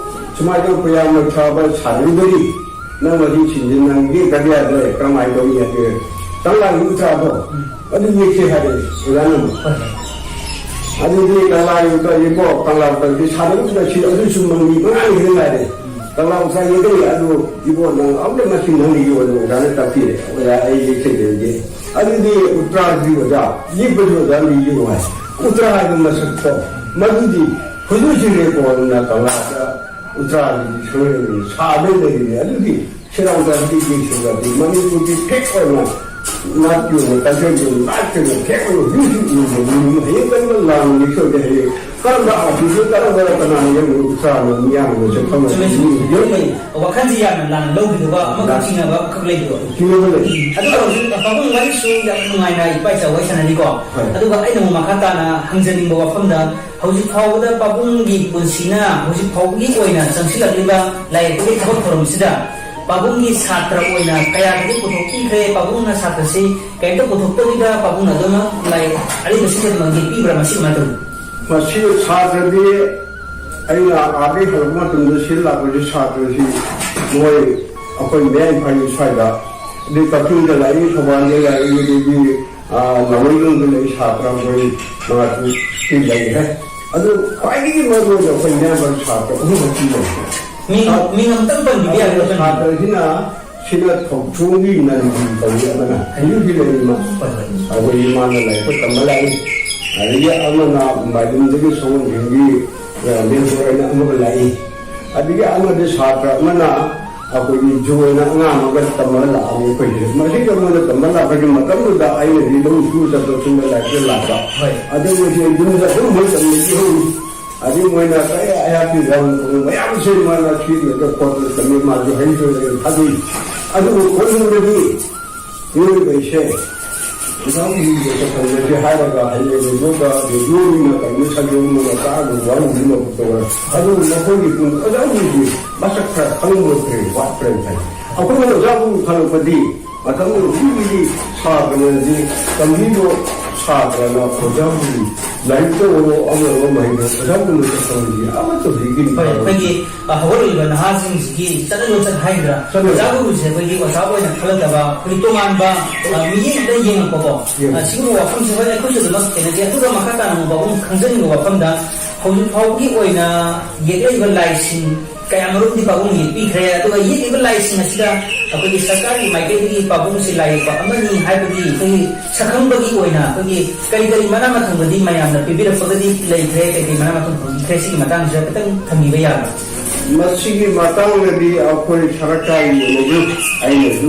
ꯁꯨꯃꯥꯏꯅ ꯇꯧꯕ ꯌꯥꯝꯅ ꯐꯕ ꯁꯥꯟꯅꯔꯤꯕꯅꯤ꯫ ꯅꯪ ꯃꯁꯤ ꯁꯤꯟꯁꯤ ꯅꯪ ꯌꯦꯛꯇꯕ ꯌꯥꯗ꯭ꯔꯦ, ꯀꯔꯝꯍꯥꯏꯅ ꯇꯧꯅꯤ ꯍꯥꯏꯕ ꯀꯪꯂꯥꯒꯤ ꯎꯇ꯭ꯔꯥꯗꯣ ꯑꯗꯨ ꯌꯦꯛꯁꯦ ꯍꯥꯏꯔꯦ ꯑꯣꯖꯥꯅ꯫ ꯑꯗꯨꯗꯤ ꯀꯪꯂꯥꯒꯤ ꯎꯇ꯭ꯔꯥ ꯌꯦꯛꯄꯣ, ꯀꯪꯂꯥ ꯎꯇ꯭ꯔꯥꯗꯤ ꯁꯥꯟꯅꯕꯗ ꯁꯤ ꯑꯗꯨꯁꯨ ꯃꯃꯤ ꯃꯉꯥꯅꯤ ꯍꯦꯟꯅ ꯉꯥꯏꯔꯦ꯫ ꯀꯪꯂꯥ ꯎꯇ꯭ꯔꯥ ꯌꯦꯛꯀꯅꯤ ꯑꯗꯨ ꯏꯕꯣ ꯅꯪ ꯑꯃꯨꯛꯇ ꯃꯁꯤ ꯅꯪꯒꯤ ꯌꯣꯟ ꯑꯣꯖꯥꯅ ꯇꯥꯛꯄꯤꯔꯦ꯫ ꯑꯣꯖꯥ ꯑꯩ ꯌꯦꯛꯁꯦ ꯌꯦꯛꯁꯦ꯫ ꯑꯗꯨꯗꯤ ꯎꯇ꯭ꯔꯥꯗꯤ ꯑꯣꯖꯥ ꯌꯦꯛꯄꯁꯨ ꯑꯣꯖꯥ ꯃꯤ ꯌꯦꯛꯅꯨ ꯍꯥꯏ꯫ ꯎꯇ꯭ꯔꯥ ꯍꯥꯏꯕ ꯃꯁꯛꯇꯣ ꯃꯗꯨꯗꯤ ꯍꯧꯖꯤꯛ ꯍꯧꯖꯤꯛ ꯂꯦꯞꯄꯣ ꯑꯗꯨꯅ ꯀꯪꯂꯥꯗ ꯎꯇ꯭ꯔꯥꯗꯤ ꯁꯣꯏꯔꯕꯅꯤ ꯁꯥꯗ ꯂꯩꯔꯤꯅꯤ꯫ ꯑꯗꯨꯗꯤ ꯁꯦꯔꯥꯡ ꯇꯥꯟꯗꯤ ꯌꯦꯡꯁꯤꯜꯂꯗꯤ ꯃꯅꯤꯄꯨꯔꯗꯤ ꯐꯦꯛ ꯑꯣꯏꯅ ꯅꯥꯠꯀꯤ ꯑꯣꯏꯅ ꯀꯜꯆꯔꯒꯤ ꯑꯣꯏꯅ ꯅꯥꯠꯀꯤ ꯑꯣꯏꯅ ꯐꯦꯛ ꯑꯣꯏꯅ ꯍꯧꯖꯤꯛ ꯍꯧꯖꯤꯛ ꯎꯕ ꯃꯤ ꯍꯌꯦꯡ ꯀꯔꯝꯕ ꯂꯥꯟ ꯌꯦꯛꯁꯣꯏꯗꯦ ꯍꯌꯦꯡ ꯀꯔꯝꯕ ꯑꯥꯔꯇꯤꯁ ꯀꯔꯝꯕ ꯀꯅꯥꯅ ꯌꯦꯡꯕ ꯎꯇ꯭ꯔꯥꯅ ꯃꯤꯌꯥꯝꯅ ꯆꯠꯐꯝ ꯆꯨꯝꯃꯦ, ꯆꯨꯝꯃꯦ꯫ ꯌꯦꯡꯕ ꯋꯥꯈꯜꯁꯤ ꯌꯥꯝꯅ ꯂꯥꯟꯅ ꯂꯧꯈꯤꯗꯨꯕ ꯑꯃꯈꯛ ꯂꯥꯟ- ꯆꯤꯡꯅꯕ ꯑꯃꯈꯛ ꯂꯩꯕꯗꯣ꯫ ꯆꯤꯡꯅꯕ ꯂꯩ꯫ ꯑꯗꯨꯒ ꯍꯧꯖꯤꯛ ꯄꯥꯕꯨꯡ ꯋꯥꯔꯤꯁꯨ ꯌꯥꯝ ꯅꯨꯡꯉꯥꯏꯅ ꯏꯄꯥ ꯏꯆꯥ ꯋꯥꯔꯤ ꯁꯥꯟꯅꯔꯤꯀꯣ꯫ ꯍꯣꯏ꯫ ꯑꯗꯨꯒ ꯑꯩꯅ ꯑꯃꯨꯛ ꯃꯈꯥ ꯇꯥꯅ ꯍꯪꯖꯅꯤꯡꯕ ꯋꯥꯐꯝꯗ ꯍꯧꯖꯤꯛ ꯐꯥꯎꯕꯗ ꯄꯥꯕꯨꯡꯒꯤ ꯄꯨꯟꯁꯤꯅ ꯍꯧꯖꯤꯛ ꯐꯥꯎꯕꯒꯤ ꯑꯣꯏꯅ ꯆꯪꯁꯤꯜꯂꯛꯂꯤꯕ ꯂꯥꯏ ꯌꯦꯛꯄꯒꯤ ꯊꯕꯛ ꯊꯧꯔꯝꯁꯤꯗ ꯄꯥꯕꯨꯡꯒꯤ ꯁꯥꯇ꯭ꯔ ꯑꯣꯏꯅ ꯀꯌꯥꯗꯒꯤ ꯄꯨꯊꯣꯛꯄꯤꯈ꯭ꯔꯦ? ꯄꯥꯕꯨꯡꯅ ꯁꯥꯇ꯭ꯔꯁꯤ ꯀꯔꯤꯝꯇ ꯄꯨꯊꯣꯛꯇꯕꯤꯗ ꯄꯥꯕꯨꯡꯅ ꯑꯗꯨꯃꯛ ꯂꯥꯏ ꯑꯔꯤꯕꯁꯤꯡꯁꯦ ꯑꯗꯨꯃꯛ ꯌꯦꯛꯄꯤꯕ꯭ꯔꯥ? ꯃꯁꯤ ꯀꯃꯥꯏꯅ ꯇꯧꯏ? ꯃꯁꯤ ꯁꯥꯇ꯭ꯔꯗꯤ ꯑꯩꯅ ꯑꯥꯗꯒꯤ ꯍꯜꯂꯛꯄ ꯃꯇꯝꯗ ꯁꯤ ꯂꯥꯛꯄꯁꯤ ꯁꯥꯇ꯭ꯔꯁꯤ ꯃꯣꯏ ꯑꯩꯈꯣꯏ ꯃꯌꯥꯏ ꯏꯝꯐꯥꯜꯒꯤ ꯁ꯭ꯋꯥꯏꯗ ꯑꯗꯩ ꯀꯛꯆꯤꯡꯗ ꯂꯥꯛꯏ, ꯊꯧꯕꯥꯜꯗ ꯂꯥꯛꯏ, ꯑꯗꯒꯤ ꯂꯥꯡꯃꯩꯗꯣꯡꯗ ꯂꯩ ꯁꯥꯇ꯭ꯔ ꯑꯩꯈꯣꯏ ꯃꯉꯥ ꯇꯔꯨꯛꯇꯤ ꯂꯩꯈ꯭ꯔꯦ꯫ ꯑꯗꯨ ꯈ꯭ꯋꯥꯏꯗꯒꯤ ꯃꯔꯨ ꯑꯣꯏꯅ ꯑꯩꯈꯣꯏ ꯃꯌꯥꯝꯕ ꯁꯥꯇ꯭ꯔ ꯑꯍꯨꯝꯃꯛꯇꯤ ꯂꯩꯈ꯭ꯔꯦ꯫ ꯃꯤꯡ ꯁꯥ- ꯃꯤꯡ ꯑꯃꯇꯪ ꯄꯟꯕꯤꯕ ꯌꯥꯒꯗ꯭ꯔꯥ? ꯁꯥꯇ꯭ꯔꯁꯤꯅ ꯁꯤꯅ ꯊꯧꯆꯣꯡꯒꯤ ꯅꯟꯗꯤ ꯀꯧꯏ ꯑꯃꯅ ꯍꯩꯅꯨꯒꯤ ꯂꯩꯔꯤꯃ꯫ ꯍꯣꯏ, ꯍꯣꯏ꯫ ꯑꯩꯈꯣꯏ ꯏꯃꯥꯅ ꯂꯥꯏꯔꯤꯛ ꯇꯝꯕ ꯂꯥꯛꯏ꯫ ꯑꯗꯒꯤ ꯑꯃꯅ ꯃꯥꯏꯕꯝꯗꯒꯤ ꯁꯒꯣꯜꯕꯟꯒꯤ, ꯑ, ꯃꯦꯟꯇꯣꯔ ꯑꯣꯏꯅ ꯑꯃꯒ ꯂꯥꯛꯏ꯫ ꯑꯗꯒꯤ ꯑꯃꯗꯤ ꯁꯥꯇ꯭ꯔ ꯑꯃꯅ ꯑꯩꯈꯣꯏꯒꯤ ꯖꯨ ꯑꯣꯏꯅ ꯑꯉꯥꯡ ꯑꯃꯒ ꯇꯝꯃꯒ ꯂꯥꯛꯑꯝꯃꯤ ꯑꯩꯈꯣꯏꯁꯦ꯫ ꯃꯁꯤ ꯀꯩꯅꯣꯗ ꯇꯝꯕ ꯂꯥꯛꯄꯒꯤ ꯃꯇꯝꯗꯨꯗ ꯑꯩꯅꯗꯤ ꯂꯧ ꯁꯨꯕ ꯆꯠꯄ ꯁꯨꯝꯕ ꯂꯥꯏꯔꯤꯛꯇ ꯂꯥꯛꯄ꯫ ꯍꯣꯏ꯫ ꯑꯗꯨ ꯃꯣꯏꯁꯦ ꯌꯨꯝꯗ ꯑꯗꯨꯝ ꯃꯣꯏ ꯇꯝꯕꯤꯍꯧꯔꯤ꯫ ꯑꯗꯩ ꯃꯣꯏꯅ ꯀꯔꯤ ꯑꯩꯍꯥꯛꯀꯤ ꯂꯝ ꯈꯨꯅꯨ ꯃꯌꯥꯝꯁꯦ ꯃꯥꯅ ꯁꯤꯖꯤꯟꯅꯗ ꯈꯣꯠꯇꯅ ꯇꯝꯃꯤ, ꯃꯥꯁꯨ ꯍꯩ ꯁꯣꯏꯗꯅ ꯊꯥꯗꯣꯛꯏ꯫ ꯑꯗꯨꯕꯨ ꯈꯣꯟꯖꯦꯜꯗꯗꯤ ꯃꯤꯑꯣꯏꯕ ꯏꯁꯦ ꯏꯅꯥꯎꯒꯤ ꯆꯠꯍꯟꯕꯁꯦ ꯍꯥꯏꯔꯒ ꯍꯌꯦꯡ ꯔꯦꯗꯤꯑꯣꯗ ꯔꯦꯗꯤꯑꯣꯒꯤ ꯃꯇꯝꯗ ꯁꯟꯗꯣꯛ ꯑꯃꯒ ꯇꯥꯛꯑꯒ ꯋꯥꯔꯤ ꯑꯃ ꯇꯧꯔ ꯑꯗꯨꯕꯨ ꯃꯈꯣꯏꯒꯤ ꯄꯨꯡ ꯑꯣꯖꯥꯁꯤꯡꯁꯤ ꯃꯁꯛ ꯈꯔ ꯈꯪꯕ ꯐꯩ ꯋꯥꯠꯄ꯭ꯔꯅ ꯈꯜꯂꯤ꯫ ꯑꯩꯈꯣꯏꯅ ꯑꯣꯖꯥꯕꯨ ꯈꯜꯂꯛꯄꯗꯤ ꯃꯇꯝꯗꯨꯗ ꯍꯧꯖꯤꯛ ꯍꯧꯖꯤꯛ ꯁꯥꯕꯅꯗꯤ ꯇꯝꯕꯤꯕ ꯁꯥꯇ꯭ꯔꯅ ꯑꯣꯖꯥꯒꯤ ꯂꯥꯏꯔꯤꯛꯇ ꯑꯣꯏꯔꯣ, ꯑꯃ ꯑꯣꯏꯔꯣ, ꯃꯍꯩꯗ ꯑꯣꯖꯥꯒꯨꯝꯕ ꯆꯠꯄ ꯍꯧꯖꯤꯛ ꯑꯃꯠꯇ ꯍꯧꯖꯤꯛꯀꯤ ꯍꯣꯏ, ꯑꯩꯈꯣꯏꯒꯤ, ꯑ, ꯍꯧꯒꯠꯂꯛꯂꯤꯕ ꯅꯍꯥꯁꯤꯡꯁꯤꯒꯤ ꯆꯠꯅ ꯂꯣꯟꯆꯠ ꯍꯥꯏꯒꯗ꯭ꯔꯥ, ꯆꯠꯅ ꯑꯣꯖꯥ ꯒꯨꯔꯨꯁꯦ ꯑꯩꯈꯣꯏꯒꯤ ꯑꯣꯖꯥ ꯑꯣꯏꯅ ꯈꯜꯂꯛꯇꯕ, ꯑꯩꯈꯣꯏꯒꯤ ꯇꯣꯉꯥꯟꯕ, ꯑ, ꯃꯤꯠꯌꯦꯡ ꯑꯃꯗ ꯌꯦꯡꯉꯛꯄꯀꯣ, ꯌꯦꯡꯉꯛꯄ꯫ ꯑ, ꯁꯤꯒꯨꯝꯕ ꯋꯥꯐꯝꯁꯦ ꯍꯣꯏ ꯑꯩꯈꯣꯏꯁꯨ ꯑꯗꯨꯃꯛ ꯊꯦꯡꯅꯖꯩ꯫ ꯑꯗꯨꯒ ꯃꯈꯥ ꯇꯥꯅ ꯑꯃꯨꯛ ꯄꯥꯕꯨꯡ ꯈꯪꯖꯅꯤꯡꯕ ꯋꯥꯐꯝꯗ, ꯍꯧꯖꯤꯛ ꯐꯥꯎꯕꯒꯤ ꯑꯣꯏꯅ ꯌꯦꯛꯂꯛꯏꯕ ꯂꯥꯏꯁꯤꯡ ꯀꯌꯥꯃꯔꯨꯝꯗꯤ ꯄꯥꯕꯨꯡ ꯌꯦꯛꯄꯤꯈ꯭ꯔꯦ꯫ ꯑꯗꯨꯒ ꯌꯦꯛꯂꯤꯕ ꯂꯥꯏꯁꯤꯡ ꯑꯁꯤꯗ ꯑꯩꯈꯣꯏꯒꯤ ꯁꯔꯀꯥꯔꯒꯤ ꯃꯥꯏꯀꯩꯗꯒꯤ ꯄꯥꯕꯨꯡꯁꯤ ꯂꯥꯏ ꯌꯦꯛꯄ ꯑꯃꯅꯤ ꯍꯥꯏꯕꯒꯤ ꯑꯩꯈꯣꯏꯒꯤ ꯁꯛꯈꯪꯕꯒꯤ ꯑꯣꯏꯅ ꯑꯩꯈꯣꯏꯒꯤ ꯀꯔꯤ ꯀꯔꯤ ꯃꯅꯥ ꯃꯊꯨꯝꯒꯗꯤ ꯃꯌꯥꯝꯅ ꯄꯤꯕꯤꯔꯛꯄꯒꯗꯤ ꯂꯩꯈ꯭ꯔꯦ, ꯀꯔꯤ ꯀꯔꯤ ꯃꯅꯥ ꯃꯊꯨꯝ ꯐꯪꯕꯤꯈ꯭ꯔꯦ, ꯁꯤꯒꯤ ꯃꯇꯥꯡꯁꯤꯗ ꯈꯤꯇꯪ ꯊꯝꯕꯤꯕ ꯌꯥꯒꯗ꯭ꯔꯥ? ꯃꯁꯤꯒꯤ ꯃꯇꯥꯡꯗꯗꯤ ꯑꯩꯈꯣꯏ ꯁꯔꯀꯥꯔꯒꯤ ꯑꯣꯏꯅꯁꯨ, ꯑꯩꯅꯁꯨ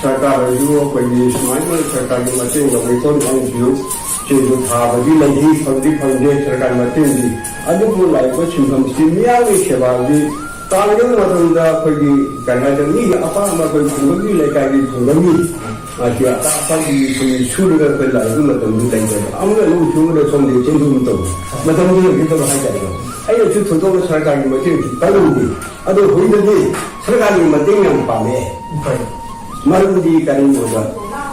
ꯁꯔꯀꯥꯔꯗꯁꯨ ꯑꯩꯈꯣꯏꯒꯤ ꯁꯨꯃꯥꯏꯅ ꯁꯔꯀꯥꯔꯒꯤ ꯃꯇꯦꯡ ꯂꯧꯏꯀꯣ, ꯅꯪꯁꯨ ꯆꯦꯡꯁꯨ ꯊꯥꯕꯗꯤ ꯂꯩꯈꯤ, ꯐꯪꯗꯤ ꯐꯪꯗꯦ ꯁꯔꯀꯥꯔ ꯃꯇꯦꯡꯗꯤ꯫ ꯑꯗꯨꯕꯨ ꯂꯥꯛꯏꯕ ꯁꯤꯟꯐꯝꯁꯤ ꯃꯤꯌꯥꯝꯒꯤ ꯁꯦꯕꯥꯗꯤ ꯇꯥꯡꯒꯗꯕ ꯃꯇꯝꯗ ꯑꯩꯈꯣꯏꯒꯤ ꯀꯔꯤ ꯍꯥꯏꯇꯥꯔꯦ, ꯃꯤꯒꯤ ꯑꯄꯥꯝꯕ ꯑꯩꯈꯣꯏ ꯈꯨꯡꯒꯪꯒꯤ ꯂꯩꯀꯥꯏꯒꯤ ꯈꯨꯡꯒꯪꯒꯤ ꯃꯥꯒꯤ ꯑꯄꯥꯝꯕꯒꯤ ꯑꯩꯈꯣꯏꯒꯤ ꯁꯨꯔꯒ ꯑꯩꯈꯣꯏ ꯂꯥꯛꯏꯕ ꯃꯇꯝꯗꯨ ꯂꯩꯇꯕ꯫ ꯑꯃꯅ ꯂꯧ ꯁꯨꯕꯗ ꯁꯣꯝꯗ ꯆꯦꯟꯕ ꯃꯇꯝ, ꯃꯇꯝꯗꯨ ꯂꯩꯒꯗꯕ ꯍꯥꯏꯇꯥꯔꯦꯀꯣ꯫ ꯑꯩꯅꯁꯨ ꯊꯣꯏꯗꯣꯛꯅ ꯁꯔꯀꯥꯔꯒꯤ ꯃꯇꯦꯡꯁꯨ ꯀꯜꯂꯨꯗꯦ꯫ ꯑꯗꯣ ꯍꯧꯖꯤꯛꯇꯗꯤ ꯁꯔꯀꯥꯔꯒꯤ ꯃꯇꯦꯡ ꯌꯥꯝ ꯄꯥꯝꯃꯦ꯫ ꯍꯣꯏ꯫ ꯃꯔꯝꯗꯤ ꯀꯔꯤꯒꯤꯅꯣꯗ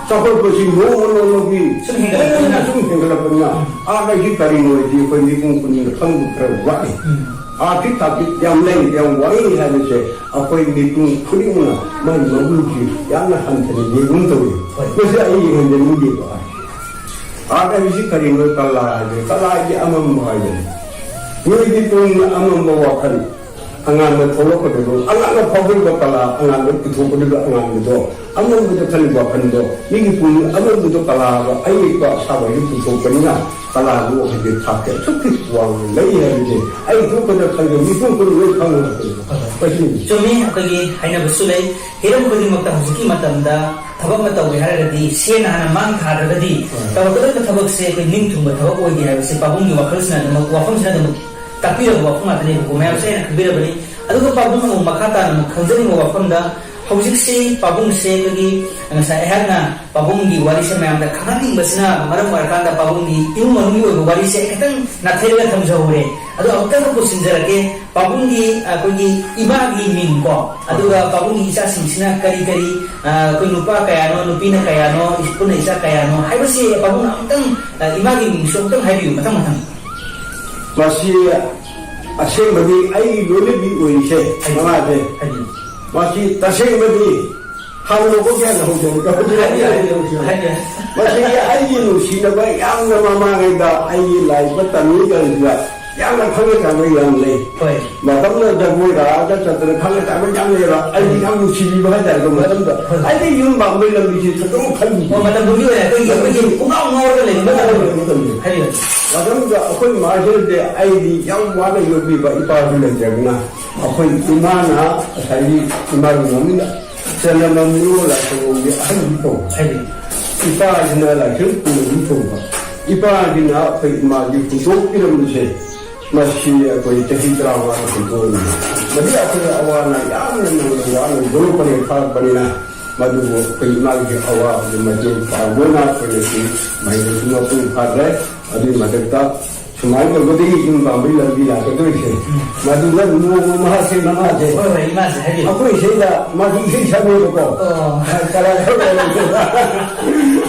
ꯆꯥꯎꯈꯠꯄꯁꯤ ꯅꯣꯡꯃ ꯅꯣꯡꯃꯒꯤ ꯁꯨꯝ ꯍꯦꯟꯒꯠꯂꯛꯄꯅꯤꯅ꯫ ꯍꯦꯟꯅ ꯁꯨꯝ ꯍꯦꯟꯒꯠꯂꯛꯄꯅꯤꯅ ꯑꯥꯗꯒꯤ ꯀꯔꯤꯅꯣ ꯍꯥꯏꯗꯤ ꯑꯩꯈꯣꯏ ꯃꯤꯄꯨꯝ ꯈꯨꯗꯤꯡꯃꯛ ꯈꯪꯕ ꯈꯔ ꯋꯥꯠꯂꯤ꯫ ꯎꯝ꯫ ꯑꯥꯔꯊꯤꯛ ꯊꯥꯛꯇꯤ ꯌꯥꯝ ꯂꯩ, ꯌꯥꯝ ꯋꯥꯏ ꯍꯥꯏꯕꯁꯦ ꯑꯩꯈꯣꯏ ꯃꯤꯄꯨꯝ ꯈꯨꯗꯤꯡꯃꯛꯅ ꯃꯥꯒꯤ ꯃꯒꯨꯟꯁꯤ ꯌꯥꯝꯅ ꯍꯟꯊꯅ ꯌꯦꯡꯒꯨꯝ ꯇꯧꯏ꯫ ꯍꯣꯏ꯫ ꯃꯁꯤ ꯑꯩ ꯌꯦꯡꯍꯟꯖꯅꯤꯡꯗꯦꯕ꯫ ꯑꯥꯔꯠ ꯍꯥꯏꯕꯁꯤ ꯀꯔꯤꯅꯣ? ꯀꯂꯥ ꯍꯥꯏꯕꯅꯤ꯫ ꯀꯂꯥ ꯍꯥꯏꯗꯤ ꯑꯃꯝꯕ ꯍꯥꯏꯕꯅꯤ꯫ ꯃꯤꯑꯣꯏꯒꯤ ꯄꯨꯛꯅꯤꯡꯗ ꯑꯃꯝꯕ ꯋꯥꯈꯜ ꯑꯉꯥꯟꯕ ꯊꯣꯛꯂꯛꯀꯗꯕ, ꯑꯉꯥꯡꯅ ꯐꯥꯎꯗꯣꯔꯤꯕ ꯀꯂꯥ, ꯑꯉꯥꯟꯕ ꯄꯨꯊꯣꯛꯀꯗꯕ ꯑꯉꯥꯟꯕꯗꯣ, ꯑꯃꯝꯕꯗ ꯈꯜꯂꯤꯕ ꯋꯥꯈꯜꯗꯣ, ꯃꯤꯒꯤ ꯄꯨꯛꯅꯤꯡ ꯑꯃꯝꯕꯗꯣ ꯀꯂꯥ ꯍꯥꯏꯕ ꯑꯌꯦꯛꯄ ꯑꯁꯥꯕ ꯍꯥꯏꯗꯨ ꯄꯨꯊꯣꯛꯄꯅꯤꯅ, ꯀꯂꯥꯗꯨ ꯍꯧꯖꯤꯛ ꯊꯥꯛꯁꯦ ꯑꯁꯨꯛꯀꯤ ꯋꯥꯡꯅ ꯂꯩ ꯍꯥꯏꯕꯁꯦ ꯑꯩ ꯊꯣꯛꯄꯗ ꯈꯪꯗꯦ, ꯃꯤꯄꯨꯝ ꯈꯨꯗꯤꯡꯃꯛ ꯂꯣꯏ ꯈꯪꯉꯦ ꯍꯥꯏꯕꯅꯦꯕ꯫ ꯃꯁꯤꯅꯤ꯫ ꯆꯨꯝꯃꯤ, ꯑꯩꯈꯣꯏꯒꯤ ꯍꯥꯏꯅꯕꯁꯨ ꯂꯩ, ꯍꯤꯔꯝ ꯈꯨꯗꯤꯡꯃꯛꯇ ꯍꯧꯖꯤꯛꯀꯤ ꯃꯇꯝꯗ ꯊꯕꯛ ꯑꯃ ꯇꯧꯒꯦ ꯍꯥꯏꯔꯒꯗꯤ ꯁꯦꯟꯅ ꯍꯥꯟꯅ ꯃꯥꯡ ꯊꯥꯗ꯭ꯔꯒꯗꯤ ꯎꯝ꯫ ꯇꯧꯔꯛꯀꯗꯧꯔꯤꯕ ꯊꯕꯛꯁꯦ ꯑꯩꯈꯣꯏ ꯅꯤꯡ ꯊꯨꯡꯕ ꯊꯕꯛ ꯑꯣꯏꯗꯦ ꯍꯥꯏꯕꯁꯦ ꯄꯥꯕꯨꯡꯒꯤ ꯋꯥꯈꯜꯁꯤꯅ ꯑꯗꯨꯃꯛ, ꯋꯥꯐꯝꯁꯤꯅ ꯑꯗꯨꯃꯛ ꯇꯥꯛꯄꯤꯔꯕ ꯋꯥꯐꯝ ꯉꯥꯛꯇꯅꯦꯕꯀꯣ꯫ ꯃꯌꯥꯝꯁꯦ ꯑꯩꯅ ꯈꯪꯕꯤꯔꯕꯅꯤ꯫ ꯑꯗꯨꯒ ꯄꯥꯕꯨꯡ ꯑꯃꯨꯛ ꯃꯈꯥ ꯇꯥꯅ ꯑꯃꯨꯛ ꯈꯪꯖꯅꯤꯡꯕ ꯋꯥꯐꯝꯗ ꯍꯧꯖꯤꯛꯁꯤ ꯄꯥꯕꯨꯡꯁꯦ ꯑꯩꯈꯣꯏꯒꯤ ꯉꯁꯥꯏ ꯑꯩꯍꯥꯛꯅ ꯄꯥꯕꯨꯡꯒꯤ ꯋꯥꯔꯤꯁꯦ ꯃꯌꯥꯝꯗ ꯈꯪꯍꯟꯅꯤꯡꯕꯁꯤꯅ ꯃꯔꯝ ꯑꯣꯏꯔꯀꯥꯟꯗ ꯄꯥꯕꯨꯡꯒꯤ ꯏꯃꯨꯡ ꯃꯅꯨꯡꯒꯤ ꯑꯣꯏꯕ ꯋꯥꯔꯤꯁꯦ ꯑꯩ ꯈꯤꯇꯪ ꯅꯥꯊꯩꯔꯒ ꯊꯝꯖꯍꯧꯔꯦ꯫ ꯑꯗꯣ ꯑꯃꯨꯛꯇꯪ ꯄꯨꯁꯤꯟꯖꯔꯛꯀꯦ, ꯄꯥꯕꯨꯡꯒꯤ ꯑꯩꯈꯣꯏꯒꯤ ꯏꯃꯥꯒꯤ ꯃꯤꯡ ꯀꯣ, ꯑꯗꯨꯒ ꯄꯥꯕꯨꯡꯒꯤ ꯏꯆꯥꯁꯤꯡꯁꯤꯅ ꯀꯔꯤ ꯀꯔꯤ, ꯑ, ꯑꯩꯈꯣꯏ ꯅꯨꯄꯥ ꯀꯌꯥꯅꯣ, ꯅꯨꯄꯤꯅ ꯀꯌꯥꯅꯣ, ꯄꯨꯟꯅ ꯏꯆꯥ ꯀꯌꯥꯅꯣ ꯍꯥꯏꯕꯁꯤ ꯄꯥꯕꯨꯡꯅ ꯑꯃꯨꯛꯇꯪ, ꯑ, ꯏꯃꯥꯒꯤ ꯃꯤꯡꯁꯨ ꯑꯃꯨꯛꯇꯪ ꯍꯥꯏꯕꯤꯌꯨ ꯃꯊꯪ ꯃꯊꯪ꯫ ꯃꯁꯤ ꯑꯁꯦꯡꯕꯗꯤ ꯑꯩꯒꯤ ꯂꯣꯏꯅꯕꯤ ꯑꯣꯏꯔꯤꯁꯦ ꯍꯥꯏꯕꯤꯌꯨ꯫ ꯃꯉꯥꯁꯦ꯫ ꯍꯥꯏꯕꯤꯌꯨ꯫ ꯃꯁꯤ ꯇꯁꯦꯡꯕꯗꯤ ꯍꯥꯟꯅ ꯃꯀꯣꯛ ꯀꯌꯥ ꯂꯩꯍꯧꯗꯕꯅꯤ꯫ ꯍꯥꯏꯕꯤꯌꯨ, ꯍꯥꯏꯕꯤꯌꯨ, ꯍꯥꯏꯕꯤꯌꯨ꯫ ꯃꯁꯤ ꯑꯩꯒꯤ ꯅꯨꯡꯁꯤꯅꯕ ꯌꯥꯝꯅ ꯃꯃꯥꯡꯉꯩꯗ ꯑꯩꯒꯤ ꯂꯥꯏꯔꯤꯛ ꯇꯝꯃꯤꯀꯥꯟꯁꯤꯗ ꯌꯥꯝꯅ ꯈꯪꯅ ꯆꯥꯟꯅꯕ ꯌꯥꯝ ꯂꯩ꯫ ꯍꯣꯏ꯫ ꯃꯇꯝꯗ ꯖꯒꯣꯏ ꯔꯥꯗ ꯆꯠꯇꯅ ꯈꯪꯅ ꯆꯥꯟꯅꯕ ꯌꯥꯝ ꯂꯩꯌꯦꯕ꯫ ꯑꯩꯗꯤ ꯌꯥꯝ ꯅꯨꯡꯁꯤꯕꯤꯕ ꯍꯥꯏꯇꯥꯔꯦꯀꯣ ꯃꯇꯝꯗ꯫ ꯍꯣꯏ꯫ ꯑꯩꯗꯤ ꯌꯨꯝ ꯄꯥꯟꯕꯒꯤ ꯂꯝꯕꯤꯁꯦ ꯐꯖꯅ ꯈꯜꯂꯤꯕ꯫ ꯑꯣ, ꯃꯇꯝꯗꯨꯒꯤ ꯑꯣꯏꯅ ꯑꯩꯈꯣꯏꯒꯤ, ꯑꯩꯈꯣꯏꯒꯤ ꯄꯨꯡꯉꯥꯎ ꯉꯥꯎꯔꯒ ꯂꯩꯕ ꯃꯇꯝꯗꯣ꯫ ꯃꯇꯝꯗꯣ꯫ ꯍꯥꯏꯕꯤꯌꯨ꯫ ꯃꯇꯝꯗ ꯑꯩꯈꯣꯏ ꯃꯥꯁꯦ ꯑꯩꯗꯤ ꯌꯥꯝ ꯋꯥꯅ ꯌꯣꯛꯄꯤꯕ ꯏꯄꯥꯁꯨ ꯂꯩꯇ꯭ꯔꯕꯅꯤꯅ ꯑꯩꯈꯣꯏ ꯏꯃꯥꯅ ꯉꯁꯥꯏꯒꯤ ꯏꯃꯥꯒꯤ ꯃꯃꯤꯡꯗ ꯆꯅꯝ ꯃꯔꯨ ꯂꯥꯏꯁꯪꯒꯤ ꯑꯍꯟꯗꯤ ꯀꯧꯕ꯫ ꯍꯥꯏꯗꯤ ꯏꯄꯥꯁꯤꯅ ꯂꯥꯏꯁꯪ ꯄꯨꯅꯕꯤ ꯀꯧꯕ꯫ ꯏꯄꯥꯁꯤꯅ ꯑꯩꯈꯣꯏ ꯏꯃꯥꯒꯤ ꯍꯨꯟꯗꯣꯛꯄꯤꯔꯝꯕꯁꯦ ꯃꯁꯤ ꯑꯩꯈꯣꯏ ꯆꯍꯤ ꯇꯔꯥꯃꯉꯥ ꯍꯨꯟꯗꯣꯛꯑꯝꯃꯤ꯫ ꯃꯁꯤ ꯑꯩꯈꯣꯏ ꯑꯋꯥꯅ ꯌꯥꯝꯅ ꯅꯧꯅ ꯋꯥꯅ ꯌꯣꯛꯂꯛꯄꯅꯦ ꯐꯥꯔꯛꯄꯅꯤꯅ ꯃꯗꯨꯕꯨ ꯑꯩꯈꯣꯏ ꯏꯃꯥꯒꯤ ꯑꯋꯥꯕꯗꯨ ꯃꯇꯦꯡ ꯄꯥꯡꯕ ꯑꯣꯏꯅ ꯑꯩꯈꯣꯏꯅꯁꯨ ꯃꯍꯩꯗꯁꯨ ꯃꯄꯨꯡ ꯐꯥꯗ꯭ꯔꯦ꯫ ꯑꯗꯨꯒꯤ ꯃꯊꯛꯇ ꯁꯨꯃꯥꯏꯅ ꯇꯧꯕꯗꯒꯤ ꯌꯨꯝ ꯄꯥꯟꯕꯒꯤ ꯂꯝꯕꯤ ꯂꯥꯛꯀꯗꯣꯏꯁꯦ꯫ ꯃꯗꯨꯗ ꯅꯣꯡꯃ ꯃꯍꯥꯛꯁꯦ ꯃꯃꯥꯁꯦ ꯍꯣꯏ, ꯍꯣꯏ, ꯏꯃꯥꯁꯦ ꯍꯥꯏꯕꯤꯌꯨ꯫ ꯑꯩꯈꯣꯏ ꯏꯁꯩꯗ ꯃꯥꯁꯨ ꯏꯁꯩ ꯁꯛꯅꯦꯕꯀꯣ꯫ ꯑꯣ꯫ ꯀꯔꯥꯏ ꯀꯔꯥꯏ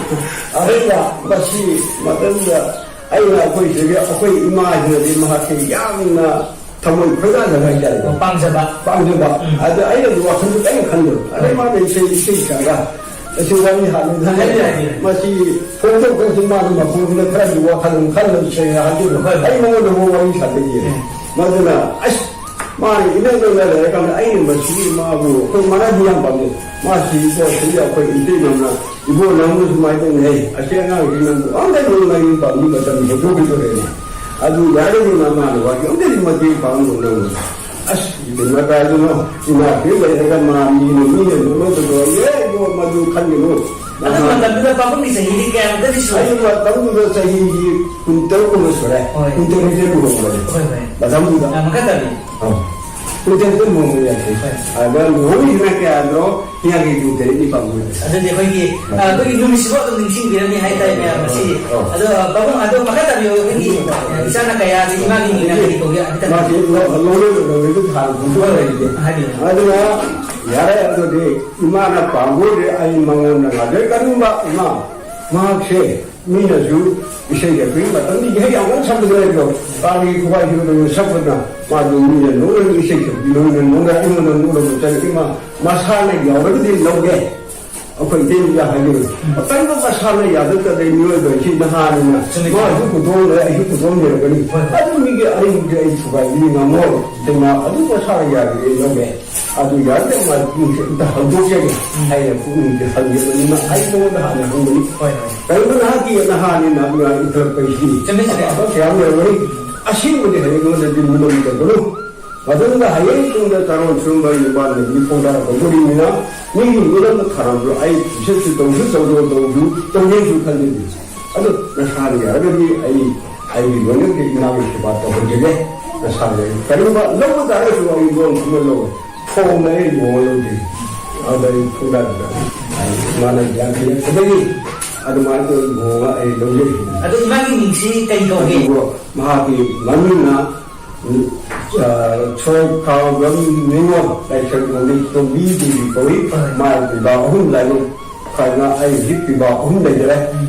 ꯑꯗꯨꯒ ꯃꯁꯤ ꯃꯇꯝꯗ ꯑꯩꯅ ꯑꯩꯈꯣꯏ ꯏꯁꯩꯒꯤ ꯑꯩꯈꯣꯏ ꯏꯃꯥꯁꯤꯅꯗꯤ ꯃꯍꯥꯛꯁꯦ ꯌꯥꯝꯅ ꯊꯃꯣꯏ ꯈꯣꯏꯗꯥꯖꯕ ꯍꯥꯏꯇꯥꯔꯦ꯫ ꯑꯣ, ꯄꯥꯝꯖꯕ꯫ ꯄꯥꯝꯖꯕ꯫ ꯎꯝ꯫ ꯑꯗ ꯑꯩꯅꯗꯤ ꯋꯥꯈꯜꯗꯣ ꯀꯔꯤꯝ ꯈꯟꯗꯕ꯫ ꯑꯗ ꯃꯥꯅ ꯏꯁꯩ, ꯏꯁꯩ ꯁꯛꯑꯒ ꯑꯁꯤ ꯋꯥꯔꯤ ꯍꯥꯟꯅ ꯍꯥꯏꯕꯤꯌꯨ, ꯍꯥꯏꯕꯤꯌꯨ꯫ ꯃꯁꯤ ꯐꯣꯡꯗꯣꯛꯄꯁꯤ ꯃꯥꯅ ꯃꯄꯨꯟꯁꯤꯗ ꯈꯔꯗꯤ ꯋꯥꯈꯜ ꯑꯃ ꯈꯜꯂꯒ ꯁꯦꯡꯅ ꯍꯥꯏꯕꯤꯔꯣ꯫ ꯍꯣꯏ, ꯍꯣꯏ꯫ ꯑꯩ ꯃꯉꯣꯟꯗ ꯑꯃꯨꯛ ꯋꯥꯔꯤ ꯁꯥꯗꯣꯏꯅꯦ꯫ ꯎꯝ꯫ ꯃꯗꯨꯅ ꯑꯁ ꯃꯥꯅ ꯏꯅꯛ ꯅꯛꯅ ꯂꯩꯔꯀꯥꯟꯗ ꯑꯩꯅ ꯃꯁꯤ ꯃꯥꯕꯨ ꯑꯩꯈꯣꯏ ꯃꯥꯅꯗꯤ ꯌꯥꯝ ꯄꯥꯝꯖꯩ꯫ ꯃꯥꯁꯤ ꯏꯕꯣ ꯁꯤꯗ ꯑꯩꯈꯣꯏ ꯏꯇꯩꯃꯝꯅ ꯏꯕꯣ ꯅꯪꯕꯨ ꯁꯨꯃꯥꯏꯅ ꯇꯧꯅꯤ ꯍꯩ ꯑꯁꯤ ꯑꯉꯥꯡꯁꯤ ꯅꯪꯕꯨ ꯑꯝꯇ ꯅꯪ ꯃꯌꯨꯝ ꯄꯥꯟꯕꯒꯤ ꯃꯇꯝ ꯍꯦꯟꯗꯣꯛꯈꯤꯗꯣꯔꯦꯅꯦ꯫ ꯑꯗꯨ ꯌꯥꯔꯒꯗꯤ ꯃꯃꯥꯅ ꯋꯥꯔꯤ ꯑꯝꯇꯗꯤ ꯃꯇꯦꯡ ꯄꯥꯡꯉꯨ ꯅꯪꯕꯨ꯫ ꯑꯁ ꯏꯕꯦꯝꯃ ꯀꯥꯏꯗꯅꯣ ꯏꯅꯥꯛꯇ ꯂꯩꯔꯒ ꯃꯥ ꯃꯤꯅ ꯃꯤꯅ ꯅꯣꯛꯅꯕꯗꯣ ꯌꯦꯡꯉꯣ ꯃꯗꯨ ꯈꯟꯒꯅꯨ꯫ ꯑꯗꯨ ꯃꯇꯝꯗꯨꯗ ꯄꯥꯕꯨꯡꯒꯤ ꯆꯍꯤꯗꯤ ꯀꯌꯥꯃꯨꯛꯀꯗꯤ ꯁꯨꯔꯦ? ꯑꯩ ꯃꯇꯝꯗꯨꯗ ꯆꯍꯤꯁꯤ ꯀꯨꯟꯇꯔꯨꯛ ꯀꯨꯝꯕ ꯁꯨꯔꯦ꯫ ꯍꯣꯏ꯫ ꯀꯨꯟꯇꯔꯦꯠꯇ ꯂꯨꯍꯣꯡꯕꯅꯦ꯫ ꯍꯣꯏ, ꯍꯣꯏ꯫ ꯃꯇꯝꯗꯨꯗ꯫ ꯑ, ꯃꯈꯥ ꯇꯥꯕꯤꯌꯨ꯫ ꯑ꯫ ꯃꯇꯝꯗ ꯂꯨꯍꯣꯡꯕ ꯌꯥꯗꯦ꯫ ꯍꯣꯏ꯫ ꯑꯗ ꯂꯨꯍꯣꯡꯉꯤꯁꯤꯅ ꯀꯌꯥꯅꯣ? ꯍꯤꯌꯥꯡꯒꯩ ꯄꯨꯡ ꯇꯔꯦꯠ ꯅꯤꯄꯥꯟ ꯑꯣꯏꯔꯦ꯫ ꯑꯗꯨꯗꯤ ꯑꯩꯈꯣꯏꯒꯤ, ꯑ, ꯑꯩꯈꯣꯏꯒꯤ ꯅꯨꯃꯤꯠꯁꯤꯕꯨ ꯑꯗꯨꯝ ꯅꯤꯡꯁꯤꯡꯕꯤꯔꯝꯃꯤ ꯍꯥꯏꯇꯥꯔꯦ ꯃꯌꯥꯝ ꯉꯁꯤꯗꯤ꯫ ꯑꯣ꯫ ꯑꯗꯣ, ꯑ, ꯄꯥꯕꯨꯡ, ꯑꯗꯣ ꯃꯈꯥ ꯇꯥꯕꯤꯌꯨ꯫ ꯑꯩꯈꯣꯏꯒꯤ, ꯑ, ꯏꯆꯥꯅ ꯀꯌꯥꯗ ꯏꯃꯥꯒꯤ ꯃꯤꯡꯅ ꯀꯔꯤ ꯀꯧꯒꯦ? ꯍꯥꯏꯐꯦꯠꯇꯪ ꯃꯥꯁꯤ ꯂꯧ-, ꯂꯧꯔꯣꯏ ꯂꯧꯔꯣꯏ ꯊꯥꯔ ꯄꯨꯊꯣꯛꯑ ꯂꯩꯔꯤꯁꯦ꯫ ꯍꯥꯏꯕꯤꯌꯨ꯫ ꯑꯗꯨꯅ ꯌꯥꯔꯦ, ꯑꯗꯨꯗꯤ ꯏꯃꯥꯅ ꯄꯥꯝꯕ ꯑꯣꯏꯔꯦ, ꯑꯩ ꯃꯉꯣꯟꯗ ꯉꯥꯏꯖꯔꯦ꯫ ꯀꯔꯤꯒꯨꯝꯕ ꯏꯃꯥ, ꯃꯍꯥꯛꯁꯦ ꯃꯤꯅꯁꯨ ꯏꯁꯩ ꯁꯛꯄꯒꯤ ꯃꯇꯝꯗꯤ ꯏꯁꯩ ꯌꯥꯝ ꯀꯟꯅ ꯁꯛꯄꯗꯤ ꯅꯠꯇ꯭ꯔꯣ? ꯀꯥꯡꯒꯤ ꯈꯨꯕꯥꯛ ꯁꯤꯕꯗꯁꯨ ꯁꯛꯄꯗ ꯃꯥꯗꯨ ꯃꯤꯅ ꯅꯣꯛꯂꯒ ꯏꯁꯩ ꯁꯛꯄꯤ, ꯅꯣꯏꯅ ꯅꯣꯛꯂꯒ ꯑꯩꯉꯣꯟꯗ ꯅꯣꯛꯂꯒ ꯆꯠꯂꯤ꯫ ꯏꯃꯥ, ꯃꯁꯥꯅ ꯌꯥꯎꯔꯒꯗꯤ ꯂꯧꯒꯦ꯫ ꯑꯩꯈꯣꯏ ꯏꯇꯩꯃ ꯍꯥꯏꯖꯕꯅꯤ꯫ ꯎꯝ꯫ ꯑꯀꯟꯕ ꯃꯁꯥꯅ ꯌꯥꯗ ꯆꯠꯂꯦ ꯃꯤꯑꯣꯏꯕ ꯑꯁꯤ ꯅꯍꯥꯅꯤꯅ꯫ ꯆꯨꯝꯃꯤ, ꯆꯨꯝꯃꯤ꯫ ꯃꯥꯁꯨ ꯈꯨꯗꯣꯡ ꯂꯩ, ꯑꯩꯁꯨ ꯈꯨꯗꯣꯡ ꯂꯩꯔꯒꯅꯤ꯫ ꯍꯣꯏ, ꯍꯣꯏ꯫ ꯑꯗꯨ ꯃꯤꯒꯤ ꯑꯔꯤꯡꯕꯗꯤ ꯑꯩ ꯊꯨꯒꯥꯏꯕꯗꯤ ꯉꯝꯃꯣꯏ꯫ ꯏꯇꯩꯃ, ꯑꯗꯨ ꯃꯁꯥꯅ ꯌꯥꯗ꯭ꯔꯗꯤ ꯑꯩ ꯂꯧꯒꯦ꯫ ꯑꯗꯨ ꯌꯥꯔꯗꯤ ꯃꯥ ꯄꯨꯛꯅꯤꯡꯁꯦ ꯑꯝꯇ ꯍꯪꯗꯣꯛꯆꯒꯦ꯫ ꯎꯝ꯫ ꯑꯩꯅ ꯄꯨꯛꯅꯤꯡꯁꯦ ꯍꯪꯖꯕꯅꯤꯅ ꯑꯩ ꯅꯉꯣꯟꯗ ꯍꯥꯟꯅ ꯍꯪꯕꯅꯤ꯫ ꯍꯣꯏ, ꯍꯣꯏ꯫ ꯀꯔꯤꯒꯨꯝꯕ ꯅꯍꯥꯛꯀꯤ ꯅꯍꯥꯅꯤꯅ ꯑꯗꯨꯅ ꯏꯟꯈꯠꯂꯛꯄ ꯑꯩꯁꯤ ꯆꯨꯝꯃꯤ, ꯆꯨꯝꯃꯤ꯫ ꯑꯐꯕ ꯀꯌꯥ ꯑꯃ ꯂꯩꯔꯝꯒꯅꯤ꯫ ꯑꯁꯦꯡꯕꯗꯤ ꯍꯌꯦꯡ ꯅꯉꯣꯟꯗꯗꯤ ꯃꯨꯟꯅ ꯃꯨꯟꯅ ꯇꯧꯒꯅꯨ꯫ ꯃꯇꯨꯡꯗ ꯍꯌꯦꯡ ꯇꯨꯡꯗ ꯆꯥꯔꯣꯟ ꯁꯨꯔꯣꯟꯕ ꯅꯨꯄꯥꯅ ꯃꯤ ꯈꯣꯡꯗꯥꯔꯛꯄ ꯃꯔꯤꯅꯤꯅ ꯃꯤꯒꯤ ꯃꯤꯔꯝꯗ ꯊꯥꯔꯝꯕ ꯑꯩ ꯄꯤꯁꯛꯁꯨ ꯇꯧꯁꯨ ꯇꯧꯗꯧ ꯇꯧꯁꯨ ꯇꯧꯒꯦꯁꯨ ꯈꯟꯖꯗꯦ꯫ ꯑꯗꯨ ꯅꯁꯥꯅ ꯌꯥꯔꯒꯗꯤ ꯑꯩ ꯑꯩꯒꯤ ꯂꯣꯏꯅꯕꯤꯒꯤ ꯏꯃꯥꯒꯤ ꯁꯦꯕꯥ ꯇꯧꯍꯟꯖꯒꯦ꯫ ꯅꯁꯥꯅ ꯌꯥꯔꯒꯗꯤ ꯀꯔꯤꯒꯨꯝꯕ ꯂꯧꯕ ꯇꯥꯔꯒꯁꯨ ꯑꯩ ꯂꯣꯟ ꯈꯨꯝꯕ ꯂꯧꯋꯦ꯫ ꯊꯣꯡꯅ ꯑꯩ ꯂꯨꯍꯣꯡꯂꯨꯗꯦ꯫ ꯑꯗ ꯑꯩ ꯈꯣꯡꯗꯥꯗꯨꯗ ꯃꯥꯅ ꯌꯥꯝ ꯊꯤꯅ ꯐꯖꯩ꯫ ꯑꯗꯨꯃꯥꯏꯅ ꯇꯧꯔ ꯂꯨꯍꯣꯡꯉ ꯑꯩ ꯂꯧꯖꯩ꯫ ꯑꯗꯣ ꯏꯃꯥꯒꯤ ꯃꯤꯡꯁꯤ ꯀꯔꯤ ꯀꯧꯒꯦ? ꯑꯗꯨꯕꯨ ꯃꯍꯥꯛꯀꯤ ꯃꯃꯤꯡꯅ, ꯑ, ꯁꯣꯏꯈꯥꯎꯕꯝ ꯅꯤꯉꯣꯜ ꯂꯥꯏꯁ꯭ꯔꯝ ꯀꯧꯏ, ꯇꯣꯝꯕꯤ ꯗꯦꯕꯤ ꯀꯧꯏ꯫ ꯍꯣꯏ꯫ ꯃꯥꯒꯤ ꯄꯤꯕꯥ ꯑꯍꯨꯝ ꯂꯩ꯫ ꯈ꯭ꯋꯥꯏꯅ ꯑꯩ ꯍꯧꯖꯤꯛ ꯄꯤꯕꯥ ꯑꯍꯨꯝ ꯂꯩꯖꯔꯦ꯫ ꯎꯝ꯫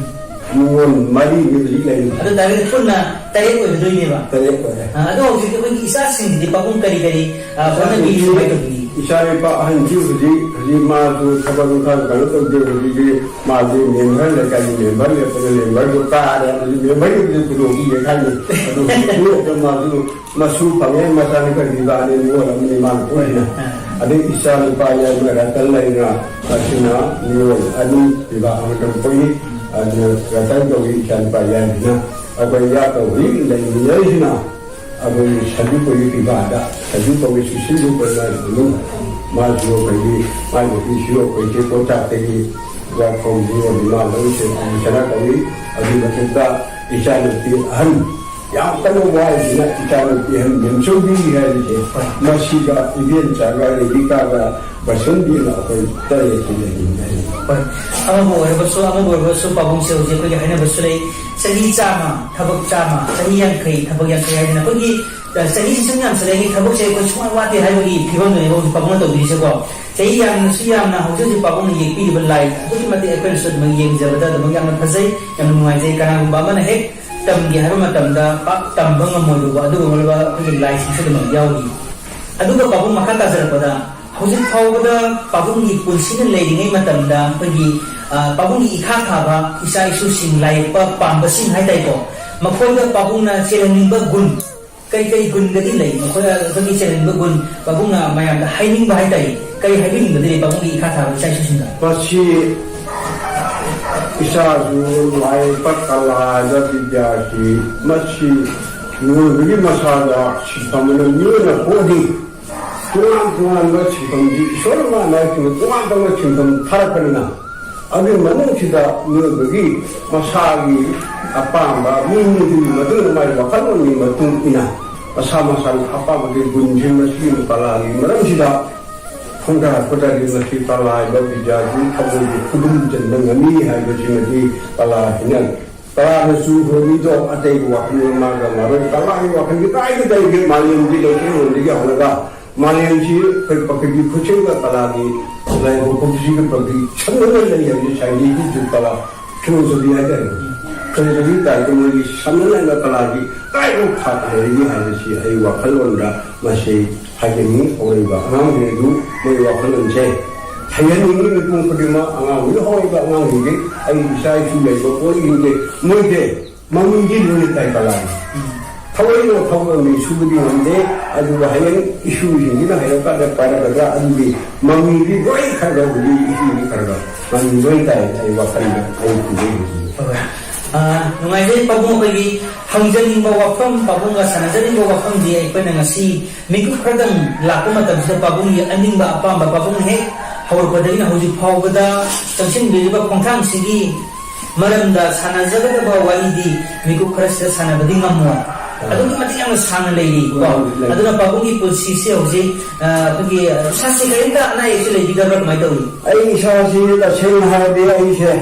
ꯅꯤꯉꯣꯜ ꯃꯔꯤꯅꯤ ꯍꯧꯖꯤꯛ ꯂꯩꯔꯤ꯫ ꯑꯗꯨ ꯇꯥꯔꯒꯗꯤ ꯄꯨꯟꯅ ꯇꯔꯦꯠ ꯑꯣꯏꯒꯗꯣꯏꯅꯦꯕ꯫ ꯇꯔꯦꯠ ꯑꯣꯏꯔꯦ꯫ ꯑ, ꯑꯗꯣ ꯍꯧꯖꯤꯛꯇꯤ ꯑꯩꯈꯣꯏꯒꯤ ꯏꯆꯥꯁꯤꯡꯁꯤꯗꯤ ꯄꯥꯕꯨꯡ ꯀꯔꯤ ꯀꯔꯤ, ꯑ, ꯍꯣꯠꯅꯕꯤ, ꯏꯆꯥꯁꯤꯡꯁꯤ ꯀꯃꯥꯏꯅ ꯇꯧꯕꯤ? ꯏꯆꯥ ꯅꯨꯄꯥ ꯑꯍꯟꯁꯤ ꯍꯧꯖꯤꯛ, ꯍꯧꯖꯤꯛ ꯃꯥꯁꯨ ꯊꯕꯛ ꯏꯪꯈꯥꯡ ꯀꯩꯅꯣ ꯇꯧꯗꯦ꯫ ꯍꯧꯖꯤꯛꯇꯤ ꯃꯥꯁꯨ ꯃꯦꯝꯕꯔ, ꯂꯩꯀꯥꯏꯒꯤ ꯃꯦꯝꯕꯔ ꯂꯦꯞꯄꯗ ꯃꯦꯝꯕꯔꯁꯨ ꯀꯥꯔꯦ꯫ ꯑꯗꯨ ꯃꯦꯝꯕꯔꯒꯤꯕꯨꯗꯤ ꯈꯨꯗꯣꯡꯄꯤꯒꯦ ꯈꯜꯂꯤ꯫ ꯑꯗꯨ ꯍꯧꯖꯤꯛ ꯃꯥꯁꯨ ꯃꯁꯨ ꯐꯪꯉꯦ, ꯃꯆꯥꯅꯨꯄꯥ ꯄꯤꯕꯥꯅꯤ, ꯅꯤꯉꯣꯜ ꯑꯃꯅꯤ ꯃꯥꯅ ꯄꯣꯛꯏꯅ꯫ ꯑꯥ꯫ ꯑꯗꯩ ꯏꯆꯥ ꯅꯨꯄꯥ ꯌꯥꯏꯃ ꯔꯇꯟ ꯂꯩꯅ, ꯑꯁꯤꯅ ꯅꯤꯉꯣꯜ ꯑꯅꯤ ꯄꯤꯕ ꯑꯃꯇꯪ ꯄꯣꯛꯏ꯫ ꯑꯗꯨꯅ ꯔꯇꯟ ꯀꯧꯏ ꯏꯆꯥ ꯅꯨꯄꯥ ꯌꯥꯏꯃꯅ꯫ ꯑꯩꯈꯣꯏ ꯏꯌꯥ ꯀꯧꯏ ꯂꯩꯃꯤꯟꯅꯔꯤꯁꯤꯅ ꯑꯩꯈꯣꯏꯒꯤ ꯁꯖꯨ ꯀꯧꯏ ꯄꯤꯕꯥꯗ, ꯁꯖꯨ ꯀꯧꯏ ꯁꯨꯁꯤꯟꯗꯨ ꯀꯧꯏ ꯃꯥꯒꯤ ꯃꯅꯨꯡ꯫ ꯃꯥꯁꯨ ꯑꯩꯈꯣꯏꯒꯤ, ꯃꯥꯒꯤ ꯅꯨꯄꯤꯁꯨ ꯑꯩꯈꯣꯏ ꯆꯦ ꯀꯣꯟꯆꯥꯛꯇꯒꯤ ꯋꯥꯈꯣꯡ ꯅꯤꯉꯣꯜ ꯏꯃꯥ ꯂꯧꯔꯤꯁꯦ ꯑꯃꯨꯛ ꯁꯅꯥ ꯀꯧꯏ꯫ ꯑꯗꯨꯒꯤ ꯃꯊꯛꯇ ꯏꯆꯥꯅꯨꯄꯤ ꯑꯍꯟ ꯌꯥꯝ ꯀꯟꯅ ꯋꯥꯏꯁꯤꯅ ꯏꯆꯥꯅꯨꯄꯤ ꯑꯍꯟ ꯃꯦꯝꯆꯧꯕꯤ ꯍꯥꯏꯔꯤꯁꯦ, ꯃꯁꯤꯒ ꯏꯕꯦꯝꯆꯥꯒ ꯔꯦꯕꯤꯀꯥꯒ ꯕꯁꯟꯇꯤꯅ ꯑꯩꯈꯣꯏ ꯇꯔꯦꯠꯇꯤ ꯂꯩꯃꯤꯟꯅꯩ꯫ ꯍꯣꯏ, ꯑꯃꯕꯨ ꯑꯣꯏꯔꯕꯁꯨ, ꯑꯃꯕꯨ ꯑꯣꯏꯔꯕꯁꯨ, ꯄꯥꯕꯨꯡꯁꯦ ꯍꯧꯖꯤꯛ ꯑꯩꯈꯣꯏꯒꯤ ꯍꯥꯏꯅꯕꯁꯨ ꯂꯩ, ꯆꯍꯤ ꯆꯥꯝꯃ ꯊꯕꯛ ꯆꯥꯝꯃ, ꯆꯍꯤ ꯌꯥꯡꯈꯩ ꯊꯕꯛ ꯌꯥꯡꯈꯩ ꯍꯥꯏꯗꯅ ꯑꯩꯈꯣꯏꯒꯤ, ꯑ, ꯆꯍꯤꯁꯤ ꯁꯨꯝ ꯌꯥꯝꯁꯤꯜꯂꯛꯑꯗꯤ ꯊꯕꯛꯁꯦ ꯑꯩꯈꯣꯏ ꯁꯨꯡꯋꯥꯠ ꯋꯥꯠꯇꯦ ꯍꯥꯏꯕꯒꯤ ꯐꯤꯕꯝꯗꯨꯅꯦꯕ ꯍꯧꯖꯤꯛ ꯄꯥꯕꯨꯡꯅ ꯇꯧꯕꯤꯔꯤꯁꯦꯀꯣ꯫ ꯆꯍꯤ ꯌꯥꯝꯅꯁꯨ ꯌꯥꯝꯅ ꯍꯧꯖꯤꯛ ꯍꯧꯖꯤꯛ ꯄꯥꯕꯨꯡꯅ ꯌꯦꯛꯄꯤꯔꯤꯕ ꯂꯥꯏ ꯑꯗꯨꯛꯀꯤ ꯃꯇꯤꯛ ꯑꯩꯈꯣꯏꯅꯁꯨ ꯑꯗꯨꯃꯛ ꯌꯦꯡꯖꯕꯗ ꯑꯗꯨꯃꯛ ꯌꯥꯝꯅ ꯐꯖꯩ, ꯌꯥꯝꯅ ꯅꯨꯡꯉꯥꯏꯖꯩ꯫ ꯀꯅꯥꯒꯨꯝꯕ ꯑꯃꯅ ꯍꯦꯛ ꯇꯝꯒꯦ ꯍꯥꯏꯕ ꯃꯇꯝꯗ ꯄꯥꯛ ꯇꯝꯕ ꯉꯝꯃꯣꯏꯗꯧꯕ ꯑꯗꯨꯒꯨꯝꯂꯕ ꯑꯩꯈꯣꯏꯒꯤ ꯂꯥꯏꯁꯤꯡꯁꯨ ꯑꯗꯨꯃꯛ ꯌꯥꯎꯔꯤ꯫ ꯑꯗꯨꯒ ꯄꯥꯕꯨꯡ ꯃꯈꯥ ꯇꯥꯖꯔꯛꯄꯗ, ꯍꯧꯖꯤꯛ ꯐꯥꯎꯕꯗ ꯄꯥꯕꯨꯡꯒꯤ ꯄꯨꯟꯁꯤꯅ ꯂꯩꯔꯤꯉꯩ ꯃꯇꯝꯗ ꯑꯩꯈꯣꯏꯒꯤ, ꯑ, ꯄꯥꯕꯨꯡꯒꯤ ꯏꯈꯥ ꯊꯥꯕ ꯏꯆꯥ ꯏꯁꯨꯁꯤꯡ, ꯂꯥꯏ ꯌꯦꯛꯄ ꯄꯥꯝꯕꯁꯤꯡ ꯍꯥꯏꯇꯥꯔꯦꯀꯣ, ꯃꯈꯣꯏꯗ ꯄꯥꯕꯨꯡꯅ ꯆꯦꯜꯍꯟꯅꯤꯡꯕ ꯒꯨꯟ ꯀꯩ ꯀꯩ ꯒꯨꯟꯒꯗꯤ ꯂꯩ? ꯃꯈꯣꯏ ꯑꯩꯈꯣꯏꯒꯤ ꯆꯦꯜꯍꯟꯅꯤꯡꯕ ꯒꯨꯟ ꯄꯥꯕꯨꯡꯅ ꯃꯌꯥꯝꯗ ꯍꯥꯏꯅꯤꯡꯕ ꯍꯥꯏꯇꯥꯔꯦ, ꯀꯔꯤ ꯍꯥꯏꯕꯤꯅꯤꯡꯕꯗꯤ ꯂꯩ ꯄꯥꯕꯨꯡꯒꯤ ꯏꯈꯥ ꯊꯥꯕ ꯏꯆꯥ ꯏꯁꯨꯁꯤꯡꯗ? ꯃꯁꯤ ꯏꯆꯥꯁꯨ ꯂꯥꯏ ꯌꯦꯛꯄ ꯀꯂꯥꯗ ꯕꯤꯗ꯭ꯌꯥꯁꯤ ꯃꯁꯤ ꯃꯤꯑꯣꯏꯕꯒꯤ ꯃꯁꯥꯗ ꯁꯤꯟꯐꯝ ꯑꯃ ꯃꯤꯑꯣꯏꯅ ꯄꯣꯛꯑꯗꯤ ꯇꯣꯉꯥꯟ ꯇꯣꯉꯥꯟꯕ ꯁꯤꯟꯐꯝꯗꯤ ꯏꯁꯣꯔꯅ ꯃꯥꯏ ꯃꯥꯏ ꯇꯣꯉꯥꯟ ꯇꯣꯉꯥꯟꯕ ꯁꯤꯟꯐꯝ ꯊꯥꯔꯛꯄꯅꯤꯅ, ꯑꯗꯨꯒꯤ ꯃꯅꯨꯡꯁꯤꯗ ꯃꯤꯑꯣꯏꯕꯒꯤ ꯃꯁꯥꯒꯤ ꯑꯄꯥꯝꯕ, ꯃꯤ ꯃꯤꯗꯨꯒꯤ ꯃꯇꯨꯡ ꯏꯟꯅ, ꯃꯥꯒꯤ ꯋꯥꯈꯜꯂꯣꯟꯒꯤ ꯃꯇꯨꯡ ꯏꯟꯅ ꯃꯁꯥ ꯃꯁꯥꯒꯤ ꯑꯄꯥꯝꯕꯒꯤ ꯒꯨꯟꯁꯤꯡ ꯃꯁꯤꯒꯤ ꯀꯂꯥꯒꯤ ꯃꯔꯝꯁꯤꯗ ꯈꯣꯡꯗꯥ ꯈꯣꯠꯊꯔꯤ꯫ ꯃꯁꯤ ꯀꯂꯥ ꯍꯥꯏꯕ ꯕꯤꯗ꯭ꯌꯥꯁꯤ ꯊꯃꯣꯏꯒꯤ ꯈꯨꯗꯨꯝ ꯆꯟꯕ ꯉꯝꯃꯤ ꯍꯥꯏꯕꯁꯤꯃꯗꯤ ꯀꯂꯥꯁꯤꯅ ꯀꯅꯥꯅꯁꯨ ꯍꯣꯃꯤꯗꯣ ꯑꯇꯩ ꯋꯥꯈꯜ ꯃꯥꯒ ꯃꯔꯣꯏ ꯀꯂꯥꯒꯤ ꯋꯥꯈꯜꯗꯤ ꯀꯥꯏꯗ ꯂꯩꯒꯦ? ꯃꯥꯂꯦꯝꯒꯤ ꯂꯩꯇꯦꯡꯂꯣꯟꯗꯒꯤ ꯍꯧꯔꯒ ꯃꯥꯂꯦꯝꯁꯤ ꯑꯩꯈꯣꯏ ꯄ꯭ꯔꯀ꯭ꯔꯤꯇꯤ ꯈꯨꯠꯁꯦꯝꯒ ꯀꯂꯥꯒꯤ ꯂꯥꯏꯕꯛ ꯄꯨꯟꯁꯤꯒꯤ ꯄ꯭ꯔꯀ꯭ꯔꯤꯇꯤ ꯁꯝꯅꯅ ꯂꯩ ꯍꯥꯏꯕꯁꯤ ꯁꯥꯏꯟꯇꯤꯐꯤꯛ ꯀꯂꯥ ꯐꯤꯂꯣꯁꯣꯐꯤ ꯍꯥꯏꯇꯥꯔꯦ꯫ ꯐꯤꯂꯣꯁꯣꯐꯤ ꯇꯥꯏꯞꯇ ꯃꯣꯏꯒꯤ ꯁꯝꯅꯅ ꯀꯂꯥꯒꯤ ꯀꯥꯏꯕ ꯊꯥꯛ ꯂꯩꯔꯤ ꯍꯥꯏꯕꯁꯤ ꯑꯩ ꯋꯥꯈꯜꯂꯣꯟꯗ ꯃꯁꯤ ꯍꯥꯏꯖꯅꯤꯡꯉꯤ꯫ ꯍꯧꯔꯛꯏꯕ ꯑꯉꯥꯡꯁꯤꯡ ꯑꯗꯨ ꯃꯣꯏ ꯋꯥꯈꯜꯂꯣꯟꯁꯦ ꯍꯩꯍꯟꯅꯤꯡꯉꯤ꯫ ꯃꯤꯄꯨꯝ ꯈꯨꯗꯤꯡꯃꯛ ꯑꯉꯥꯡꯁꯤꯡ, ꯍꯧꯔꯛꯏꯕ ꯑꯉꯥꯡꯁꯤꯡꯁꯦ, ꯑꯩ ꯏꯆꯥ ꯏꯁꯨ ꯂꯩꯕ ꯄꯣꯠꯁꯤꯡꯁꯦ, ꯃꯣꯏꯁꯦ ꯃꯃꯤꯡꯗꯤ ꯂꯣꯏꯅ ꯇꯥꯏ ꯀꯂꯥꯒꯤ꯫ ꯊꯑꯣꯏꯅ ꯊꯕꯛ ꯑꯃꯗꯤ ꯁꯨꯕꯗꯤ ꯉꯝꯗꯦ, ꯑꯗꯨꯒ ꯍꯌꯦꯡ ꯏꯁꯨꯁꯤꯡꯁꯤꯅ ꯍꯩꯔꯀꯥꯟꯗ ꯄꯥꯏꯔꯛꯀꯗ꯭ꯔꯥ ꯑꯗꯨꯗꯤ ꯃꯃꯤꯡꯗꯤ ꯂꯣꯏ ꯈꯔ ꯈꯔ ꯍꯧꯖꯤꯛ ꯏꯁꯨꯗꯤ ꯈꯔ ꯈꯔ ꯃꯃꯤꯡ ꯂꯣꯏ ꯇꯥꯏ꯫ ꯑꯩ ꯋꯥꯈꯜꯗ ꯑꯩ ꯄꯨꯖꯩ ꯍꯧꯖꯤꯛ꯫ ꯍꯣꯏ꯫ ꯑꯥ, ꯅꯨꯡꯉꯥꯏꯖꯩ ꯄꯥꯕꯨꯡ꯫ ꯑꯩꯈꯣꯏꯒꯤ ꯍꯪꯖꯅꯤꯡꯕ ꯋꯥꯐꯝ, ꯄꯥꯕꯨꯡꯒ ꯁꯥꯟꯅꯖꯅꯤꯡꯕ ꯋꯥꯐꯝꯗꯤ ꯑꯩꯈꯣꯏꯅ ꯉꯁꯤ ꯃꯤꯀꯨꯞ ꯈꯔꯗꯪ ꯂꯥꯛꯄ ꯃꯇꯝꯁꯤꯗ ꯄꯥꯕꯨꯡꯒꯤ ꯑꯅꯤꯡꯕ ꯑꯄꯥꯝꯕ, ꯄꯥꯕꯨꯡꯅ ꯍꯦꯛ ꯍꯧꯔꯛꯄꯗꯒꯤꯅ ꯍꯧꯖꯤꯛ ꯐꯥꯎꯕꯗ ꯆꯪꯁꯤꯟꯕꯤꯔꯤꯕ ꯈꯣꯡꯊꯥꯡꯁꯤꯒꯤ ꯃꯔꯝꯗ ꯁꯥꯟꯅꯖꯒꯗꯕ ꯋꯥꯔꯤꯗꯤ ꯃꯤꯀꯨꯞ ꯈꯔꯁꯤꯗ ꯁꯥꯟꯅꯕꯗꯤ ꯉꯝꯃꯣꯏ꯫ ꯑꯗꯨꯛꯀꯤ ꯃꯇꯤꯛ ꯌꯥꯝꯅ ꯁꯥꯡꯅ ꯂꯩꯔꯤ ꯀꯣ꯫ ꯎꯝ, ꯂꯩ꯫ ꯑꯗꯨꯅ ꯄꯥꯕꯨꯡꯒꯤ ꯄꯨꯟꯁꯤꯁꯦ ꯍꯧꯖꯤꯛ, ꯑ, ꯑꯩꯈꯣꯏꯒꯤ, ꯑ, ꯁꯥꯁꯤ ꯀꯔꯤꯝꯇ ꯑꯅꯥ ꯑꯌꯦꯛꯁꯦ ꯂꯩꯕꯤꯗꯕ꯭ꯔꯥ, ꯀꯃꯥꯏꯅ ꯇꯧꯔꯤ? ꯑꯩ ꯏꯁꯥꯁꯤ ꯇꯁꯦꯡꯅ ꯍꯥꯏꯔꯗꯤ ꯑꯩꯁꯦ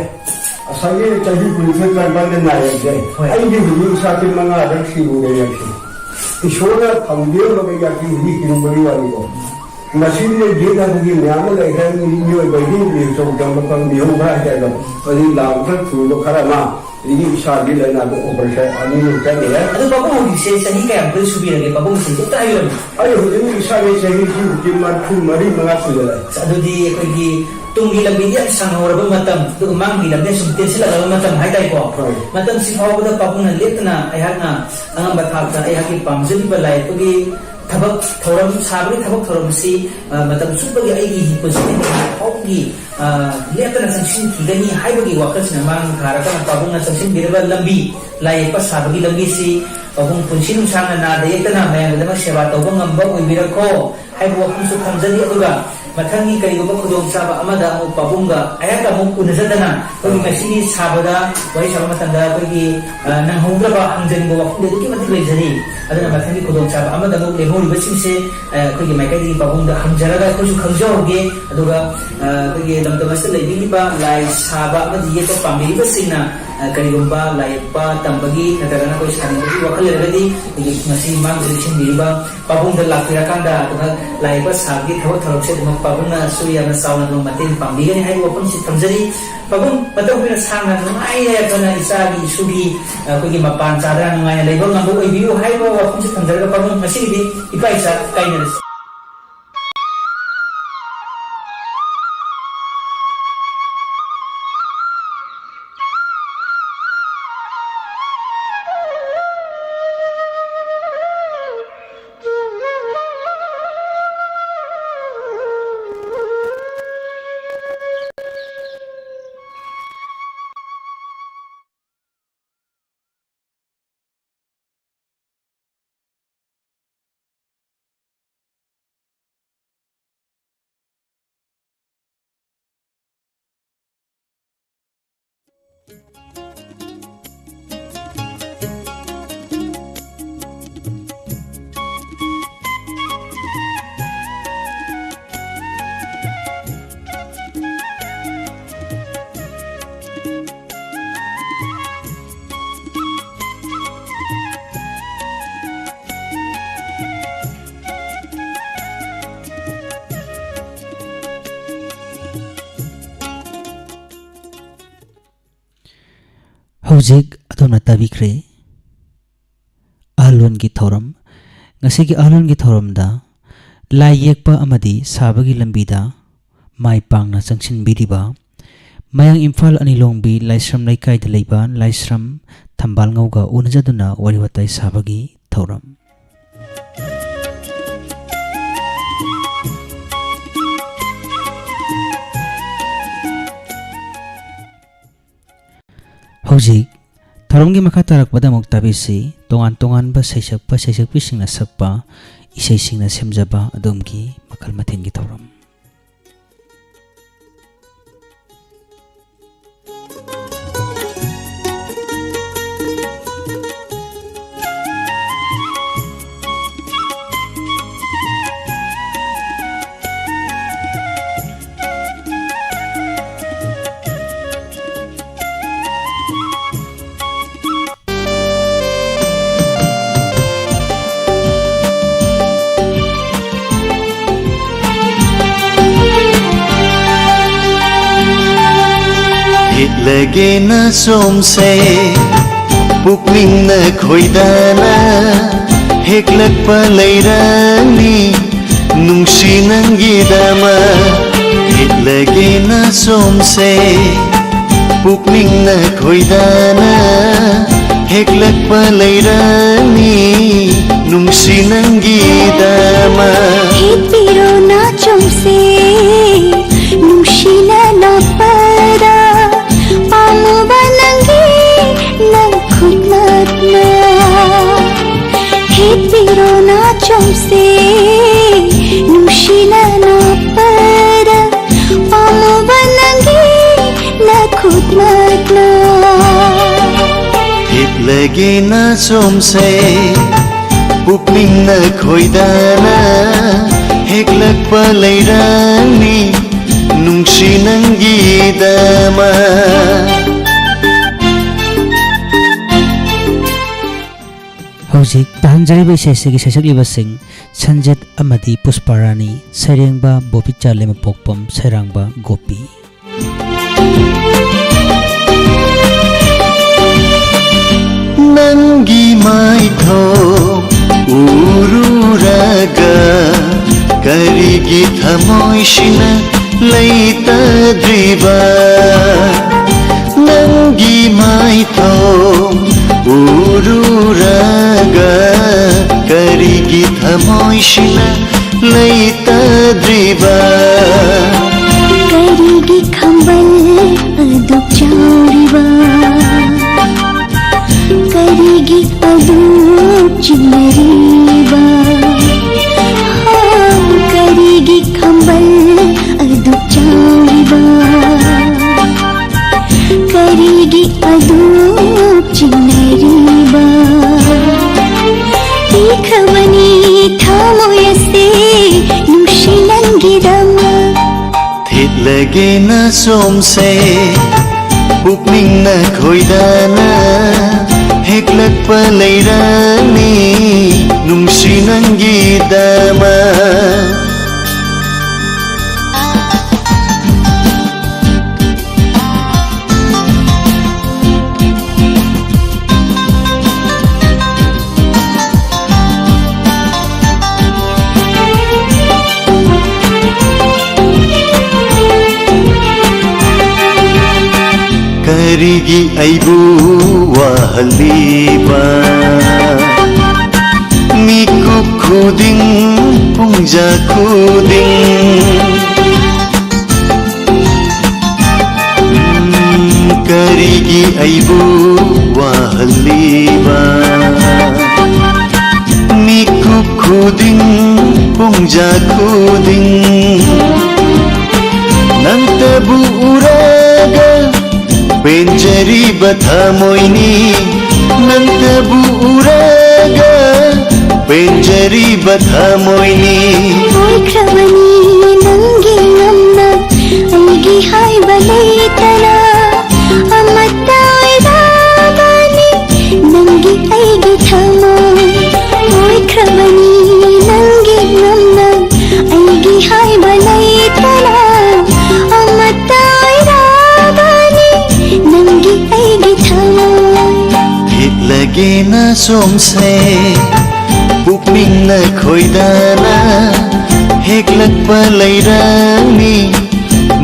ꯉꯁꯥꯏꯒꯤ ꯆꯍꯤ ꯀꯨꯟꯅꯤꯊꯣꯏ ꯀꯔꯝꯕꯗ ꯅꯥꯏꯔꯛꯀꯦ? ꯍꯣꯏ꯫ ꯑꯩꯗꯤ ꯍꯧꯖꯤꯛ ꯏꯁꯥꯁꯤ ꯃꯉꯥꯔꯛ ꯁꯤꯔꯨꯔꯦ ꯉꯁꯤ꯫ ꯏꯁꯣꯔꯅ ꯊꯝꯕꯤꯔꯝꯕ ꯀꯩꯀꯥꯁꯤ ꯍꯧꯖꯤꯛ ꯍꯤꯡꯕꯒꯤ ꯋꯥꯔꯤꯀꯣ꯫ ꯃꯁꯤꯗ ꯌꯦꯠꯅꯕꯒꯤ ꯃꯌꯥꯝ ꯑꯃ ꯂꯩꯈ꯭ꯔꯦ꯫ ꯃꯤ, ꯃꯤꯑꯣꯏꯕꯒꯤ ꯃꯤꯆꯧꯗ ꯃꯐꯝ ꯃꯤꯍꯧꯕ꯭ꯔꯥ ꯍꯥꯏꯇꯥꯔꯦꯀꯣ꯫ ꯑꯗꯨꯗꯤ ꯂꯥꯛ ꯈꯔ ꯊꯨꯕ ꯈꯔ ꯑꯃ, ꯑꯗꯒꯤ ꯏꯁꯥꯒꯤ ꯂꯥꯏꯅꯥꯗ ꯑꯣꯄꯔꯦꯁꯟ ꯑꯅꯤꯃꯨꯛ ꯆꯠꯂꯨꯔꯦ꯫ ꯑꯗꯨ ꯄꯥꯕꯨꯡ ꯍꯧꯖꯤꯛꯁꯦ ꯆꯍꯤ ꯀꯌꯥꯃꯨꯛꯇꯤ ꯁꯨꯕꯤꯔꯒꯦ? ꯄꯥꯕꯨꯡ ꯆꯍꯤ ꯑꯝꯇ ꯍꯥꯏꯕꯤꯔꯝꯃꯨ꯫ ꯑꯩ ꯍꯧꯖꯤꯛ ꯏꯁꯥꯒꯤ ꯆꯍꯤꯁꯤ ꯍꯧꯖꯤꯛ ꯃꯔꯤꯐꯨ ꯃꯔꯤ ꯃꯉꯥ ꯁꯨꯖꯜꯂꯛꯑꯦ꯫ ꯑꯁ, ꯑꯗꯨꯗꯤ ꯑꯩꯈꯣꯏꯒꯤ ꯇꯨꯡꯒꯤ ꯂꯝꯕꯤꯗꯤ ꯌꯥꯝ ꯁꯥꯡꯍꯧꯔꯕ ꯃꯇꯝ, ꯑꯗꯨꯒ ꯃꯥꯡꯒꯤ ꯂꯝꯕꯤ ꯁꯨꯝ ꯇꯦꯟꯁꯤꯜꯂꯛꯂꯕ ꯃꯇꯝ ꯍꯥꯏꯇꯥꯔꯦꯀꯣ꯫ ꯍꯣꯏ꯫ ꯃꯇꯝꯁꯤ ꯐꯥꯎꯕꯗ ꯄꯥꯕꯨꯡꯅ ꯂꯦꯞꯇꯅ ꯑꯩꯍꯥꯛꯅ ꯑꯉꯝꯕ ꯊꯥꯛꯇ ꯑꯩꯍꯥꯛꯀꯤ ꯄꯥꯝꯖꯔꯤꯕ ꯂꯥꯏ ꯌꯦꯛꯄꯒꯤ ꯊꯕꯛ ꯊꯧꯔꯝ, ꯁꯥꯕꯒꯤ ꯊꯕꯛ ꯊꯧꯔꯝ ꯑꯁꯤ, ꯑ, ꯃꯇꯝ ꯆꯨꯞꯄꯒꯤ ꯑꯩꯒꯤ ꯄꯨꯟꯁꯤꯒꯤ ꯐꯥꯎꯕꯒꯤ, ꯑ, ꯂꯦꯞꯇꯅ ꯆꯪꯁꯤꯟꯈꯤꯒꯅꯤ ꯍꯥꯏꯕꯒꯤ ꯋꯥꯈꯜꯁꯤꯅ ꯃꯥꯡ ꯊꯥꯔꯒ ꯄꯥꯕꯨꯡꯅ ꯆꯪꯁꯤꯟꯕꯤꯔꯕ ꯂꯝꯕꯤ, ꯂꯥꯏ ꯌꯦꯛꯄ ꯁꯥꯕꯒꯤ ꯂꯝꯕꯤꯁꯤ ꯄꯥꯕꯨꯡ ꯄꯨꯟꯁꯤ ꯅꯨꯡꯁꯥꯡꯅ ꯅꯥꯗ ꯌꯦꯛꯇꯅ ꯃꯌꯥꯝꯒꯤꯗꯃꯛ ꯁꯦꯕꯥ ꯇꯧꯕ ꯉꯝꯕ ꯑꯣꯏꯕꯤꯔꯈꯣ ꯍꯥꯏꯕ ꯋꯥꯐꯝꯁꯨ ꯊꯝꯖꯔꯤ꯫ ꯑꯗꯨꯒ ꯃꯊꯪꯒꯤ ꯀꯔꯤꯒꯨꯝꯕ ꯈꯨꯗꯣꯡꯆꯥꯕ ꯑꯃꯗ ꯑꯃꯨꯛ ꯄꯥꯕꯨꯡꯒ ꯑꯩꯍꯥꯛꯀ ꯑꯃꯨꯛ ꯎꯅꯖꯗꯅ ꯑꯩꯈꯣꯏꯒꯤ ꯉꯁꯤꯒꯤ ꯁꯥꯕꯗ ꯋꯥꯔꯤ ꯁꯥꯕ ꯃꯇꯝꯗ ꯑꯩꯈꯣꯏꯒꯤ, ꯑ, ꯅꯪꯍꯧꯗ꯭ꯔꯕ ꯍꯪꯖꯅꯤꯡꯕ ꯋꯥꯐꯝꯗꯤ ꯑꯗꯨꯛꯀꯤ ꯃꯇꯤꯛ ꯂꯩꯖꯔꯤ꯫ ꯑꯗꯨꯅ ꯃꯊꯪꯒꯤ ꯈꯨꯗꯣꯡꯆꯥꯕ ꯑꯃꯗ ꯑꯃꯨꯛ ꯂꯦꯝꯍꯧꯔꯤꯕꯁꯤꯡꯁꯦ, ꯑ, ꯑꯩꯈꯣꯏꯒꯤ ꯃꯥꯏꯀꯩꯗꯒꯤ ꯄꯥꯕꯨꯡꯗ ꯍꯪꯖꯔꯒ ꯑꯩꯈꯣꯏꯁꯨ ꯈꯪꯖꯍꯧꯒꯦ꯫ ꯑꯗꯨꯒ, ꯑ, ꯑꯩꯈꯣꯏꯒꯤ ꯂꯝꯗꯝ ꯑꯁꯤꯗ ꯂꯩꯕꯤꯔꯤꯕ ꯂꯥꯏ ꯁꯥꯕ ꯑꯃꯗꯤ ꯌꯦꯛꯄ ꯄꯥꯝꯕꯤꯔꯤꯕꯁꯤꯡꯅ, ꯑ, ꯀꯔꯤꯒꯨꯝꯕ ꯂꯥꯏ ꯌꯦꯛꯄ ꯇꯝꯕꯒꯤ ꯅꯠꯇ꯭ꯔꯒꯅ ꯑꯩꯈꯣꯏ ꯁꯥꯅꯤꯡꯕꯒꯤ ꯋꯥꯈꯜ ꯂꯩꯔꯒꯗꯤ ꯑꯩꯈꯣꯏꯒꯤ ꯉꯁꯤ ꯃꯥꯡꯗ ꯂꯦꯛꯁꯤꯟꯕꯤꯔꯤꯕ ꯄꯥꯕꯨꯡꯗ ꯂꯥꯛꯄꯤꯔꯀꯥꯟꯗ ꯑꯗꯨꯒ ꯂꯥꯏ ꯌꯦꯛꯄ ꯁꯥꯕꯒꯤ ꯊꯕꯛ ꯊꯧꯔꯝꯁꯦ ꯑꯗꯨꯃꯛ ꯄꯥꯕꯨꯡꯅꯁꯨ ꯌꯥꯝꯅ ꯆꯥꯎꯅ ꯑꯗꯨꯝ ꯃꯇꯦꯡ ꯄꯥꯡꯕꯤꯒꯅꯤ ꯍꯥꯏꯕ ꯋꯥꯐꯝꯁꯤ ꯊꯝꯖꯔꯤ꯫ ꯄꯥꯕꯨꯡ, ꯃꯇꯝ ꯀꯨꯏꯅ ꯁꯥꯡꯅ ꯅꯨꯡꯉꯥꯏꯅ ꯌꯥꯏꯐꯅ ꯏꯆꯥꯒꯤ ꯏꯁꯨꯒꯤ, ꯑ, ꯑꯩꯈꯣꯏꯒꯤ ꯃꯄꯥꯟ ꯆꯥꯗꯅ ꯅꯨꯡꯉꯥꯏꯅ ꯂꯩꯕ ꯉꯝꯕ ꯑꯣꯏꯕꯤꯌꯨ ꯍꯥꯏꯕ ꯋꯥꯐꯝꯁꯤ ꯊꯝꯖꯔꯒ ꯄꯥꯕꯨꯡ ꯉꯁꯤꯒꯤꯗꯤ ꯏꯄꯥ ꯏꯆꯥ ꯀꯥꯏꯅꯔꯁꯤ꯫ ꯍꯧꯖꯤꯛ ꯑꯗꯣꯝꯅ ꯇꯥꯕꯤꯈ꯭ꯔꯦ ꯑꯍꯜꯂꯣꯟꯒꯤ ꯊꯧꯔꯝ꯫ ꯉꯁꯤꯒꯤ ꯑꯍꯜꯂꯣꯟꯒꯤ ꯊꯧꯔꯝꯗ ꯂꯥꯏ ꯌꯦꯛꯄ ꯑꯃꯗꯤ ꯁꯥꯕꯒꯤ ꯂꯝꯕꯤꯗ ꯃꯥꯏ ꯄꯥꯛꯅ ꯆꯪꯁꯤꯟꯕꯤꯔꯤꯕ ꯃꯌꯥꯡ ꯏꯝꯐꯥꯜ ꯑꯅꯤꯂꯣꯡꯕꯤ ꯂꯥꯏꯁ꯭ꯔꯝ ꯂꯩꯀꯥꯏꯗ ꯂꯩꯕ ꯂꯥꯏꯁ꯭ꯔꯝ ꯊꯝꯕꯥꯜꯉꯧꯒ ꯎꯅꯖꯗꯨꯅ ꯋꯥꯔꯤ ꯋꯥꯇꯥꯏ ꯁꯥꯕꯒꯤ ꯊꯧꯔꯝ꯫ ꯍꯧꯖꯤꯛ ꯊꯧꯔꯝꯒꯤ ꯃꯈꯥ ꯇꯥꯔꯛꯄꯗ ꯑꯃꯨꯛ ꯇꯥꯕꯤꯁꯤ ꯇꯣꯉꯥꯟ ꯇꯣꯉꯥꯟꯕ ꯁꯩꯁꯛꯄ ꯁꯩꯁꯛꯄꯤꯁꯤꯡꯅ ꯁꯛꯄ ꯏꯁꯩꯁꯤꯡꯅ ꯁꯦꯝꯖꯕ ꯑꯗꯣꯝꯒꯤ ꯃꯈꯜ ꯃꯊꯦꯜꯒꯤ ꯊꯧꯔꯝ꯫ ꯍꯤꯠꯂꯒꯦꯅ ꯁꯣꯝꯁꯦ ꯄꯨꯛꯅꯤꯡꯅ ꯈꯣꯏꯗꯥꯅ ꯍꯦꯛꯂꯛꯄ ꯂꯩꯔꯪꯅꯤ ꯅꯨꯡꯁꯤ ꯅꯪꯒꯤꯗꯃꯛ ꯍꯤꯠꯂꯒꯦꯅ ꯁꯣꯝꯁꯦ ꯄꯨꯛꯅꯤꯡꯅ ꯈꯣꯏꯗꯥꯅ ꯍꯦꯛꯂꯛꯄ ꯂꯩꯔꯪꯅꯤ ꯅꯨꯡꯁꯤ ꯅꯪꯒꯤꯗꯃꯛ ꯍꯤꯠꯄꯤꯔꯣ ꯅꯥꯆꯣꯝꯁꯦ ꯅꯨꯡꯁꯤꯅ ꯅꯣꯛꯄꯗ ꯄꯥꯝꯃꯨꯕ ꯅꯪꯒꯤ ꯅꯈꯨꯠꯃꯛꯅ ꯍꯤꯠꯄꯤꯔꯣ ꯅꯥꯆꯣꯝꯁꯦ ꯅꯨꯡꯁꯤꯅ ꯅꯣꯛꯄꯗ ꯄꯥꯝꯃꯨꯕ ꯅꯪꯒꯤ ꯅꯈꯨꯠꯃꯛꯅ ꯍꯤꯠꯂꯒꯦꯅ ꯁꯣꯝꯁꯦ ꯄꯨꯛꯅꯤꯡꯅ ꯈꯣꯏꯗꯥꯅ ꯍꯦꯛꯂꯛꯄ ꯂꯩꯔꯪꯅꯤ ꯅꯨꯡꯁꯤ ꯅꯪꯒꯤꯗꯃꯛ꯫ ꯍꯧꯖꯤꯛ ꯇꯥꯍꯟꯖꯔꯤꯕ ꯏꯁꯩ ꯑꯁꯤꯒꯤ ꯁꯩꯁꯛꯂꯤꯕꯁꯤꯡ ꯁꯟꯖꯤꯠ ꯑꯃꯗꯤ ꯄꯨꯁꯄꯥꯔꯥꯅꯤ, ꯁꯩꯔꯦꯡꯕ ꯕꯣꯕꯤꯆꯥ ꯂꯩꯃꯄꯣꯛꯄꯝ, ꯁꯩꯔꯥꯡꯕ ꯒꯣꯄꯤ꯫ ꯒꯤ ꯊꯃꯣꯏꯁꯤꯅ ꯂꯩꯇꯗ꯭ꯔꯤꯕ ꯅꯪꯒꯤ ꯃꯥꯏꯊꯣꯡ ꯎꯔꯨꯔꯒ ꯀꯔꯤꯒꯤ ꯊꯃꯣꯏꯁꯤꯅ ꯂꯩꯇꯗ꯭ꯔꯤꯕ? ꯀꯔꯤꯒꯤ ꯈꯝꯕꯜ ꯑꯗꯨꯛ ꯆꯥꯎꯔꯤꯕ? ꯀꯔꯤꯒꯤ ꯑꯗꯨꯛ ꯆꯤꯡꯅꯔꯤꯕ? ꯍꯣ, ꯀꯔꯤꯒꯤ ꯈꯝꯕꯜ ꯑꯗꯨꯛ ꯆꯥꯎꯔꯤꯕ? ꯀꯔꯤꯒꯤ ꯑꯗꯨꯛ ꯆꯤꯡꯅꯔꯤꯕ? ꯄꯤꯈ꯭ꯔꯕꯅꯤ ꯊꯃꯣꯏ ꯑꯁꯤ ꯅꯨꯡꯁꯤ ꯅꯪꯒꯤꯗꯃꯛ꯫ ꯊꯤꯠꯂꯒꯦꯅ ꯁꯣꯝꯁꯦ ꯄꯨꯛꯅꯤꯡꯅ ꯈꯣꯏꯗꯥꯅ ꯍꯦꯛꯂꯛꯄ ꯂꯩꯔꯅꯤ ꯅꯨꯡꯁꯤ ꯅꯪꯒꯤꯗꯃꯛ꯫ ꯀꯔꯤꯒꯤ ꯑꯩꯕꯨ ꯋꯥꯍꯜꯂꯤꯕ? ꯃꯤꯀꯨꯞ ꯈꯨꯗꯤꯡ, ꯄꯨꯡꯖꯥ ꯈꯨꯗꯤꯡ, ꯎꯝ, ꯀꯔꯤꯒꯤ ꯑꯩꯕꯨ ꯋꯥꯍꯜꯂꯤꯕ? ꯃꯤꯀꯨꯞ ꯈꯨꯗꯤꯡ, ꯄꯨꯡꯖꯥ ꯈꯨꯗꯤꯡ, ꯅꯪꯇꯕꯨ ꯎꯔꯒ ꯄꯦꯟꯖꯔꯤꯕ ꯊꯃꯣꯏꯅꯤ, ꯅꯪꯇꯕꯨ ꯎꯔꯒ ꯄꯦꯟꯖꯔꯤꯕ ꯊꯃꯣꯏꯅꯤ꯫ ꯑꯣꯏꯈ꯭ꯔꯕꯅꯤ ꯅꯪꯒꯤ ꯉꯝꯅ, ꯑꯩꯒꯤ ꯍꯥꯏꯕ ꯂꯩꯇꯅ ꯑꯃꯠꯇ ꯑꯣꯏꯔꯕꯅꯤ ꯅꯪꯒꯤ ꯑꯩꯒꯤ ꯊꯃꯣꯏ꯫ ꯑꯣꯏꯈ꯭ꯔꯕꯅꯤ ꯅꯪꯒꯤ ꯉꯝꯅ, ꯑꯩꯒꯤ ꯍꯥꯏꯕ ꯂꯩꯇꯅ ꯑꯃꯠꯇ ꯑꯣꯏꯔꯕꯅꯤ ꯅꯪꯒꯤ ꯑꯩꯒꯤ ꯊꯃꯣꯏ꯫ ꯍꯤꯠꯂꯒꯦꯅ ꯁꯣꯝꯁꯦ ꯄꯨꯛꯅꯤꯡꯅ ꯈꯣꯏꯗꯥꯅ ꯍꯦꯛꯂꯛꯄ ꯂꯩꯔꯥꯡꯅꯤ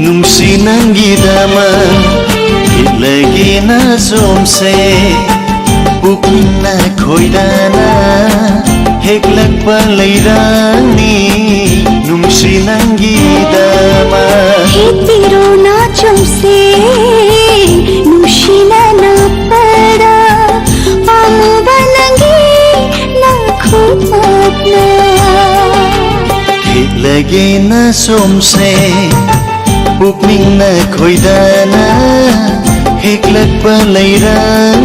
ꯅꯨꯡꯁꯤ ꯅꯪꯒꯤꯗꯃꯛ ꯍꯤꯠꯂꯒꯦꯅ ꯁꯣꯝꯁꯦ ꯄꯨꯛꯅꯤꯡꯅ ꯈꯣꯏꯗꯥꯅ ꯍꯦꯛꯂꯛꯄ ꯂꯩꯔꯥꯡꯅꯤ ꯅꯨꯡꯁꯤ ꯅꯪꯒꯤꯗꯃꯛ ꯍꯦꯛꯄꯤꯔꯣ ꯅꯥꯆꯣꯝꯁꯦ ꯅꯨꯡꯁꯤꯅ ꯅꯞꯄꯗ ꯄꯥꯝꯃꯨꯕ ꯅꯪꯒꯤ ꯅꯈꯨꯠꯃꯛꯅ ꯍꯤꯠꯂꯒꯦꯅ ꯁꯣꯝꯁꯦ ꯄꯨꯛꯅꯤꯡꯅ ꯈꯣꯏꯗꯥꯅ ꯍꯦꯛꯂꯛꯄ ꯂꯩꯔꯥꯡ